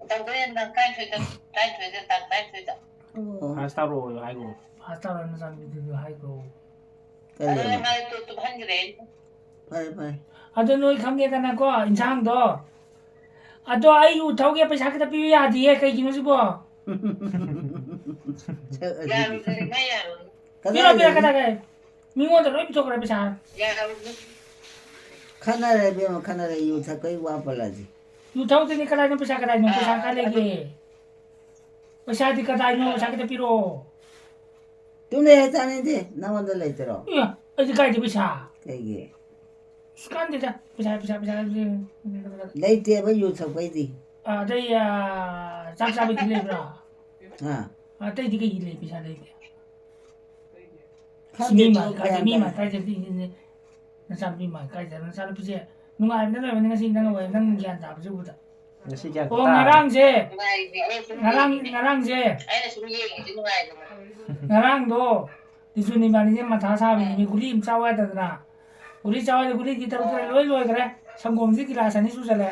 ꯇꯧꯗꯣꯏꯅꯤ, ꯅꯪ ꯇꯔꯥꯅꯤꯊꯣꯏꯗ, ꯇꯔꯥꯅꯤꯊꯣꯏꯗ, ꯇꯥꯡ ꯇꯔꯥꯅꯤꯊꯣꯏꯗ꯫ ꯑꯣ꯫ ꯐꯥꯁ ꯇꯥꯔꯛꯑꯣ ꯍꯥꯏꯈꯣ꯫ ꯐꯥꯁ ꯇꯥꯔꯛꯑꯣ, ꯅꯆꯥꯅꯨꯄꯤꯗꯨꯁꯨ ꯍꯥꯏꯈ꯭ꯔꯣ꯫ ꯀꯔꯤ? ꯑꯗꯨꯅꯦ ꯃꯥꯗꯤ ꯇꯨ-, ꯇꯨꯝꯍꯟꯈ꯭ꯔꯦ꯫ ꯐꯔꯦ, ꯐꯔꯦ꯫ ꯑꯗꯣ ꯅꯣꯏ ꯈꯪꯉꯦꯗꯅꯀꯣ, ꯏꯟꯁꯥꯡꯗꯣ꯫ ꯑꯗꯣ ꯑꯩ ꯎ ꯊꯧꯒꯦ, ꯄꯩꯁꯥ ꯈꯤꯇ ꯄꯤꯌꯨ ꯌꯥꯗꯤꯌꯦ, ꯀꯩꯒꯤꯅꯣ ꯁꯤꯕꯣ? ꯁꯛ ꯑꯁꯤꯗꯤ꯫ ꯌꯥꯔꯣꯏ, ꯌꯥꯔꯣꯏ꯫ ꯄꯤꯔꯣ, ꯄꯤꯔꯣ, ꯀꯗꯥꯏꯗꯒꯤ? ꯀꯗꯥꯏꯗꯒꯤ? ꯃꯤꯉꯣꯟꯗ ꯂꯣꯏ ꯄꯤꯊꯣꯛꯈ꯭ꯔꯦ ꯄꯩꯁꯥ꯫ ꯌꯥꯔꯣꯏ꯫ ꯈꯠꯅꯔꯦ ꯏꯕꯦꯝꯃ, ꯈꯠꯅꯔꯦ, ꯌꯨ ꯊꯛꯄꯩ ꯋꯥ ꯄꯜꯂꯛꯑꯗꯤ꯫ ꯌꯨ ꯊꯛꯇꯅꯤ, ꯀꯗꯥꯏꯅꯣ ꯄꯩꯁꯥ, ꯀꯗꯥꯏꯅꯣ ꯄꯩꯁꯥ, ꯑꯥ, ꯀꯥꯏ ꯂꯩꯒꯦ? ꯑꯗꯨ ꯄꯩꯁꯥꯗꯤ ꯀꯗꯥꯏꯅꯣ? ꯄꯩꯁꯥ ꯈꯤꯇ ꯄꯤꯔꯛꯑꯣ꯫ ꯇꯨꯝ ꯂꯩ, ꯆꯥꯅꯤꯡꯗꯦ꯫ ꯅꯉꯣꯟꯗ ꯂꯩꯇ꯭ꯔꯣ? ꯑꯦ, ꯑꯩꯗꯤ ꯀꯥꯏꯗ ꯄꯩꯁꯥ? ꯀꯩꯒꯤ? ꯑꯁ, ꯀꯥꯟꯗꯦꯗ꯫ ꯄꯩꯁꯥ, ꯄꯩꯁꯥ, ꯄꯩꯁꯥ꯫ ꯂꯩꯇꯦꯕ, ꯌꯨ ꯊꯛꯄꯩꯗꯤ꯫ ꯑꯥ, ꯑꯇꯩ, ꯑꯥ, ꯆꯥꯛ ꯆꯥꯕꯩꯗꯤ ꯂꯩꯕ꯭ꯔꯥ? ꯍꯥ? ꯑꯇꯩꯗꯤ ꯀꯩꯒꯤ ꯂꯩ, ꯄꯩꯁꯥ ꯂꯩꯇꯦ? ꯈꯪꯗꯦ, ꯃꯤ ꯃꯥ ꯇꯣꯛ, ꯀꯥꯏꯗ, ꯒ꯭ꯌꯥꯟ ꯃꯤ ꯃꯥ ꯇꯥꯗꯦ꯫ ꯀꯥꯏꯗ ꯄꯤꯔꯤꯅꯦ? ꯅꯆꯥꯅꯨꯄꯤ ꯃꯥ ꯀꯥꯏꯗ? ꯅꯆꯥꯅꯨꯄꯤꯁꯦ ꯅꯨꯡꯉꯥꯏꯕꯅ ꯂꯣꯏꯔꯕꯅꯤ ꯉꯁꯤ ꯅꯪ ꯑꯣꯏ-, ꯅꯪ ꯒ꯭ꯌꯥꯟ ꯇꯥꯕꯁꯦ ꯎꯕꯗ꯫ ꯉꯁꯤ ꯒ꯭ꯌꯥꯟ ꯑꯣ ꯇꯥꯔꯦ꯫ ꯉꯔꯥꯡꯁꯦ ꯅꯨꯡꯉꯥꯏꯔꯤꯅꯦ ꯑꯩ ꯁꯨꯝ ꯉꯔꯥꯡ ꯌꯦꯡꯉꯤꯅꯦ꯫ ꯉꯔꯥꯡꯁꯦ ꯑꯩꯅ ꯁꯨꯝ ꯌꯦꯡꯉꯤꯁꯦ ꯅꯨꯡꯉꯥꯏꯗꯅ꯫ ꯉꯔꯥꯡꯗꯣ ꯂꯤꯖꯨꯟ ꯏꯕꯥꯅꯤꯁꯦ ꯃꯊꯥ ꯁꯥꯕꯅꯤꯅꯦ, ꯒꯨꯂꯤ ꯑꯃ ꯆꯥꯎ ꯌꯥꯗꯗꯅ꯫ ꯒꯨꯂꯤ ꯆꯥꯎ ꯌꯥꯗ, ꯒꯨꯂꯤꯗꯤ ꯇꯔꯨꯛ ꯇꯔꯦꯠ ꯂꯣꯏ ꯂꯣꯏꯈ꯭ꯔꯦ꯫ ꯁꯪꯒꯣꯝꯁꯤ ꯒꯤꯂꯥꯁ ꯑꯅꯤ ꯁꯨꯖꯜꯂꯦ꯫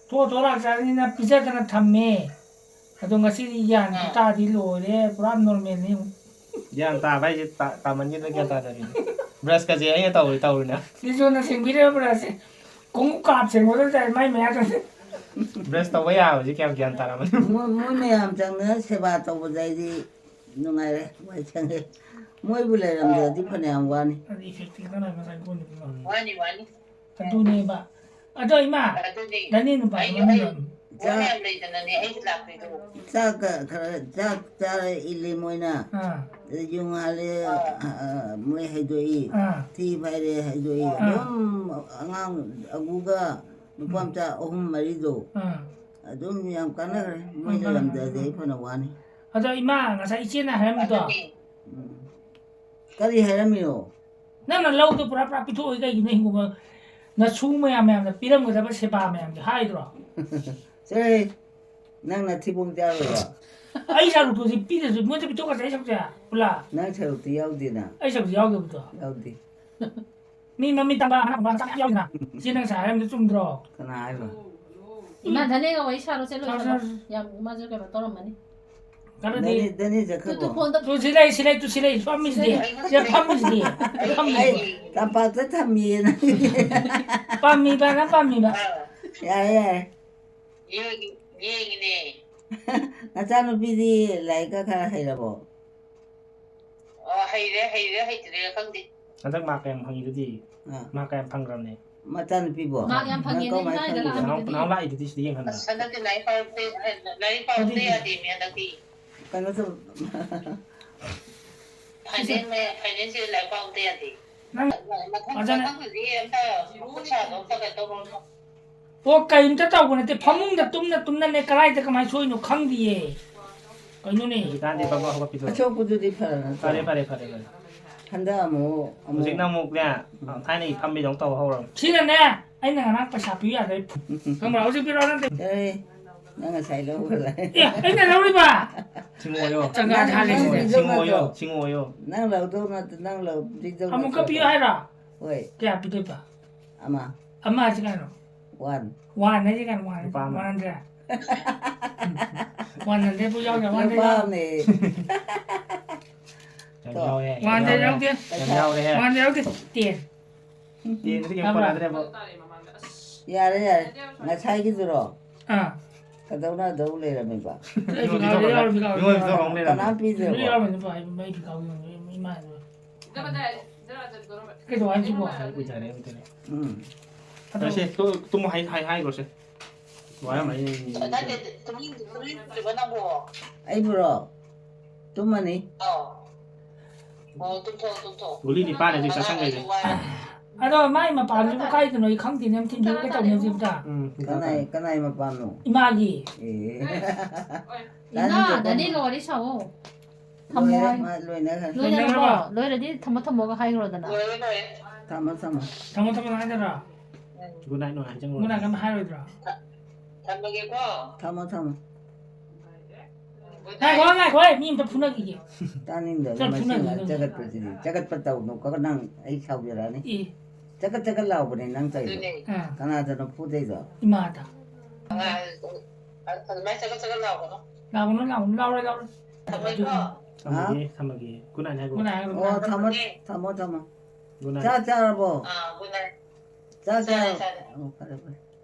ꯊꯣꯛꯑ ꯊꯣꯛꯑ ꯂꯥꯛꯆꯔꯅꯤꯅ ꯄꯤꯖꯗꯅ ꯊꯝꯃꯦ꯫ ꯑꯗꯣ ꯉꯁꯤꯗꯤ ꯒ꯭ꯌꯥꯟ ꯑꯥ꯫ ꯇꯥꯗꯤ ꯂꯣꯏꯔꯦ, ꯄꯨꯔꯥ ꯅꯣꯔꯃꯦꯜꯅꯤ꯫ ꯒ꯭ꯌꯥꯟ ꯇꯥꯕ ꯍꯥꯏꯁꯦ ꯇꯥ- ꯇꯥꯃꯟꯒꯤꯗꯅ ꯒ꯭ꯌꯥꯟ ꯇꯥꯗꯕꯤꯅꯦ꯫ ꯕ꯭ꯔꯁꯀꯁꯦ ꯑꯩꯅ ꯇꯧꯔꯤ ꯇꯧꯔꯤꯅꯦ꯫ ꯂꯤꯖꯣꯅ ꯁꯦꯡꯕꯤꯔꯕ꯭ꯔꯥꯁꯦ? ꯈꯣꯡꯎꯞ ꯀꯥꯞ ꯁꯦꯡꯕꯗ ꯇꯥꯏ ꯃꯥꯏ ꯃꯌꯥꯗ꯫ ꯕ꯭ꯔꯁ ꯇꯧꯕ ꯌꯥꯕꯁꯦ ꯀꯌꯥꯝ ꯒ꯭ꯌꯥꯟ ꯇꯥꯔꯝꯃꯅꯤ꯫ ꯃꯣꯏ ꯃꯣꯏ ꯃꯌꯥꯝ ꯆꯪꯗꯅ ꯁꯦꯕꯥ ꯇꯧꯕꯗ ꯑꯩꯗꯤ ꯅꯨꯡꯉꯥꯏꯔꯦ, ꯋꯥꯏ ꯁꯪꯉꯦ꯫ ꯃꯣꯏꯕꯨ ꯂꯩꯔꯝꯗ꯭ꯔꯗꯤ ꯐꯅꯌꯥꯝ ꯋꯥꯅꯤ꯫ ꯑꯗꯨ ꯏꯐꯦꯛꯇꯤꯡ ꯈꯔ ꯉꯁꯥꯏ ꯀꯣꯟꯅ ꯄꯤꯔꯝꯃꯦ꯫ ꯋꯥꯅꯤ ꯋꯥꯅꯤ꯫ ꯑꯗꯨꯅꯦꯕ꯫ ꯑꯗꯣ ꯏꯃꯥ, ꯑꯗꯨꯅꯦ꯫ ꯅꯅꯦ ꯅꯨꯄꯥꯗꯣ ꯑꯩ ꯃꯃꯤꯡ ꯑꯩ ꯀꯔꯤ? ꯋꯥ ꯃꯌꯥꯝ ꯂꯩꯗꯅꯅꯦ ꯑꯩꯁꯨ ꯂꯥꯛꯄꯩꯗꯣ꯫ ꯆꯥꯛꯀ ꯈꯔ ꯆꯥꯛ ꯆꯥꯔ ꯏꯜꯂꯤ ꯃꯣꯏꯅ꯫ ꯑꯥ ꯑꯗꯩ ꯌꯨ ꯉꯥꯜꯂꯦ, ꯑ, ꯃꯣꯏ ꯍꯩꯗꯣꯛꯏ꯫ ꯑꯥ ꯊꯤ ꯐꯥꯏꯔꯦ ꯍꯩꯗꯣꯛꯏ꯫ ꯑꯥ꯫ ꯑꯗꯨꯝ ꯑꯉꯥꯡ ꯑꯒꯨꯒ ꯅꯨꯄꯥ ꯃꯆꯥ ꯑꯍꯨꯝ ꯃꯔꯤꯗꯣ ꯑꯥ꯫ ꯑꯗꯨꯝ ꯌꯥꯝ ꯀꯥꯟꯅꯈ꯭ꯔꯦ꯫ ꯃꯣꯏ ꯎꯝ, ꯂꯩꯔꯝꯗ꯭ꯔꯗꯤ ꯑꯩ ꯐꯅ ꯋꯥꯅꯤ꯫ ꯑꯗꯣ ꯏꯃꯥ, ꯉꯁꯥꯏ ꯏꯆꯦꯅ ꯍꯥꯏꯔꯝꯃꯤꯗꯣ, ꯑꯗꯨꯅꯦ꯫ ꯎꯝ꯫ ꯀꯔꯤ ꯍꯥꯏꯔꯝꯃꯤꯅꯣ? ꯅꯪꯅ ꯂꯧꯗꯣ ꯄꯨꯔꯥ ꯄꯨꯔꯥ ꯄꯤꯊꯣꯛꯑꯣꯏ ꯀꯩꯒꯤꯅꯣ? ꯍꯤꯡꯒꯣꯜ ꯅꯁꯨ ꯃꯌꯥꯝ ꯃꯌꯥꯝꯅ ꯄꯤꯔꯝꯒꯗꯕ ꯁꯦꯕꯥ ꯃꯌꯥꯝꯗꯣ ꯍꯥꯏꯗ꯭ꯔꯣ? ꯆꯦ, ꯅꯪꯅ ꯊꯤꯕꯣꯡ ꯆꯥꯔꯣꯏꯕ꯫ ꯑꯩ ꯁꯔꯨꯛꯇꯨꯗꯤ ꯄꯤꯗ꯭ꯔꯁꯨ ꯃꯣꯏꯗ ꯄꯤꯊꯣꯛꯈ꯭ꯔꯁꯦ ꯑꯩ ꯁꯔꯨꯛꯁꯦ ꯄꯨꯂꯞ꯫ ꯅꯪ ꯁꯔꯨꯛꯇꯤ ꯌꯥꯎꯗꯦꯅ꯫ ꯑꯩ ꯁꯔꯨꯛꯁꯦ ꯌꯥꯎꯗꯕꯗꯣ꯫ ꯌꯥꯎꯗꯦ꯫ ꯃꯤ ꯃꯃꯤꯠ ꯇꯥꯡꯕ ꯑꯉꯥꯡ ꯃꯆꯥ ꯃꯌꯥꯝ ꯌꯥꯎꯗꯅ꯫ ꯏꯆꯦ ꯅꯪ ꯉꯁꯥꯏ ꯍꯥꯏꯔꯝꯕꯗꯣ ꯆꯨꯝꯗ꯭ꯔꯣ? ꯀꯅꯥ ꯍꯥꯏꯕ? ꯏꯃꯥ ꯙꯅꯦꯒ ꯋꯥꯔꯤ ꯁꯥꯔꯣ ꯆꯠꯂꯣ ꯁꯥꯔꯣ, ꯏꯕꯦꯝꯃ꯫ ꯁꯥꯔꯣ꯫ ꯌꯥꯝ ꯃꯥꯁꯨ ꯀꯩꯅꯣ ꯇꯧꯔꯝꯃꯅꯤ꯫ ꯀꯥꯟꯅꯗꯦ꯫ ꯗꯅꯤ, ꯗꯅꯤ ꯇꯨ ꯇꯨ ꯆꯠꯈ꯭ꯔꯕꯣ? ꯐꯣꯟꯗ ꯇꯨ ꯁꯤ ꯂꯩ, ꯁꯤ ꯂꯩ, ꯇꯨ ꯁꯤ ꯂꯩ, ꯐꯝꯃꯤꯁꯤꯗꯤ꯫ ꯁꯤꯗ ꯐꯝꯃꯤꯁꯤꯗꯤ꯫ ꯁꯤꯗ ꯐꯝꯃꯤꯁꯤꯗꯤ꯫ ꯇꯝꯄꯥꯛꯇ ꯊꯝꯃꯤꯌꯦ ꯅꯪ꯫ ꯄꯥꯝꯃꯤꯕ, ꯅꯪ ꯄꯥꯝꯃꯤꯕ꯫ ꯑꯥ, ꯌꯥꯔꯦ, ꯌꯥꯔꯦ꯫ ꯌꯦꯡ- ꯌꯦꯡꯉꯤꯅꯦ꯫ ꯅꯆꯥꯅꯨꯄꯤꯗꯤ ꯂꯥꯏꯔꯤꯛꯀ ꯈꯔ ꯍꯩꯔꯕꯣ? ꯑꯣ, ꯍꯩꯔꯦ, ꯍꯩꯔꯦ, ꯍꯩꯇ꯭ꯔꯦ ꯈꯪꯗꯦ꯫ ꯍꯟꯗꯛ ꯃꯥꯔꯛ ꯀꯌꯥꯝ ꯐꯪꯉꯤꯗꯨꯗꯤ? ꯑꯥ꯫ ꯃꯥꯔꯛ ꯀꯌꯥꯝ ꯐꯪꯈ꯭ꯔꯕꯅꯦ? ꯃꯆꯥꯅꯨꯄꯤꯕꯣ? ꯃꯥꯔꯛ ꯌꯥꯝ ꯐꯪꯉꯦ, ꯅꯪ ꯀꯧ ꯅꯪ ꯃꯥꯏ ꯊꯥꯏꯅ ꯈꯪꯉꯤꯕ? ꯂꯥꯛꯑꯝꯃꯤ꯫ ꯅꯅꯥꯎ- ꯅꯅꯥꯎ ꯂꯥꯛꯏꯗꯨꯗꯤ ꯁꯤꯗ ꯌꯦꯡꯍꯟꯕ꯫ ꯑꯁ, ꯍꯟꯗꯛꯇꯤ ꯂꯥꯏꯔꯤꯛ ꯄꯥꯎꯗꯦ, ꯂꯥꯏꯔꯤꯛ ꯄꯥꯎꯗꯦ ꯌꯥꯗꯦꯃꯤ ꯍꯟꯗꯛꯇꯤ꯫ ꯀꯩꯅꯣ ꯇꯧ-, ꯐꯥꯏꯅꯦꯜ ꯃꯌꯥ-, ꯐꯥꯏꯅꯦꯜꯁꯤꯗ ꯂꯥꯏꯔꯤꯛ ꯄꯥꯎꯗꯦ ꯌꯥꯗꯦ꯫ ꯅꯪ ꯃꯊꯪ ꯐꯖꯅ ꯃꯊꯪꯗꯗꯤ ꯑꯝꯇ ꯃꯈꯨꯠ ꯁꯥꯗꯣ ꯑꯝꯇ ꯀꯩꯅꯣ ꯇꯧꯔꯣ꯫ ꯑꯣ, ꯀꯩꯝꯇ ꯇꯧꯕ ꯅꯠꯇꯦ, ꯐꯃꯨꯡꯗ ꯇꯨꯝꯅ ꯇꯨꯝꯅꯅꯦ ꯀꯗꯥꯏꯗ ꯀꯃꯥꯏꯅ ꯁꯣꯏꯅꯣ ꯈꯪꯗꯤꯌꯦ꯫ ꯀꯩꯅꯣꯅꯦ? ꯍꯧꯖꯤꯛꯀꯥꯟꯗꯤ ꯄꯪꯍꯧ ꯍꯧꯒꯠꯄꯤꯗꯣ꯫ ꯑꯁꯣꯛꯄꯗꯨꯗꯤ ꯐꯔ ꯅꯠꯇ꯭ꯔꯣ? ꯐꯔꯦ, ꯐꯔꯦ, ꯐꯔꯦ, ꯐꯔꯦ꯫ ꯍꯟꯗꯛ ꯑꯃꯨꯛ, ꯑꯃꯨꯛ ꯍꯧꯖꯤꯛꯅ ꯑꯃꯨꯛꯅꯦ, ꯊꯥꯏꯅꯒꯤ ꯐꯝꯕꯤꯗꯧ ꯇꯧ ꯍꯧꯔꯕꯅꯤ꯫ ꯁꯤꯅꯅꯦ, ꯑꯩꯅ ꯉꯔꯥꯡ ꯄꯩꯁꯥ ꯄꯤꯌꯨ ꯌꯥꯗ꯭ꯔꯦ꯫ ꯈꯪꯕ꯭ꯔꯥ? ꯍꯧꯖꯤꯛ ꯄꯤꯔꯛꯑꯣ ꯅꯪ꯫ ꯑꯦ, ꯅꯪ ꯉꯁꯥꯏ ꯂꯧꯈ꯭ꯔꯦ꯫ ꯑꯦ, ꯑꯩꯅ ꯂꯧꯔꯤꯕ? ꯁꯤꯡꯉꯣꯌꯣ꯫ ꯆꯪꯒꯥ ꯊꯥ ꯂꯩꯁꯦ꯫ ꯁꯤꯡꯉꯣꯌꯣ, ꯁꯤꯡꯉꯣꯌꯣ꯫ ꯅꯪ ꯂꯧꯗꯧ ꯅꯠꯇꯦ, ꯅꯪ ꯂꯧ-, ꯄꯤꯗꯧ ꯑꯃꯨꯛꯀ ꯅꯠꯇ꯭ꯔꯣ? ꯄꯤꯌꯨ ꯍꯥꯏꯔꯣ? ꯍꯣꯏ꯫ ꯀꯌꯥ ꯄꯤꯗꯣꯏꯕ? ꯑꯃ꯫ ꯑꯃ ꯍꯥꯏꯁꯦ ꯀꯩꯅꯣ? One꯫ One ꯍꯥꯏꯁꯦ ꯀꯩꯅꯣ? One ꯍꯥꯏꯁꯦ ꯂꯨꯄꯥ ꯑꯃ꯫ One hundred꯫ One hundred ꯄꯨ ꯌꯥꯎꯗ꯭ꯔꯦ, one hundred ꯂꯨꯄꯥ ꯌꯥꯎꯗ꯭ꯔꯦ꯫ ꯑꯃꯅꯦ꯫ ꯌꯥꯝ ꯇꯣ꯫ ꯌꯥꯎꯋꯦ, ꯌꯥꯝ One hundred ꯌꯥꯎꯋꯦ꯫ ꯌꯥꯎꯗꯦ꯫ ꯌꯥꯝ ꯌꯥꯎꯔꯦꯍꯦ꯫ One hundred ꯌꯥꯎꯗꯦ꯫ Ten꯫ Tenꯗꯤ ꯀꯩꯝ ꯈꯪꯕ꯭ꯔꯥ? ꯀꯣꯟꯅꯗ꯭ꯔꯦꯕꯣ꯫ ꯌꯥꯔꯦ, ꯌꯥꯔꯦ꯫ ꯉꯁꯥꯏꯒꯤꯗꯨꯔꯣ? ꯑꯥ꯫ ꯀꯗꯧꯅꯗꯧ ꯂꯩꯔꯝꯃꯤꯕ? ꯑꯩ ꯃꯤꯉꯣꯟ ꯄꯤꯈꯥꯎꯗ ꯄꯤꯊꯣꯛꯈ꯭ꯔꯒ, ꯌꯥꯎꯔꯝꯃꯤ, ꯄꯤꯈꯥꯎꯗ ꯃꯤꯉꯣꯟ ꯌꯥꯎꯔꯝꯃꯤ꯫ ꯄꯤꯊꯣꯛꯈ꯭ꯔꯒ ꯂꯩꯔꯝꯃꯦ꯫ ꯀꯅꯥꯝ ꯄꯤꯗ꯭ꯔꯕꯣ? ꯌꯥꯎꯔꯝꯃꯤ, ꯅꯨꯄꯥ, ꯑꯩ ꯄꯤꯈꯥꯎ ꯌꯣꯟꯕ ꯏꯃꯥ ꯏꯃꯥ꯫ ꯀꯩꯗꯧ ꯍꯥꯏꯁꯤꯕꯣ? ꯉꯁꯥꯏ ꯀꯨꯏꯊꯔꯦ, ꯀꯨꯏꯊꯔꯦ꯫ ꯎꯝ꯫ ꯑꯗꯣ ꯁꯦ, ꯇꯨ-, ꯇꯨꯝꯃꯣ ꯍꯥꯏ-, ꯍꯥꯏ-, ꯍꯥꯏꯈ꯭ꯔꯣ ꯁꯦ꯫ ꯋꯥꯔꯝꯃꯅꯤ꯫ ꯅꯠꯇꯦ, ꯇꯨꯃꯤꯟ-, ꯇꯨꯃꯤꯟ ꯇꯨꯝꯃꯤꯕ ꯅꯪꯕꯣ? ꯑꯩꯕꯨꯔꯣ? ꯇꯨꯝꯃꯅꯤ꯫ ꯑꯧ꯫ ꯑꯣ, ꯇꯨꯝꯊꯣꯛꯑꯣ, ꯇꯨꯝꯊꯣꯛꯑꯣ꯫ ꯒꯨꯂꯤ ꯅꯤꯄꯥꯟ ꯑꯗꯨ ꯆꯥꯁꯟꯈ꯭ꯔꯦ꯫ ꯑꯉꯥꯡ ꯑꯩꯁꯨ ꯋꯥꯔꯦ꯫ ꯑꯗꯣ ꯃꯥꯏ ꯃꯄꯥꯟꯁꯤꯕꯨ ꯀꯥꯏꯗꯅꯣ ꯑꯩ ꯈꯪꯗꯦꯅꯦ, ꯑꯝꯇ ꯊꯤꯟꯗꯣꯛꯑꯒ ꯇꯧꯅꯤ ꯍꯧꯖꯤꯛ ꯑꯝꯇ꯫ ꯎꯝ, ꯀꯅꯥꯏ, ꯀꯅꯥꯏ ꯃꯄꯥꯟꯅꯣ? ꯏꯃꯥꯒꯤ꯫ ꯑꯦ꯫ ꯏꯃꯥ, ꯇꯥꯅꯤꯡꯗꯦ, ꯗꯥꯗꯤ ꯇꯥꯅꯤꯡꯗꯦ꯫ ꯂꯣꯏꯔꯦ ꯁꯥꯎꯑꯣ꯫ ꯊꯝꯃꯣ ꯂꯣꯏꯔꯦ, ꯍꯥꯏ꯫ ꯃꯥ ꯂꯣꯏꯅꯈ꯭ꯔꯦ꯫ ꯂꯣꯏꯅꯈ꯭ꯔꯕꯣ? ꯂꯣꯏꯔꯗꯤ ꯊꯝꯃꯣ ꯊꯝꯃꯣꯒ ꯍꯥꯏꯈ꯭ꯔꯣꯗꯅ꯫ ꯂꯣꯏꯔꯦ, ꯂꯣꯏꯔꯦ꯫ ꯊꯝꯃꯣ, ꯊꯝꯃꯣ꯫ ꯊꯝꯃꯣ, ꯊꯝꯃꯣ ꯍꯥꯏꯗꯣꯏꯔꯣ? ꯎꯝ꯫ Good night ꯅꯨꯡꯉꯥꯏꯅ ꯆꯪꯉꯨꯔꯣ꯫ Good night ꯀꯝ ꯍꯥꯏꯔꯣꯏꯗ꯭ꯔꯣ? ꯊ-, ꯊꯝꯃꯒꯦꯀꯣ꯫ ꯊꯝꯃꯣ, ꯊꯝꯃꯣ꯫ Good night꯫ ꯉꯥꯏꯈꯣ, ꯉꯥꯏꯈꯣ, ꯃꯤ ꯑꯝꯇ ꯐꯨꯅꯈꯤꯒꯦ꯫ ꯇꯥꯅꯤꯡꯗꯕ ꯆꯠ, ꯃꯁꯤ ꯐꯨꯅꯈꯤꯒꯦ ꯉꯥꯛ ꯅꯪ꯫ ꯆꯒꯠꯄꯁꯤꯗꯤ꯫ ꯆꯒꯠꯄ ꯇꯧꯅꯨꯀꯣ, ꯅꯪ ꯑꯩ ꯁꯥꯎꯖꯔꯛꯑꯅꯤ꯫ ꯑꯦ꯫ ꯆꯒꯠ ꯆꯒꯠ ꯂꯥꯎꯕꯅꯦ ꯅꯪ ꯇꯧꯔꯤꯗꯣ꯫ ꯑꯗꯨꯅꯦ꯫ ꯑꯥ꯫ ꯀꯅꯥꯗꯅꯣ ꯐꯨꯗꯣꯏꯗꯣ? ꯏꯃꯥꯗ꯫ ꯑꯉꯥꯡ, ꯑꯗꯨꯃꯥꯏꯅ ꯆꯒꯠ ꯆꯒꯠ ꯂꯥꯎꯒꯅꯣ꯫ ꯂꯥꯎꯒꯅꯨ, ꯂꯥꯎꯒꯅꯨ, ꯂꯥꯎꯔꯣꯏ, ꯂꯥꯎꯔꯣꯏ꯫ ꯊꯝꯃꯒꯦꯀꯣ꯫ ꯊꯝꯃꯒꯦ, ꯍꯥ? ꯊꯝꯃꯒꯦ꯫ Good night ꯍꯥꯏꯒꯣ꯫ Good night ꯍꯥꯏꯒꯣ꯫ ꯑꯣ, ꯊꯝꯃꯣ, ꯊꯝꯃꯒꯦ꯫ ꯊꯝꯃꯣ, ꯊꯝꯃꯣ꯫ Good night꯫ ꯆꯥꯛ ꯆꯥꯔꯕꯣ? ꯑꯥ, good night꯫ ꯆꯥꯛ ꯆꯥꯔꯦ, ꯆꯥꯔꯕꯣ? ꯆꯥꯔꯦ꯫ ꯑꯣ, ꯐꯔꯦ, ꯐꯔꯦ꯫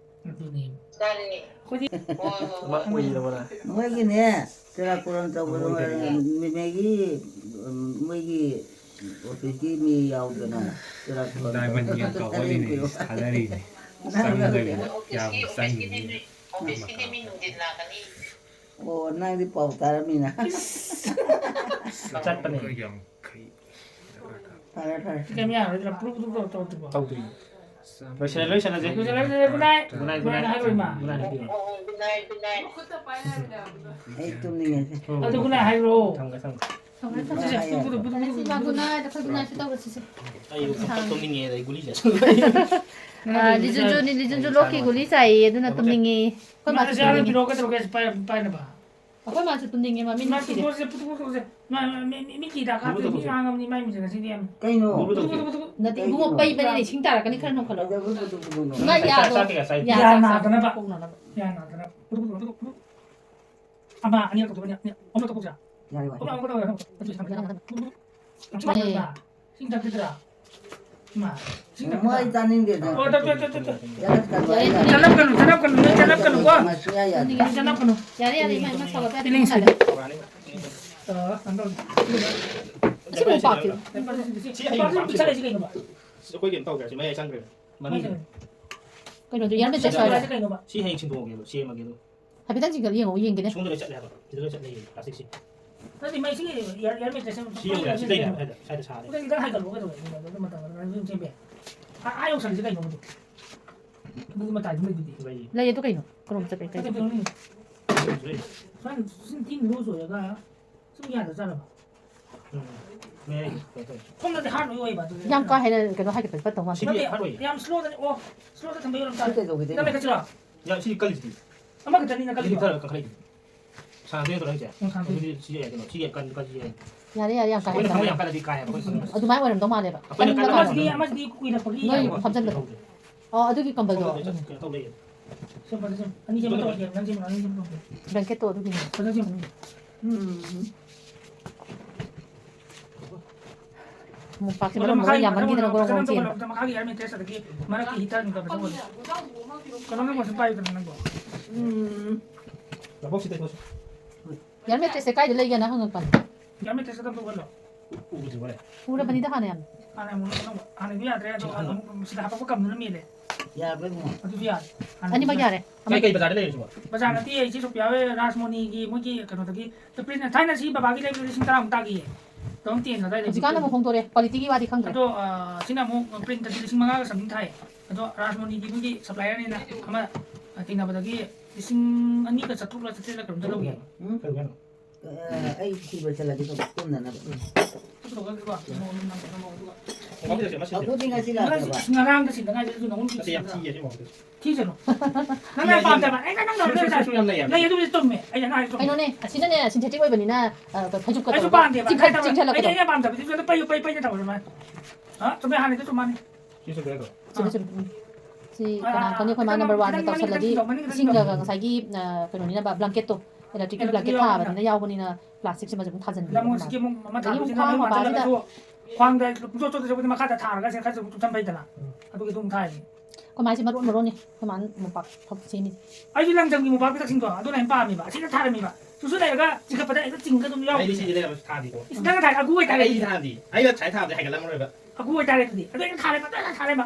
ꯑꯗꯨꯅꯦ꯫ ꯆꯥꯔꯦ꯫ ꯍꯣꯏ, ꯍꯣꯏ, ꯍꯣꯏ꯫ ꯑꯃ ꯑꯣꯏꯔꯕ ꯅꯪ? ꯃꯣꯏꯒꯤꯅꯦ, ꯆꯨꯔꯥꯀꯣꯔꯣꯟ ꯇꯧꯕꯗꯣ, ꯃꯣꯏꯒꯤ ꯃꯦꯒꯤ, ꯎꯝ, ꯃꯣꯏꯒꯤ ꯑꯣꯐꯤꯁꯀꯤ ꯃꯤ ꯌꯥꯎꯗꯅ ꯆꯨꯔꯥꯀꯣꯔꯣꯟ ꯗꯥꯏꯃꯟꯒꯤ ꯇꯧꯕꯗꯣ ꯑꯪꯀ ꯍꯣꯠꯂꯤꯅꯦ, ꯊꯥꯗꯔꯤꯅꯦ꯫ ꯅꯪ ꯆꯪꯗꯕꯤꯗ꯫ ꯑꯣꯐꯤꯁꯀꯤ, ꯌꯥꯝ ꯑꯣꯐꯤꯁꯀꯤꯗꯤ ꯆꯪꯗꯕꯤꯗ꯫ ꯃꯤ, ꯑꯣꯐꯤꯁꯀꯤꯗꯤ ꯃꯤ ꯅꯨꯡꯊꯤꯜ ꯂꯥꯛꯀꯅꯤ꯫ ꯑꯣ, ꯅꯪꯗꯤ ꯄꯥꯎ ꯇꯥꯔꯝꯃꯤꯅ꯫ ꯆꯠꯄꯅꯦ꯫ ꯌꯥꯡꯈꯩ꯫ ꯐꯔꯦ, ꯐꯔꯦ꯫ ꯁꯤ ꯀꯩꯝ ꯌꯥꯔꯣꯏꯗ꯭ꯔꯥ? ꯄ꯭ꯔꯨꯞ, ꯄ꯭ꯔꯨꯞ ꯇꯧ-, ꯇꯧꯗ꯭ꯔꯤꯕꯣ? ꯇꯧꯗ꯭ꯔꯤ꯫ ꯂꯣꯏꯁꯤꯜꯂꯦ, ꯂꯣꯏꯁꯤꯜꯂꯁꯦ꯫ ꯂꯣꯏꯁꯤꯜꯂꯦ, ꯂꯣꯏꯁꯤꯜꯂꯦ, good night꯫ Good night, good night꯫ Good night ꯍꯥꯏꯔꯣ, ꯏꯃꯥ꯫ Good night ꯍꯥꯏꯕꯤꯔꯣ꯫ ꯍꯣꯏ, ꯍꯣꯏ, good night, good night꯫ ꯑꯩ ꯇꯨꯝꯅꯤꯡꯉꯦ꯫ ꯍꯣꯏ, ꯍꯣꯏ, ꯑꯗꯨ good night ꯍꯣꯏ꯫ ꯍꯥꯏꯔꯣ꯫ ꯊꯝꯒꯦ, ꯊꯝꯒꯦ꯫ ꯁꯤ ꯃꯥ ꯒꯨꯅꯥꯏꯗ ꯑꯩꯈꯣꯏ ꯒꯨꯅꯥꯏꯁꯨ ꯇꯧꯔꯁꯤꯁꯦ꯫ ꯑꯩ ꯇꯨꯝꯅꯤꯡꯉꯦ, ꯑꯗꯩ ꯒꯨꯂꯤ ꯆꯥꯁꯤꯜꯂꯦ꯫ ꯑꯥ, ꯂꯤꯖꯨꯟꯖꯨꯅꯤ, ꯂꯤꯖꯨꯟꯖꯨ ꯂꯣꯛꯀꯤ ꯒꯨꯂꯤ ꯆꯥꯏꯌꯦ, ꯑꯗꯨꯅ ꯇꯨꯝꯅꯤꯡꯉꯦ꯫ ꯑꯩꯈꯣꯏ ꯃꯥꯁꯨ ꯇꯨꯝꯅꯤꯡꯉꯦ꯫ ꯄꯤꯔꯛꯑꯣ, ꯀꯩꯗꯧꯔꯒꯦ? ꯄꯥꯏ-, ꯄꯥꯏꯅꯕ꯫ ꯑꯩꯈꯣꯏ ꯃꯥꯁꯨ ꯇꯨꯝꯅꯤꯡꯉꯦ, ꯃꯃꯤꯠ ꯃꯥ ꯅꯨꯡꯁꯤꯔꯦ꯫ ꯄꯨꯊꯣꯛꯑꯁꯦ, ꯄꯨꯊꯣꯛ-, ꯄꯨꯊꯣꯛꯑꯁꯦ꯫ ꯃꯥ, ꯃꯥ, ꯃꯤ, ꯃꯤ, ꯃꯤꯠꯀꯤ ꯍꯤꯗꯥꯛ ꯀꯥꯞꯇꯣꯏ ꯃꯤ ꯉꯥꯡꯉꯕꯅꯤ, ꯃꯥꯏ ꯃꯤꯠꯁꯦ ꯉꯁꯤꯗꯤ ꯌꯥꯝ꯫ ꯀꯩꯅꯣ? ꯄꯨꯊꯣꯛ, ꯄꯨꯊꯣꯛ, ꯄꯨꯊꯣꯛ, ꯄꯨꯊꯣꯛ꯫ ꯅꯠꯇꯦ, ꯏꯕꯨꯡꯉꯣ, ꯄꯩꯕꯅꯤꯅꯦ, ꯏꯁꯤꯡ ꯇꯥꯔꯛꯀꯅꯤ, ꯈꯔ ꯅꯣꯡꯈꯠꯂꯣ꯫ ꯀꯩꯗꯧꯕꯩ ꯄꯨꯊꯣꯛ, ꯄꯨꯊꯣꯛꯅꯣ? ꯏꯃꯥ, ꯌꯥꯗꯣ, ꯆꯥꯛ ꯀꯌꯥ ꯆꯥꯏ? ꯌꯥ, ꯌꯥ ꯆꯥꯛ ꯅꯥꯗꯅꯕ꯫ ꯆꯥꯛ ꯄꯣꯛꯅꯅꯕ꯫ ꯌꯥ ꯅꯥꯗꯅꯕ꯫ ꯄꯨꯊꯣꯛ, ꯄꯨꯊꯣꯛ, ꯄꯨꯊꯣꯛ, ꯄꯨꯊꯣꯛ꯫ ꯑꯃ, ꯑꯅꯤꯔꯛ ꯇꯧꯊꯣꯛꯀꯅꯤ, ꯑꯅꯤ, ꯑꯍꯨꯝꯂꯛ ꯇꯧꯊꯣꯛꯁꯤꯔꯥ? ꯌꯥꯔꯦ, ꯌꯥꯔꯦ꯫ ꯑꯍꯨꯝꯂꯛ, ꯑꯍꯨꯝꯂꯛ ꯇꯧꯔꯒ ꯑꯗꯨ ꯏꯁꯤꯡ ꯊꯛꯀꯗ꯭ꯔꯥ? ꯏꯁꯤꯡ ꯊꯛꯀꯗ꯭ꯔꯥ? ꯏꯃꯥ, ꯏꯁꯤꯡ ꯊꯛꯀꯗ꯭ꯔꯥ? ꯃꯣꯏ ꯆꯥꯅꯤꯡꯗꯦꯗ꯫ ꯑꯣ, ꯇꯣ, ꯇꯣ, ꯇꯣ, ꯇꯣ, ꯇꯣ꯫ ꯌꯥꯔꯦ, ꯌꯥꯔꯦ꯫ ꯆꯠꯂꯛꯀꯅꯨ, ꯆꯠꯂꯛꯀꯅꯨ, ꯅꯣꯏ ꯆꯠꯂꯛꯀꯅꯨꯀꯣ꯫ ꯃꯥ ꯁꯨꯡꯌꯥ ꯌꯥꯗꯦ꯫ ꯅꯣꯏ ꯆꯠꯂꯛꯀꯅꯨ꯫ ꯌꯥꯔꯦ, ꯌꯥꯔꯦ, ꯏꯃꯥ, ꯏꯃꯥ ꯁꯥꯎꯒꯠꯄ ꯌꯥꯗꯦ꯫ ꯐꯤꯂꯤꯡꯁ ꯏꯃꯥ ꯁꯥꯎꯒꯠꯄ ꯌꯥꯗꯦ꯫ ꯑ, ꯀꯩꯅꯣ ꯇꯧꯔꯦ꯫ ꯑꯁꯤ ꯃꯣꯝꯄꯥꯛꯁꯦ꯫ ꯁꯤ ꯍꯌꯦꯡ ꯄꯤꯛꯁꯜꯂꯛꯏꯁꯤ ꯀꯩꯅꯣꯕ? ꯑꯩꯈꯣꯏ ꯀꯩꯅꯣ ꯇꯧꯈ꯭ꯔꯦ, ꯁꯤ ꯃꯌꯥꯏ ꯆꯪꯈ꯭ꯔꯦ꯫ ꯃꯅꯨꯡꯗ꯫ ꯀꯩꯅꯣꯗꯣ, ꯌꯥꯔꯝꯗ꯭ꯔꯦ, ꯁꯤ ꯁ꯭ꯋꯥꯏꯗ꯫ ꯀꯩꯅꯣꯕ? ꯁꯤ ꯍꯌꯦꯡ ꯁꯤꯟꯗꯣꯛꯑꯒꯦꯕ, ꯁꯦꯝꯃꯒꯦ ꯑꯗꯨꯝ꯫ ꯍꯥꯏꯐꯦꯠꯇꯪ ꯆꯤꯡꯈꯠ ꯌꯦꯡꯉꯣ, ꯌꯦꯡꯒꯦꯅꯦ꯫ ꯁꯣꯝꯗ ꯂꯣꯏ ꯆꯠꯂꯦ ꯍꯥꯏꯕ, ꯁꯤꯗ ꯂꯣꯏ ꯆꯠꯂꯦ ꯌꯦꯡꯉꯣ, ꯄ꯭ꯂꯥꯁꯇꯤꯛꯁꯤ꯫ ꯅꯠꯇꯦ, ꯃꯩꯁꯤ ꯌꯥꯔ-, ꯌꯥꯔꯃꯦ ꯇꯦꯁ ꯁꯤ ꯌꯦꯡꯉꯣ, ꯁꯤ ꯂꯩꯅꯦ ꯍꯥꯏꯕ, ꯁ꯭ꯋꯥꯏꯗ ꯁꯥꯔꯦ꯫ ꯈꯤꯇꯪ, ꯈꯤꯇꯪ ꯍꯥꯏꯒꯠꯂꯣ, ꯀꯩꯗꯧꯔꯒꯦ? ꯑꯗꯨ ꯃꯇꯝ ꯑꯗꯨ ꯑꯗꯨꯝ ꯁꯦꯝꯕ ꯌꯥꯏ꯫ ꯑꯥ, ꯑꯥ ꯌꯧꯁꯜꯂꯤꯁꯦ ꯀꯩꯅꯣ ꯑꯗꯨ? ꯑꯗꯨꯒꯤ ꯃꯇꯥꯏꯗꯨ ꯂꯩꯗꯨꯗꯤ꯫ ꯂꯩꯌꯦ꯫ ꯂꯩ, ꯑꯗꯨ ꯀꯩꯅꯣ? ꯀꯔꯣꯝ ꯆꯠꯄꯩ ꯀꯩ ꯀꯩꯅꯣ ꯆꯠꯄꯩ? ꯂꯩ꯫ ꯁꯨꯃꯥꯏꯅ ꯁꯨꯝ ꯊꯤꯅ ꯂꯨꯖ ꯑꯣꯏꯔꯒ ꯁꯨꯝ ꯌꯥꯗ ꯆꯠꯂꯕ? ꯎꯝ꯫ ꯃꯌꯥꯏ ꯀꯩꯅꯣ ꯇꯧꯋꯦ꯫ ꯁꯣꯝꯗꯗꯤ ꯍꯥꯔꯠ ꯂꯣꯏ ꯑꯣꯏꯌꯦꯕ, ꯑꯗꯨꯗꯤ ꯌꯥꯝ ꯀꯥ ꯍꯦꯟꯅ ꯀꯩꯅꯣ ꯍꯥꯏꯒꯠꯄꯗꯤ ꯐꯠꯇꯧ ꯃꯥꯟꯗꯦ꯫ ꯁꯤꯗꯤ ꯅꯠꯇꯦ, ꯍꯥꯔꯠ ꯑꯣꯏꯌꯦ꯫ ꯌꯥꯝ ꯁ꯭ꯂꯣꯗꯅꯤ꯫ ꯑꯣ, ꯁ꯭ꯂꯣꯗ ꯊꯝꯕ ꯌꯥꯔꯝ ꯇꯥꯔꯦ꯫ ꯁꯤ ꯀꯩꯗꯧꯒꯦ? ꯈꯤꯇꯪ ꯂꯩꯈꯠꯁꯤꯔꯣ? ꯌꯥ, ꯁꯤ ꯀꯜꯂꯤꯁꯤꯗꯤ꯫ ꯑꯃꯈꯛꯇꯅꯤꯅ ꯁꯤꯗꯤ ꯀꯜꯂꯤꯗꯣ꯫ ꯈꯔ ꯀꯟꯈꯠꯂꯛꯏꯗꯨꯗꯤ꯫ ꯁꯥꯟꯅꯗꯣꯏ ꯅꯠꯇ꯭ꯔꯣ ꯍꯥꯏꯁꯦ? ꯎꯝ, ꯁꯥꯟꯅꯗꯣꯏꯅꯤ꯫ ꯑꯗꯨꯗꯤ ꯁꯤ ꯌꯥꯏ ꯀꯩꯅꯣ, ꯁꯤ ꯌꯥꯏ, ꯀꯟ-, ꯀꯟ-, ꯁꯤ ꯌꯥꯏ꯫ ꯌꯥꯔꯦ, ꯌꯥꯔꯦ, ꯌꯥꯝ ꯀꯥ ꯑꯩꯈꯣꯏꯅ ꯍꯦꯟꯅ ꯊꯝꯕ ꯌꯥꯝ ꯀꯜꯂꯗꯤ ꯀꯥꯏꯌꯦꯕ, ꯑꯩꯈꯣꯏ ꯊꯝꯕ꯫ ꯑꯗꯨꯃꯥꯏꯅ ꯑꯣꯏꯔꯝꯗꯧ ꯃꯥꯜꯂꯦꯕ꯫ ꯑꯩꯈꯣꯏꯅ ꯀꯟꯕ ꯀꯟꯕ ꯃꯥꯜꯂꯦ꯫ ꯑꯃꯁꯤꯗꯤ, ꯑꯃꯁꯤꯗꯤ ꯀꯨꯏꯔꯛꯄꯒꯤ ꯅꯣꯏ ꯌꯥꯏꯌꯦꯕ꯫ ꯐꯝꯖꯟꯕꯗꯣ꯫ ꯁꯣꯝꯗ ꯆꯠ-, ꯀꯩꯅꯣ ꯇꯧ ꯂꯩꯌꯦ꯫ ꯑꯣ, ꯑꯗꯨꯒꯤ ꯀꯝꯕꯜꯗꯣ꯫ ꯁꯣꯝꯗ ꯆꯠ-, ꯀꯩꯅꯣ ꯇꯧ ꯂꯩꯌꯦ꯫ ꯑꯅꯤ ꯁꯦꯝꯕ ꯇꯧꯔꯒꯦ꯫ ꯅꯪ ꯁꯦꯝꯕ, ꯅꯪ ꯁꯦꯝꯕ ꯇꯧꯔꯒꯦ꯫ ꯕ꯭ꯂꯦꯡꯀꯦꯠꯇꯣ ꯑꯗꯨꯒꯤꯅꯦ꯫ ꯐꯖꯅ ꯁꯦꯝꯕ, ꯅꯪ꯫ ꯎꯝ꯫ ꯃꯣꯝꯄꯥꯛꯁꯦ ꯃꯔꯝ ꯂꯣꯏ ꯌꯥꯝꯃꯟꯈꯤꯗꯅ ꯒꯣꯔꯣꯡ ꯒꯣꯔꯣꯡ ꯆꯦꯟꯕ꯫ ꯃꯈꯥꯒꯤ ꯌꯥꯔ ꯃꯦꯇ꯭ꯔꯦꯁ ꯑꯗꯒꯤ ꯃꯔꯛꯀꯤ ꯍꯤꯇꯔ ꯅꯨꯡꯇꯔ ꯐꯖꯅ ꯑꯣꯏꯌꯦ꯫ ꯀꯩꯅꯣ ꯅꯪ ꯃꯁꯨ ꯄꯥꯏꯌꯨꯗꯅ ꯅꯪꯕꯣ꯫ ꯎꯝ꯫ ꯌꯥꯔ ꯃꯦꯇ꯭ꯔꯦꯁꯁꯦ ꯀꯥꯏꯗ ꯂꯩꯒꯦꯅ ꯍꯪꯉꯛꯄꯅꯦ꯫ ꯌꯥꯔ ꯃꯦꯇ꯭ꯔꯦꯁ ꯑꯗꯨꯝ ꯇꯧꯍꯜꯂꯣ꯫ ꯎꯗ꯭ꯔꯤꯕꯣꯅꯦ꯫ ꯎꯔꯕꯅꯤꯗ ꯍꯥꯟꯅ ꯌꯥꯝ꯫ ꯍꯥꯟꯅ ꯑꯃꯨꯛ ꯑꯅꯧꯕ, ꯍꯥꯟꯅꯗꯤ ꯌꯥꯗ꯭ꯔꯦ, ꯑꯗꯣ ꯁꯤ ꯍꯥꯟꯅ ꯑꯃꯨꯛ ꯁꯤꯗ ꯍꯥꯄꯛꯄ ꯀꯝꯗꯨꯅ ꯃꯦꯜꯂꯦ꯫ ꯌꯥꯕ꯭ꯔꯥ ꯏꯕꯨꯡꯉꯣ? ꯑꯗꯨꯗꯤ ꯌꯥꯔꯦ꯫ ꯍꯥꯟꯅ ꯑꯅꯤꯃꯛ ꯌꯥꯔꯦ꯫ ꯀꯩ, ꯀꯩ ꯕꯖꯥꯔꯗ ꯂꯩꯔꯤꯁꯤꯕꯣ? ꯕꯖꯥꯔ ꯅꯠꯇꯦ, ꯏꯆꯦ ꯁꯣꯐꯤꯌꯥ ꯍꯣꯏ ꯔꯥꯖꯃꯣꯅꯤꯒꯤ ꯃꯣꯏꯒꯤ ꯀꯩꯅꯣꯗꯒꯤ꯫ ꯄ꯭ꯔꯤꯟ ꯊꯥꯏꯅ ꯁꯤ ꯕꯕꯥꯒꯤ ꯂꯩꯕꯗꯨ ꯂꯤꯁꯤꯡ ꯇꯔꯥꯃꯨꯛ ꯇꯥꯈꯤꯌꯦ꯫ ꯇꯧꯔꯝ ꯇꯦꯟ ꯑꯗꯥꯏꯗ ꯍꯧꯖꯤꯛꯀꯥꯟ ꯄꯤꯛꯇ꯭ꯔꯨ ꯑꯃꯨꯛ ꯍꯣꯡꯗꯣꯔꯦ, ꯀ꯭ꯋꯥꯂꯤꯇꯤꯒꯤ ꯋꯥꯗꯤ ꯈꯪꯗ꯭ꯔꯦ꯫ ꯑꯗꯣ, ꯑ, ꯁꯤꯅ ꯑꯃꯨꯛ ꯄ꯭ꯔꯤꯟꯇꯗꯤ ꯂꯤꯁꯤꯡ ꯃꯉꯥꯒ something ꯊꯥꯏ꯫ ꯑꯗꯣ ꯔꯥꯖꯃꯣꯅꯤꯒꯤ ꯃꯣꯏꯒꯤ ꯁꯄ꯭ꯂꯥꯏꯌꯔꯅꯦꯅ ꯑꯃ, ꯑ, ꯊꯦꯡꯅꯕꯗꯒꯤ ꯂꯤꯁꯤꯡ ꯑꯅꯤꯒ ꯆꯥꯇ꯭ꯔꯨꯛꯂ ꯆꯥꯇ꯭ꯔꯦꯠꯂ ꯀꯩꯅꯣꯝꯇ ꯂꯧꯈꯤ꯫ ꯎꯝ? ꯀꯩꯅꯣ? ꯑ, ꯑꯩ ꯊꯤꯕ ꯆꯠꯂꯒꯦ ꯇꯧꯕ, ꯇꯨꯝꯅꯅꯕ꯫ ꯄꯨꯊꯣꯛꯑꯒꯀꯣ, ꯃꯣꯔꯣꯛ ꯅꯝ ꯅꯝ ꯅꯝ ꯅꯝ ꯅꯝ ꯅꯝ꯫ ꯃꯣꯝꯄꯥꯛꯐꯤꯗꯛꯁꯦ ꯃꯁꯤ ꯑꯗꯨꯗꯤ ꯉꯁꯤ ꯂꯥꯛꯇ꯭ꯔꯕ? ꯉꯔꯥꯡ-, ꯉꯔꯥꯡꯗ ꯁꯤꯟꯗ ꯉꯥꯏꯔꯤ, ꯑꯗꯨꯅ ꯑꯃꯨꯛ ꯅꯠꯇꯦ, ꯌꯥꯝ ꯁꯤꯟꯗ꯫ ꯊꯤꯌꯦ ꯁꯤ ꯃꯣꯝꯄꯥꯛꯐꯤꯗꯛꯁꯦ꯫ ꯊꯤꯁꯅꯨ꯫ ꯅꯪꯅ ꯌꯥꯝ ꯄꯥꯝꯗꯕ꯫ ꯑꯩ ꯅꯪ ꯅꯪ ꯁꯨ- ꯁꯨ- ꯁꯨ ꯌꯥꯝ ꯂꯩ, ꯌꯥꯝ ꯂꯩ, ꯂꯩ꯫ ꯑꯗꯨꯕꯨꯗꯤ ꯆꯨꯝꯃꯦ꯫ ꯑꯩ ꯅꯪ ꯍꯥꯏꯔꯤꯗꯣ ꯆꯨꯝꯃꯦ꯫ ꯀꯩꯅꯣꯅꯦ, ꯑꯁꯤꯅꯅꯦ synthetic ꯑꯣꯏꯕꯅꯤꯅ, ꯑ, ꯐꯩꯖꯨꯞꯀ ꯑꯩꯁꯨ ꯇꯧꯔꯒ ꯄꯥꯝꯗꯦꯕ꯫ ꯆꯤꯡꯈꯠ-, ꯑꯩ ꯅꯪ ꯆꯤꯡꯈꯠꯂꯛꯀꯗꯧꯕ꯫ ꯑꯩꯅ ꯄꯥꯝꯗꯕꯗꯤ ꯑꯗꯨ ꯄꯩ ꯄꯩ ꯄꯩꯅ ꯇꯧꯔꯦ ꯃꯥ꯫ ꯍꯥ? ꯆꯨꯝꯃꯦ, ꯍꯥꯟꯅꯩꯗꯣ ꯆꯨꯝ ꯃꯥꯅꯤ꯫ ꯁꯤ ꯆꯨꯝꯗꯣꯏ ꯅꯠꯇ꯭ꯔꯣ? ꯆꯨꯝꯃꯦ, ꯆꯨꯝꯃꯦ꯫ ꯎꯝ꯫ ꯁꯤ ꯑꯥ, ꯀꯅꯥ ꯈꯪꯅꯤ, ꯑꯩꯈꯣꯏ ꯃꯥ ꯈꯤꯇꯪ number one ꯗ ꯃꯅꯤꯡ, ꯈꯤꯇꯪ ꯇꯧꯁꯜꯂꯗꯤ ꯃꯅꯤꯡ, ꯈꯤꯇꯪ ꯏꯁꯤꯡꯒ ꯃꯅꯤꯡ꯫ ꯉꯁꯥꯏꯒꯤ, ꯑ, ꯀꯩꯅꯣꯅꯤꯅꯕ, blanket ꯇꯣ, electric ꯀꯤ Electric blanket ꯌꯥꯎꯕꯅꯤꯅ꯫ ꯊꯥꯕꯅꯤꯅ ꯌꯥꯎꯕꯅꯤꯅ plastic ꯁꯤꯃꯁꯨ ꯑꯗꯨꯝ ꯊꯥꯖꯤꯟꯕꯤꯌꯣ꯫ ꯂꯃꯣꯟꯁꯤꯒꯤ ꯑꯃꯨꯛ ꯑꯃ ꯑꯗꯒꯤ ꯊꯥꯕꯁꯤꯅ ꯈ꯭ꯋꯥꯡ ꯑꯃ ꯃꯄꯥꯁꯤꯗ ꯊꯥꯖꯤꯜꯂꯒꯁꯨ ꯈ꯭ꯋꯥꯡꯗ ꯄꯨꯡꯆꯣꯠ ꯆꯣꯠꯇꯣꯏ ꯁꯔꯨꯛꯄꯨꯗꯤ ꯃꯈꯥꯗ ꯊꯥꯔꯒ ꯁꯦ ꯈꯔꯁꯨ ꯆꯨꯞꯁꯟꯕ ꯐꯩꯗꯅ꯫ ꯑꯗꯨꯒꯤ ꯑꯗꯨꯝ ꯊꯥꯏꯅꯤ꯫ ꯑꯩꯈꯣꯏ ꯃꯥꯁꯦ ꯃꯔꯣꯟ ꯃꯔꯣꯟꯅꯤ꯫ ꯑꯩꯈꯣꯏ ꯃꯥꯅ ꯃꯣꯝꯄꯥꯛ ꯐꯛ ꯁꯦꯝꯃꯤꯁꯦ꯫ ꯑꯩꯁꯨ ꯂꯪꯖꯝꯒꯤ ꯃꯣꯝꯄꯥꯛ ꯐꯤꯗꯛꯁꯤꯡꯗꯣ ꯑꯗꯨꯅ ꯍꯦꯟꯅ ꯄꯥꯝꯃꯦꯕ꯫ ꯑꯁꯤꯗ ꯊꯥꯔꯝꯃꯤꯕ꯫ ꯁꯨꯁꯨ ꯂꯩꯔꯒ ꯆꯤꯡꯈꯠꯄꯗ ꯍꯦꯛꯇ ꯆꯤꯡꯒ ꯑꯗꯨꯝ ꯑꯩꯗꯤ ꯌꯥꯎꯕꯅꯦ꯫ ꯁꯤꯗꯤ ꯂꯩꯔꯝꯃꯁꯨ ꯊꯥꯗꯦꯀꯣ꯫ ꯏꯁ, ꯅꯪꯅ ꯊꯥꯏ ꯑꯒꯨ ꯑꯣꯏꯇꯥꯔꯦ꯫ ꯑꯩꯗꯤ ꯊꯥꯗꯤ꯫ ꯑꯩꯅ ꯁꯥꯏ ꯊꯥꯕꯗꯤ ꯍꯥꯏꯒꯠꯂꯝꯃꯔꯣꯏꯕ꯫ ꯑꯒꯨ ꯑꯣꯏꯇꯥꯔꯦ ꯑꯗꯨꯗꯤ꯫ ꯑꯗꯨ ꯑꯩꯅ ꯊꯥꯔꯦꯕ, ꯑꯗꯨ ꯑꯩꯅ ꯊꯥꯔꯦꯕ꯫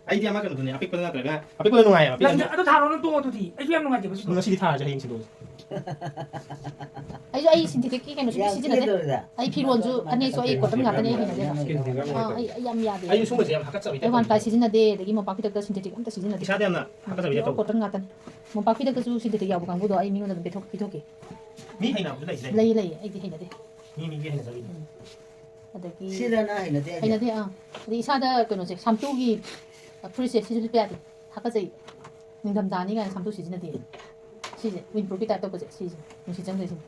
ꯑꯩꯗꯤ ꯑꯃ ꯀꯩꯅꯣꯗꯨꯅꯦ, ꯑꯄꯤꯛꯄꯗ ꯅꯠꯇ꯭ꯔꯒ, ꯑꯄꯤꯛꯄꯗ ꯅꯨꯡꯉꯥꯏꯌꯦꯕ, ꯂꯪꯖꯝ ꯑꯄꯤꯛꯄꯗ꯫ ꯑꯗꯨ ꯊꯥꯔꯣ, ꯅꯪ ꯇꯣꯛꯑꯣ ꯑꯗꯨꯗꯤ꯫ ꯑꯩꯁꯨ ꯌꯥꯝ ꯅꯨꯡꯉꯥꯏꯇꯦꯕ ꯁꯤꯗꯣ꯫ ꯉꯁꯤꯗꯤ ꯊꯥꯔꯁꯦ, ꯍꯌꯦꯡ ꯁꯤꯗꯣꯛꯑꯁꯦ꯫ ꯑꯩꯁꯨ ꯑꯩ synthetic ꯀꯤ ꯀꯩꯅꯣꯁꯨ ꯌꯥꯝ ꯁꯤꯖꯤꯟꯅꯗꯦ꯫ ꯊꯤꯗꯧꯔꯤꯗ꯫ ꯑꯩ ꯐꯤꯔꯣꯟꯁꯨ ꯐꯅꯦꯛꯁꯨ ꯑꯩ cotton ꯉꯥꯛꯇꯅꯦ, ꯑꯩ ꯍꯩꯅꯗꯦ꯫ Skin care ꯌꯥꯝ ꯑꯥ, ꯅꯨꯡꯉꯥꯏꯇꯕ꯫ ꯑꯩ, ꯑꯩ ꯌꯥꯝ ꯌꯥꯗꯦ꯫ ꯑꯩꯁꯨ ꯁꯨꯝꯕꯁꯦ ꯌꯥꯝ ꯍꯥꯀꯠꯆꯕ ꯑꯩ one ply ꯁꯤꯖꯤꯟꯅꯗꯦ, ꯑꯗꯒꯤ ꯃꯣꯝꯄꯥꯛ ꯐꯤꯗꯛꯇ synthetic ꯑꯝꯇ ꯁꯤꯖꯤꯟꯅꯗꯦ꯫ ꯏꯁꯥꯗ ꯌꯥꯝꯅ ꯍꯥꯀꯠꯆꯕ Pure ꯇꯧꯕ꯫ Cotton ꯉꯥꯛꯇꯅꯦ꯫ ꯃꯣꯝꯄꯥꯛ ꯐꯤꯗꯛꯇꯁꯨ synthetic ꯌꯥꯎꯕ ꯀꯥꯡꯕꯨꯗꯣ ꯑꯩ ꯃꯤꯉꯣꯟꯗ ꯑꯗꯨꯝ ꯄꯤꯊꯣꯛ-, ꯄꯤꯊꯣꯛꯀꯦ꯫ ꯃꯤ ꯍꯩꯅꯕꯁꯨ ꯂꯩ, ꯂꯩ꯫ ꯂꯩ, ꯂꯩ, ꯑꯩꯗꯤ ꯍꯩꯅꯗꯦ꯫ ꯃꯤ ꯃꯤꯒꯤ ꯍꯩꯅꯖꯕꯤꯗꯣ꯫ ꯎꯝ꯫ ꯑꯗꯒꯤ ꯁꯤꯗ ꯅꯪ ꯍꯩꯅꯗꯦ ꯍꯥꯏꯁꯦ? ꯍꯩꯅꯗꯦ, ꯑꯥ꯫ ꯑꯗꯩ ꯏꯁꯥꯗ ꯀꯩꯅꯣꯁꯦ, ꯁꯥꯝꯇꯨꯒꯤ, ꯑ, ꯐꯨꯔꯤꯠꯁꯦ ꯁꯤꯁꯨ ꯂꯤꯠꯄ ꯌꯥꯗꯦ꯫ ꯍꯥꯀꯠꯆꯩ꯫ ꯅꯤꯡꯊꯝꯊꯥꯅꯤ ꯀꯥꯏꯅ ꯁꯥꯝꯇꯨ ꯁꯤꯖꯤꯟꯅꯗꯦ꯫ ꯁꯤꯁꯦ, windproofꯀꯤ type ꯇꯧꯕꯁꯦ, ꯁꯤꯁꯦ꯫ ꯅꯨꯡꯁꯤꯠ ꯆꯪꯗꯣꯏꯁꯤꯅꯦ꯫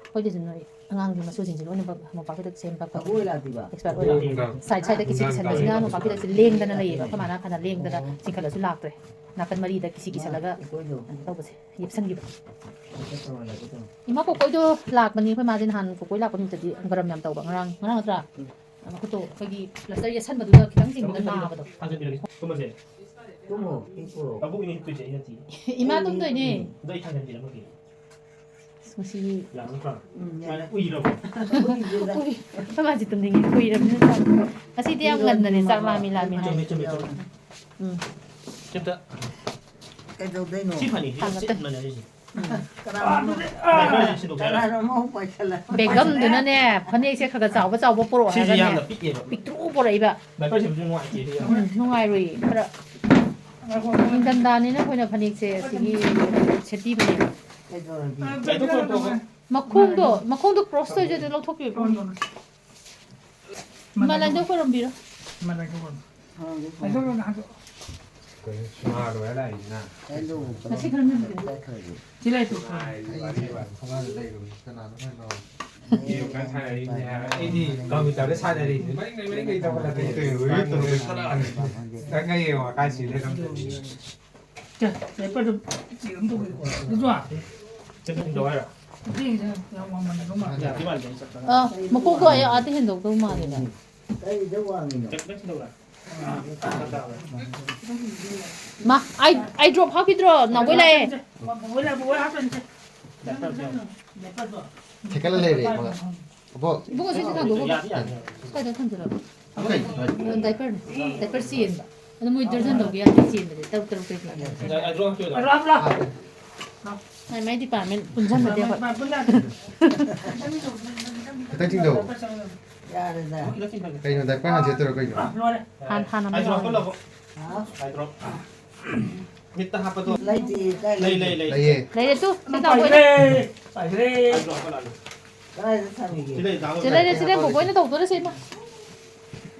ꯑꯩꯈꯣꯏꯗꯁꯨ ꯅꯣꯏ ꯑꯉꯥꯡꯒꯤ ꯃꯆꯨꯁꯤꯡꯁꯦ ꯂꯣꯏꯅꯃꯛ ꯃꯣꯝꯄꯥꯛ ꯐꯤꯗꯛ ꯁꯦꯝꯕ ꯈꯣꯠꯄ ꯑꯕꯣꯏ ꯂꯥꯛꯇꯤꯕ? expert ꯑꯣꯏꯕ꯫ ꯅꯨꯡꯗꯥꯡ Side sideꯇ ꯀꯤꯁꯤ ꯅꯨꯡꯗꯥꯡ ꯀꯤꯁꯟꯕꯁꯤꯅ ꯇꯥꯕ ꯃꯣꯝꯄꯥꯛ ꯐꯤꯗꯛꯁꯦ ꯂꯦꯡꯗꯅ ꯂꯩꯌꯦꯕ꯫ ꯑꯩꯈꯣꯏ ꯃꯥꯅ ꯐꯅ ꯂꯦꯡꯗꯅ ꯆꯤꯡꯈꯠꯂꯁꯨ ꯂꯥꯛꯇ꯭ꯔꯦ꯫ ꯅꯥꯀꯟ ꯃꯔꯤꯗ ꯀꯤꯁꯤ ꯀꯤꯁꯜꯂꯒ ꯑꯩꯈꯣꯏꯗꯣ ꯇꯧꯕꯁꯦ, ꯌꯦꯞꯁꯟꯈꯤꯕ꯫ ꯍꯦꯛꯇ ꯇꯧꯍꯜꯂꯒꯦ ꯇꯧꯅꯤ꯫ ꯏꯃꯥ ꯀꯣꯀꯣꯏꯗꯣ ꯂꯥꯛꯄꯅꯤ ꯑꯩꯈꯣꯏ ꯃꯥꯁꯦ ꯅꯍꯥꯟ ꯀꯣꯀꯣꯏ ꯂꯥꯛꯄ ꯅꯨꯃꯤꯠꯇꯗꯤ ꯒꯔꯝ ꯌꯥꯝ ꯇꯧꯕ, ꯉꯔꯥꯡ, ꯉꯔꯥꯡ ꯅꯠꯇ꯭ꯔꯥ? ꯃꯈꯨꯠꯇꯣ ꯑꯩꯈꯣꯏꯒꯤ plaster ꯌꯦꯠꯁꯟꯕꯗꯨꯗ ꯈꯤꯇꯪ ꯆꯤꯡꯕꯗ ꯅꯥꯕꯗꯣ꯫ ꯊꯥꯡꯖꯟꯕꯤꯔꯒꯦ꯫ ꯀꯨꯝꯃꯁꯦ꯫ ꯇꯨꯝꯃꯣ, ꯍꯤꯞꯄꯨꯔꯣ꯫ ꯑꯕꯣꯛ ꯏꯅꯦ ꯍꯤꯞꯇꯣꯏꯁꯦ ꯑꯩ ꯅꯠꯇꯦ꯫ ꯏꯃꯥ ꯇꯨꯝꯗꯣꯏꯅꯦ꯫ ꯑꯗꯣ ꯑꯩ ꯊꯥꯡꯖꯟꯕꯤꯔꯝꯃꯒꯦ꯫ ꯑꯁ, ꯉꯁꯤꯒꯤ ꯌꯥꯝ ꯅꯠꯇ꯭ꯔꯥ? ꯎꯝ, ꯁꯨꯃꯥꯏꯅ ꯌꯥꯔꯦ꯫ ꯎꯏꯔꯕꯣ? ꯎꯏꯗꯦꯗ꯫ ꯎꯏ, ꯑꯩꯈꯣꯏ ꯃꯥꯁꯦ ꯇꯨꯝꯅꯤꯡꯉꯤ, ꯎꯏꯔꯕꯅꯤꯅ ꯆꯥꯛ꯫ ꯉꯁꯤꯗꯤ ꯌꯥꯝ ꯉꯟꯕꯅꯦ, ꯆꯥꯛ ꯂꯥꯝꯃꯤ ꯂꯥꯝꯃꯤ ꯍꯥꯏ꯫ ꯆꯨꯝꯃꯦ, ꯆꯨꯝꯃꯦ, ꯆꯨꯝꯃꯦ꯫ ꯎꯝ꯫ ꯁꯤ ꯑꯝꯇ ꯀꯩꯗꯧꯗꯣꯏꯅꯣ? ꯁꯤ ꯐꯅꯤ, ꯁꯤ ꯌꯥꯝ ꯊꯥꯡꯒꯠꯇꯦ꯫ ꯆꯤꯟꯕꯅꯦ ꯁꯤꯁꯦ꯫ ꯀꯅꯥꯅꯣ? ꯁꯤꯟꯗꯣꯛꯁꯦ ꯍꯥꯏꯔꯣ? ꯀꯅꯥꯅꯣ ꯑꯃ ꯄꯥꯏꯁꯜꯂ? ꯕꯦꯒꯝꯗꯨꯅꯅꯦ, ꯐꯅꯦꯛꯁꯦ ꯈꯔ ꯈꯔ ꯆꯥꯎꯕ ꯆꯥꯎꯕ ꯄꯨꯔꯛꯑꯣ ꯁꯤꯁꯦ ꯍꯥꯏꯔꯒꯅꯦ, ꯌꯥꯝꯅ ꯄꯤꯛꯑꯦꯕ꯫ ꯄꯤꯛꯇ꯭ꯔꯨ ꯄꯨꯔꯛꯏꯕ꯫ ꯗꯥꯏꯄꯔꯁꯤꯕꯨꯁꯨ ꯅꯨꯡꯉꯥꯏꯇꯦ ꯁꯤ ꯌꯥꯝ꯫ ꯎꯝ, ꯅꯨꯡꯉꯥꯏꯔꯣꯏꯌꯦ꯫ ꯈꯔ ꯅꯤꯡꯊꯝꯊꯥꯅꯤꯅ ꯑꯩꯈꯣꯏꯅ ꯐꯅꯦꯛꯁꯦ ꯑꯁꯤꯒꯤ ꯁꯦꯠꯄꯤꯕꯅꯦꯕ꯫ ꯃꯈꯣꯡꯗꯣ, ꯃꯈꯣꯡꯗꯣ ꯀ꯭ꯔꯣꯁ ꯇꯧꯔꯤꯁꯦ ꯑꯗꯨ ꯂꯧꯊꯣꯛꯄꯤꯌꯨ꯫ ꯏꯃꯥ ꯂꯥꯏꯟꯗ ꯈꯣꯏꯔꯝꯕꯤꯔꯣ꯫ ꯉꯁꯤ ꯈꯔ ꯉꯟꯕꯤꯔꯣ꯫ ꯁꯤ ꯂꯩꯇ꯭ꯔꯣ? ꯊꯣꯡꯒꯥꯟꯗ ꯂꯩꯔꯨꯕꯅꯤ꯫ ꯀꯅꯥꯅꯣ ꯈꯪꯗꯦ꯫ ꯒꯦꯝ ꯀꯟꯅ ꯁꯥꯟꯅꯔꯤꯕꯅꯦ ꯍꯥꯏꯕ꯫ ꯑꯩꯗꯤ ꯀꯝꯄ꯭ꯌꯨꯇꯔꯗ ꯁꯥꯟꯅꯔꯤꯅꯦ꯫ ꯃꯔꯤꯡ ꯂꯩ, ꯃꯔꯤꯡ ꯂꯩ ꯇꯧꯈꯠꯂꯛꯇꯅ ꯇꯧꯔꯤꯕ꯫ ꯅꯪ ꯉꯥꯏ ꯌꯦꯡꯉꯣ, ꯀꯥꯏ ꯁꯤ ꯂꯩꯔꯝꯗꯣꯏꯅꯣ꯫ ꯁꯦ, ꯗꯥꯏꯄꯔꯗꯣ ꯆꯦꯛ ꯑꯃ ꯇꯧꯒꯦꯀꯣ꯫ ꯑꯗꯨꯁꯨ ꯆꯠꯈꯤꯗꯧ ꯍꯥꯏꯔꯣ? ꯃꯇꯦꯡꯁꯦ ꯌꯥꯝ ꯋꯥꯡꯃꯟꯒꯗꯧ ꯃꯥꯜꯂꯦ꯫ ꯌꯥꯗꯤ ꯃꯥꯟꯗꯦ, ꯑꯩ ꯆꯠꯄ ꯑꯥ, ꯃꯀꯣꯛꯇꯣ ꯑꯥ ꯌꯧ-, ꯑꯥꯗ ꯍꯦꯟꯗꯣꯛꯇꯧ ꯃꯥꯜꯂꯦꯗ꯫ ꯀꯩꯗ ꯋꯥꯡꯉꯤꯅꯣ? ꯆꯠꯄ ꯆꯠꯂꯧꯔꯥ? ꯃꯥ, ꯑꯥꯏ, ꯑꯥꯏ ꯗ꯭ꯔꯣꯞ ꯍꯥꯞꯈꯤꯗ꯭ꯔꯣ? ꯅꯥꯎꯕꯣꯏ ꯂꯥꯛꯑꯦ꯫ ꯕꯣꯕꯣꯏ ꯂꯥꯛꯑꯦ, ꯕꯣꯕꯣꯏ ꯍꯥꯞꯄꯅꯤꯁꯦ꯫ ꯗꯥꯏꯄꯔꯗꯣ꯫ ꯊꯦꯀꯠꯂ ꯂꯩꯔꯦ, ꯏꯕꯣꯛ꯫ ꯏꯕꯣꯛ, ꯑꯁꯤꯁꯦ ꯊꯥꯡꯗꯣꯛꯑꯣ꯫ ꯌꯥꯗꯤ ꯌꯥꯅꯤ꯫ ꯁ꯭ꯋꯥꯏꯗ ꯊꯝꯖꯤꯜꯂꯣ꯫ ꯑꯣꯀꯦ꯫ ꯗꯥꯏꯄꯔꯅꯦ꯫ ꯗꯥꯏꯄꯔ ꯆꯦꯟꯕ꯫ ꯑꯗꯣ ꯃꯣꯏ ꯗꯔꯖꯟ ꯂꯧꯒꯦ ꯌꯥꯗꯦ, ꯆꯦꯟꯕꯗꯤ ꯇꯔꯨꯛ ꯇꯔꯨꯛ ꯇꯔꯦꯠ ꯇꯔꯦꯠ꯫ ꯑꯥꯏ ꯗ꯭ꯔꯣꯞ ꯍꯥꯞꯇꯣꯏꯔꯣ? ꯃꯥꯏ, ꯃꯥꯏ ꯗꯤꯄꯥꯔꯠꯃꯦꯟ ꯄꯨꯟꯁꯟꯅꯗꯦꯕ꯫ ꯈꯤꯇꯪ ꯆꯤꯡꯊꯧ꯫ ꯌꯥꯔꯦꯗ꯫ ꯀꯩꯅꯣ, ꯗꯥꯏꯄꯔ ꯍꯥꯟꯅ ꯁꯦꯠꯇꯣꯏꯔꯣ ꯀꯩꯅꯣ? ꯍꯥꯟ-, ꯍꯥꯟꯅ ꯑꯥꯏ ꯗ꯭ꯔꯣꯞ ꯍꯥꯞꯄ ꯂꯧꯕ꯫ ꯍꯥ? ꯑꯥꯏ ꯗ꯭ꯔꯣꯞ꯫ ꯃꯤꯠꯇ ꯍꯥꯞꯄꯗꯣ꯫ ꯂꯩꯇꯤꯌꯦ, ꯀꯥꯏ ꯂꯩ, ꯂꯩ, ꯂꯩ꯫ ꯂꯩꯌꯦ꯫ ꯂꯩꯔꯦ ꯇꯨ, ꯁꯤ ꯇꯥꯡ ꯀꯣꯏꯅ꯫ ꯄꯥꯏꯈ꯭ꯔꯦ, ꯄꯥꯏꯈ꯭ꯔꯦ꯫ ꯑꯥꯏ ꯗ꯭ꯔꯣꯞ ꯍꯥꯞꯄ ꯂꯥꯛꯑꯣ꯫ ꯀꯗꯥꯏꯗ ꯊꯝꯃꯤꯒꯦ? ꯁꯤ ꯂꯩ, ꯗꯥ ꯁꯤ ꯂꯩꯔꯦ, ꯁꯤ ꯂꯩꯔꯦ, ꯕꯣꯕꯣꯏꯅ ꯇꯧꯗꯣꯔꯦ ꯁꯤ, ꯏꯃꯥ꯫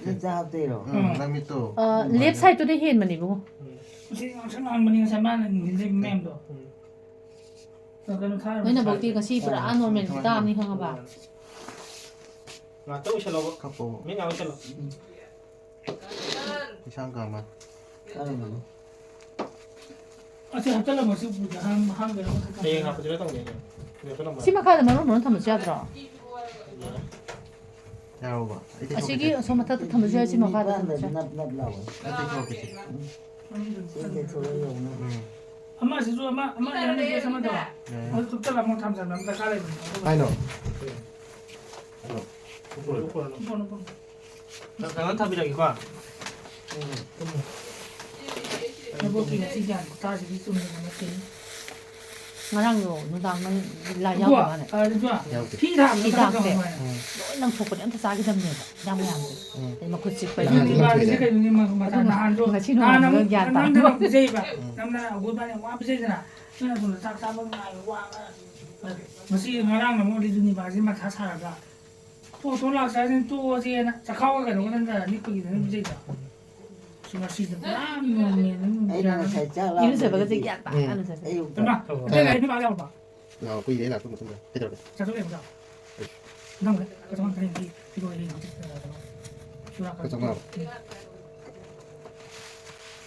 ꯃꯤꯠꯇ ꯍꯥꯞꯇꯣꯏꯔꯣ? ꯎꯝ, ꯅꯪ ꯃꯤꯠꯇꯣ꯫ ꯑ, ꯂꯦꯐ ꯁꯥꯏꯗꯇꯨꯗ ꯍꯦꯟꯕꯅꯦ, ꯏꯕꯨꯡꯉꯣ꯫ ꯎꯝ꯫ ꯉꯁꯤ ꯉꯥꯡꯁꯪ ꯉꯥꯡꯕꯅꯤ ꯉꯁꯥꯏ ꯃꯥꯅ ꯅꯨꯡꯊꯤꯜꯗꯩ ꯃꯌꯥꯝꯗꯣ꯫ ꯎꯝ꯫ ꯀꯩꯅꯣ ꯊꯥꯔ ꯅꯣꯏꯅ ꯕꯣꯛꯇꯤ ꯉꯁꯤ ꯄꯨꯔꯥ ꯅꯣꯔꯃꯦꯜ ꯇꯥꯕꯅꯤ ꯈꯪꯉꯕ? ꯉꯥꯛꯇ ꯎꯏꯁꯜꯂꯣꯕ꯫ ꯀꯞꯄꯣ꯫ ꯃꯤ ꯉꯥꯛ ꯎꯏꯁꯜꯂꯣ꯫ ꯏꯁꯥꯡ ꯀꯥꯃ꯫ ꯀꯔꯝꯕꯅꯣ? ꯑꯁꯤ ꯍꯥꯞꯆꯜꯂꯝꯃꯣ, ꯁꯤ ꯎꯄꯨꯗ ꯍꯥꯡ-, ꯍꯥꯡꯗꯣꯏꯔꯣ? ꯍꯌꯦꯡ ꯍꯥꯞꯄꯁꯤꯔ ꯇꯧꯅꯦ, ꯍꯌꯦꯡ꯫ ꯁꯤ ꯍꯥꯞꯆꯜꯂꯝꯃꯣ꯫ ꯁꯤ ꯃꯈꯥꯗ ꯃꯔꯣꯟ ꯃꯔꯣꯟ ꯊꯝꯕꯁꯨ ꯌꯥꯗ꯭ꯔꯣ? ꯌꯥꯔꯣꯕ? ꯑꯩ ꯇꯩꯊꯣꯛꯀꯦ, ꯑꯁꯤꯒꯤ ꯇꯩꯊꯣꯛꯀꯦ꯫ ꯑꯁꯣꯝ ꯃꯊꯛꯇ ꯊꯝꯕꯁꯨ ꯌꯥꯏ, ꯁꯤ ꯃꯈꯥꯗ ꯊꯝꯕꯁꯨ ꯌꯥꯏ꯫ ꯅꯞ ꯅꯞ ꯂꯥꯎꯋꯦ꯫ ꯑꯩ ꯇꯩꯊꯣꯛꯀꯦ, ꯁꯦ꯫ ꯎꯝ꯫ ꯁꯤ ꯇꯩꯊꯣꯛꯑ ꯌꯦꯡꯉꯨꯅꯦ꯫ ꯎꯝ꯫ ꯑꯃꯁꯤꯁꯨ ꯑꯃ, ꯑꯃ ꯌꯥꯅꯤ, ꯗ꯭ꯔꯦꯁ ꯑꯃꯗꯣ꯫ ꯌꯥꯏ꯫ ꯑꯗꯨ ꯊꯨꯞꯆꯜꯂ ꯑꯃꯨꯛ ꯊꯝꯖꯟꯕ ꯑꯃ ꯗꯔꯀꯥꯔ ꯂꯩꯕꯅꯦ꯫ ꯀꯥꯏꯅꯣ? ꯎꯞꯄꯣ, ꯎꯞꯄꯣ꯫ ꯀꯩꯅꯣ ꯊꯝꯕꯤꯔꯒꯦꯀꯣ꯫ ꯅꯕꯣꯛꯀꯤ ꯉꯁꯤ ꯒ꯭ꯌꯥꯟ ꯈꯨꯇꯥꯁꯤꯗꯤ ꯆꯨꯝꯅ ꯅꯠꯇꯦ꯫ ꯉꯔꯥꯡꯗꯣ ꯅꯨꯡꯗꯥꯡ ꯅꯪ ꯂꯥꯏ ꯏꯕꯣ, ꯌꯥꯎꯗꯕ꯭ꯔꯥꯅꯦ? ꯑ, ꯏꯕꯣ, ꯌꯥꯎꯗꯦ꯫ ꯐꯤ ꯊꯥꯕꯗꯣ ꯐꯤ ꯈꯔ ꯊꯥꯕꯁꯦ꯫ ꯇꯧꯔꯝꯃꯣ ꯍꯥꯏꯅ꯫ ꯎꯝ꯫ ꯂꯣꯏ ꯂꯪꯊꯣꯛꯄꯅꯦ, ꯑꯝꯇ ꯆꯥꯈꯤꯗꯕꯅꯦꯕ ꯍꯤꯗꯥꯛ ꯃꯌꯥꯝꯁꯦ꯫ ꯎꯝ꯫ ꯑꯗꯩ ꯃꯈꯨꯠ ꯆꯤꯛꯄꯒꯤ꯫ ꯅꯍꯥꯟꯁꯨ ꯏꯕꯥꯅꯤꯁꯦ ꯂꯪꯊꯣꯛꯏꯅꯦ꯫ ꯀꯩꯅꯣꯅꯦ, ꯃ-, ꯃꯊꯥ ꯑꯗꯨꯅ ꯅꯍꯥꯟꯁꯨ ꯉꯁꯤ ꯅꯍꯥꯟ ꯅꯣꯡꯉꯥꯟꯕꯒ ꯑꯃꯨꯛ ꯒ꯭ꯌꯥꯟ ꯅꯪ ꯇꯥꯗꯦ꯫ ꯊꯕꯛ ꯄꯤꯖꯩꯕ꯫ ꯎꯝ꯫ ꯅꯪꯅ ꯑꯩꯈꯣꯏ ꯏꯕꯥꯅꯤ ꯋꯥ ꯄꯤꯖꯩꯗꯅ꯫ ꯅꯪꯅ ꯁꯣꯝꯗ ꯆꯥꯛ ꯆꯥꯕ ꯉꯥꯏꯕ ꯋꯥꯕ꯫ ꯉꯁꯤ ꯉꯔꯥꯡꯅ ꯑꯃꯨꯛ ꯂꯤꯗꯨꯅꯤꯕꯥꯁꯤ ꯃꯊꯥ ꯁꯥꯔꯒ ꯊꯣꯛ ꯊꯣꯛ ꯂꯥꯛꯆꯔꯁꯤꯅ ꯇꯣꯛꯑꯁꯦꯅ ꯆꯈꯥꯎꯒ ꯀꯩꯅꯣꯒ ꯅꯪꯅ ꯅꯤꯛꯄꯒꯤꯗ ꯑꯗꯨꯝ ꯄꯤꯖꯩꯗꯣ꯫ ꯁꯤ ꯉꯁꯤꯗ ꯄꯨꯔꯥ ꯅꯣꯔꯃꯦꯜ ꯑꯗꯨꯝ ꯑꯩꯅ ꯌꯥꯔꯦ꯫ ꯉꯁꯥꯏ ꯆꯥꯛ ꯂꯥꯝꯕꯗꯒꯤ ꯏꯔꯨꯖꯕꯒꯁꯦ ꯒ꯭ꯌꯥꯟ ꯇꯥꯅ ꯎꯝ꯫ ꯂꯨꯖꯕ꯫ ꯑꯌꯨꯛꯇ ꯏꯃꯥ, ꯍꯣꯏ꯫ ꯑꯇꯩ ꯂꯥꯏꯔꯤꯛ ꯅꯨꯄꯥ ꯌꯥꯎꯔꯕ? ꯂꯥꯛꯑꯣ, ꯀꯨꯏꯔꯦ ꯂꯥꯛꯄ ꯃꯇꯨꯡꯗ꯫ ꯀꯩꯗꯧꯔꯒꯦ? ꯆꯥꯊꯣꯛ ꯂꯩꯕ꯭ꯔꯣ? ꯅꯪ ꯀꯩꯅꯣ ꯍꯌꯦꯡ ꯐꯤꯔꯣꯏ ꯍꯌꯦꯡ ꯍꯪꯆꯤꯠ, ꯑ, ꯀꯩꯅꯣ, ꯆꯨꯔꯥꯀꯔꯟ꯫ ꯀꯩꯅꯣ ꯆꯥꯝꯃꯉꯥ꯫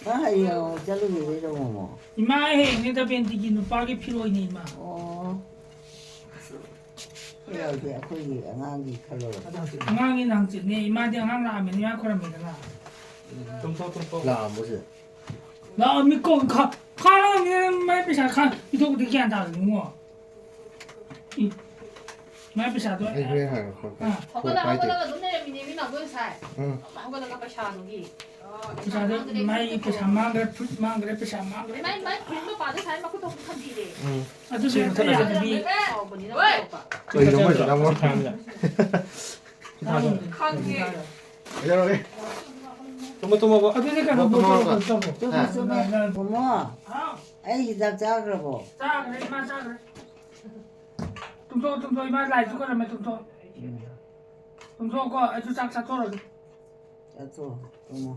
ꯅꯪ ꯍꯌꯦꯡ ꯑꯃꯨꯛ ꯆꯠꯂꯨꯈꯤꯗꯣꯏꯔꯣ, ꯃꯣꯃꯣ? ꯏꯃꯥ, ꯑꯩ ꯍꯌꯦꯡꯅꯦ ꯗꯕꯦꯟꯇꯤꯒꯤ ꯅꯨꯄꯥꯒꯤ ꯐꯤꯔꯣꯏꯅꯦ, ꯏꯃꯥ꯫ ꯑꯣ꯫ ꯌꯥꯎꯗꯦ, ꯑꯩꯈꯣꯏꯒꯤ ꯑꯉꯥꯡꯒꯤ ꯈꯜꯂꯣ꯫ ꯑꯉꯥꯡꯒꯤ ꯍꯪꯆꯤꯠꯅꯦ, ꯏꯃꯥꯗꯤ ꯑꯉꯥꯡ ꯂꯥꯛꯑꯝꯃꯦꯅ ꯏꯃꯥ ꯈꯣꯏꯔꯝꯃꯦꯗꯅ꯫ ꯇꯨꯝꯊꯣꯛ, ꯇꯨꯝꯊꯣꯛ꯫ ꯂꯥꯛꯑꯝꯃꯣ ꯁꯤꯗ꯫ ꯂꯥꯛꯑꯝꯃꯤ ꯀꯣ, ꯈꯥ-, ꯈꯥꯡꯉꯝꯅꯤ, ꯃꯥꯏ ꯄꯩꯁꯥ ꯈꯥ-, ꯄꯤꯊꯣꯛꯄꯗꯤ ꯒ꯭ꯌꯥꯟ ꯇꯥꯗꯕꯅꯤ, ꯏꯕꯨꯡꯉꯣ꯫ ꯏ, ꯃꯥꯏ ꯄꯩꯁꯥꯗꯣ, ꯑꯩ ꯍꯣꯔꯦꯟ ꯍꯥꯏꯔꯒꯦ, ꯐꯣꯟ ꯄꯥꯏ-, ꯑꯥ꯫ ꯐꯣꯟ ꯍꯧꯒꯠꯂ, ꯄꯥꯏꯗꯦ꯫ ꯍꯧꯒꯠꯂꯒ ꯑꯗꯨꯝ ꯂꯩꯔꯝꯃꯤꯅꯦ, ꯃꯤ ꯅꯥꯎꯕꯣꯏ ꯉꯁꯥꯏ꯫ ꯎꯝ꯫ ꯍꯧꯒꯠꯂꯒ ꯄꯩꯁꯥꯗꯨꯒꯤ꯫ ꯄꯩꯁꯥꯗꯣ, ꯃꯥꯏ ꯄꯩꯁꯥ ꯃꯥꯡꯈ꯭ꯔꯦ, ꯐꯨꯔꯤꯠ ꯃꯥꯡꯈ꯭ꯔꯦ, ꯄꯩꯁꯥ ꯃꯥꯡꯈ꯭ꯔꯦ꯫ ꯃꯥꯏ, ꯃꯥꯏ ꯐꯨꯔꯤꯠ ꯃꯄꯥꯗꯣ ꯁꯥꯏ ꯃꯈꯨꯠ ꯊꯣꯛꯄ ꯊꯝꯕꯤꯔꯦ꯫ ꯎꯝ꯫ ꯑꯗꯨꯁꯨ ꯁꯤ ꯃꯨꯊꯠꯂꯁꯤ꯫ ꯌꯥꯗꯕꯤ꯫ ꯀꯥꯎꯕꯅꯤꯅ ꯍꯣꯏ꯫ ꯀꯥꯎꯕ꯫ ꯀꯩꯅꯣ ꯃꯣꯏꯁꯤꯅ ꯑꯃꯨꯛ꯫ ꯈꯪꯉꯦ꯫ ꯀꯩꯗꯧꯔꯒꯦ? ꯇꯨꯝꯃꯣ, ꯇꯨꯝꯃꯣ, ꯕꯣ꯫ ꯑꯗꯨꯗꯤ ꯀꯩꯅꯣ, ꯇꯨꯝꯃꯣ, ꯕꯣ, ꯇꯨꯝꯃꯣ, ꯇꯨꯝꯃꯣ꯫ ꯇꯨꯝꯃꯣ, ꯇꯨꯝꯃꯣ꯫ ꯍꯥ? ꯃꯣꯃꯣ, ꯍꯥꯎ꯫ ꯑꯩ ꯍꯤꯗꯥꯛ ꯆꯥꯈ꯭ꯔꯕꯣ? ꯆꯥꯈ꯭ꯔꯦ, ꯏꯃꯥ ꯆꯥꯈ꯭ꯔꯦ꯫ ꯇꯨꯝꯊꯣꯛꯑꯣ, ꯇꯨꯝꯊꯣꯛꯑꯣ, ꯏꯃꯥ ꯂꯥꯏꯁꯨ ꯈꯣꯏꯔꯝꯃꯦ, ꯇꯨꯝꯊꯣꯛꯑꯣ꯫ ꯎꯝ꯫ ꯇꯨꯝꯊꯣꯛꯑꯣꯀꯣ, ꯑꯩꯁꯨ ꯆꯥꯛ ꯆꯥꯊꯣꯛꯑꯒꯦ꯫ ꯆꯥꯊꯣꯛꯑꯣ, ꯇꯨꯝꯃꯣ꯫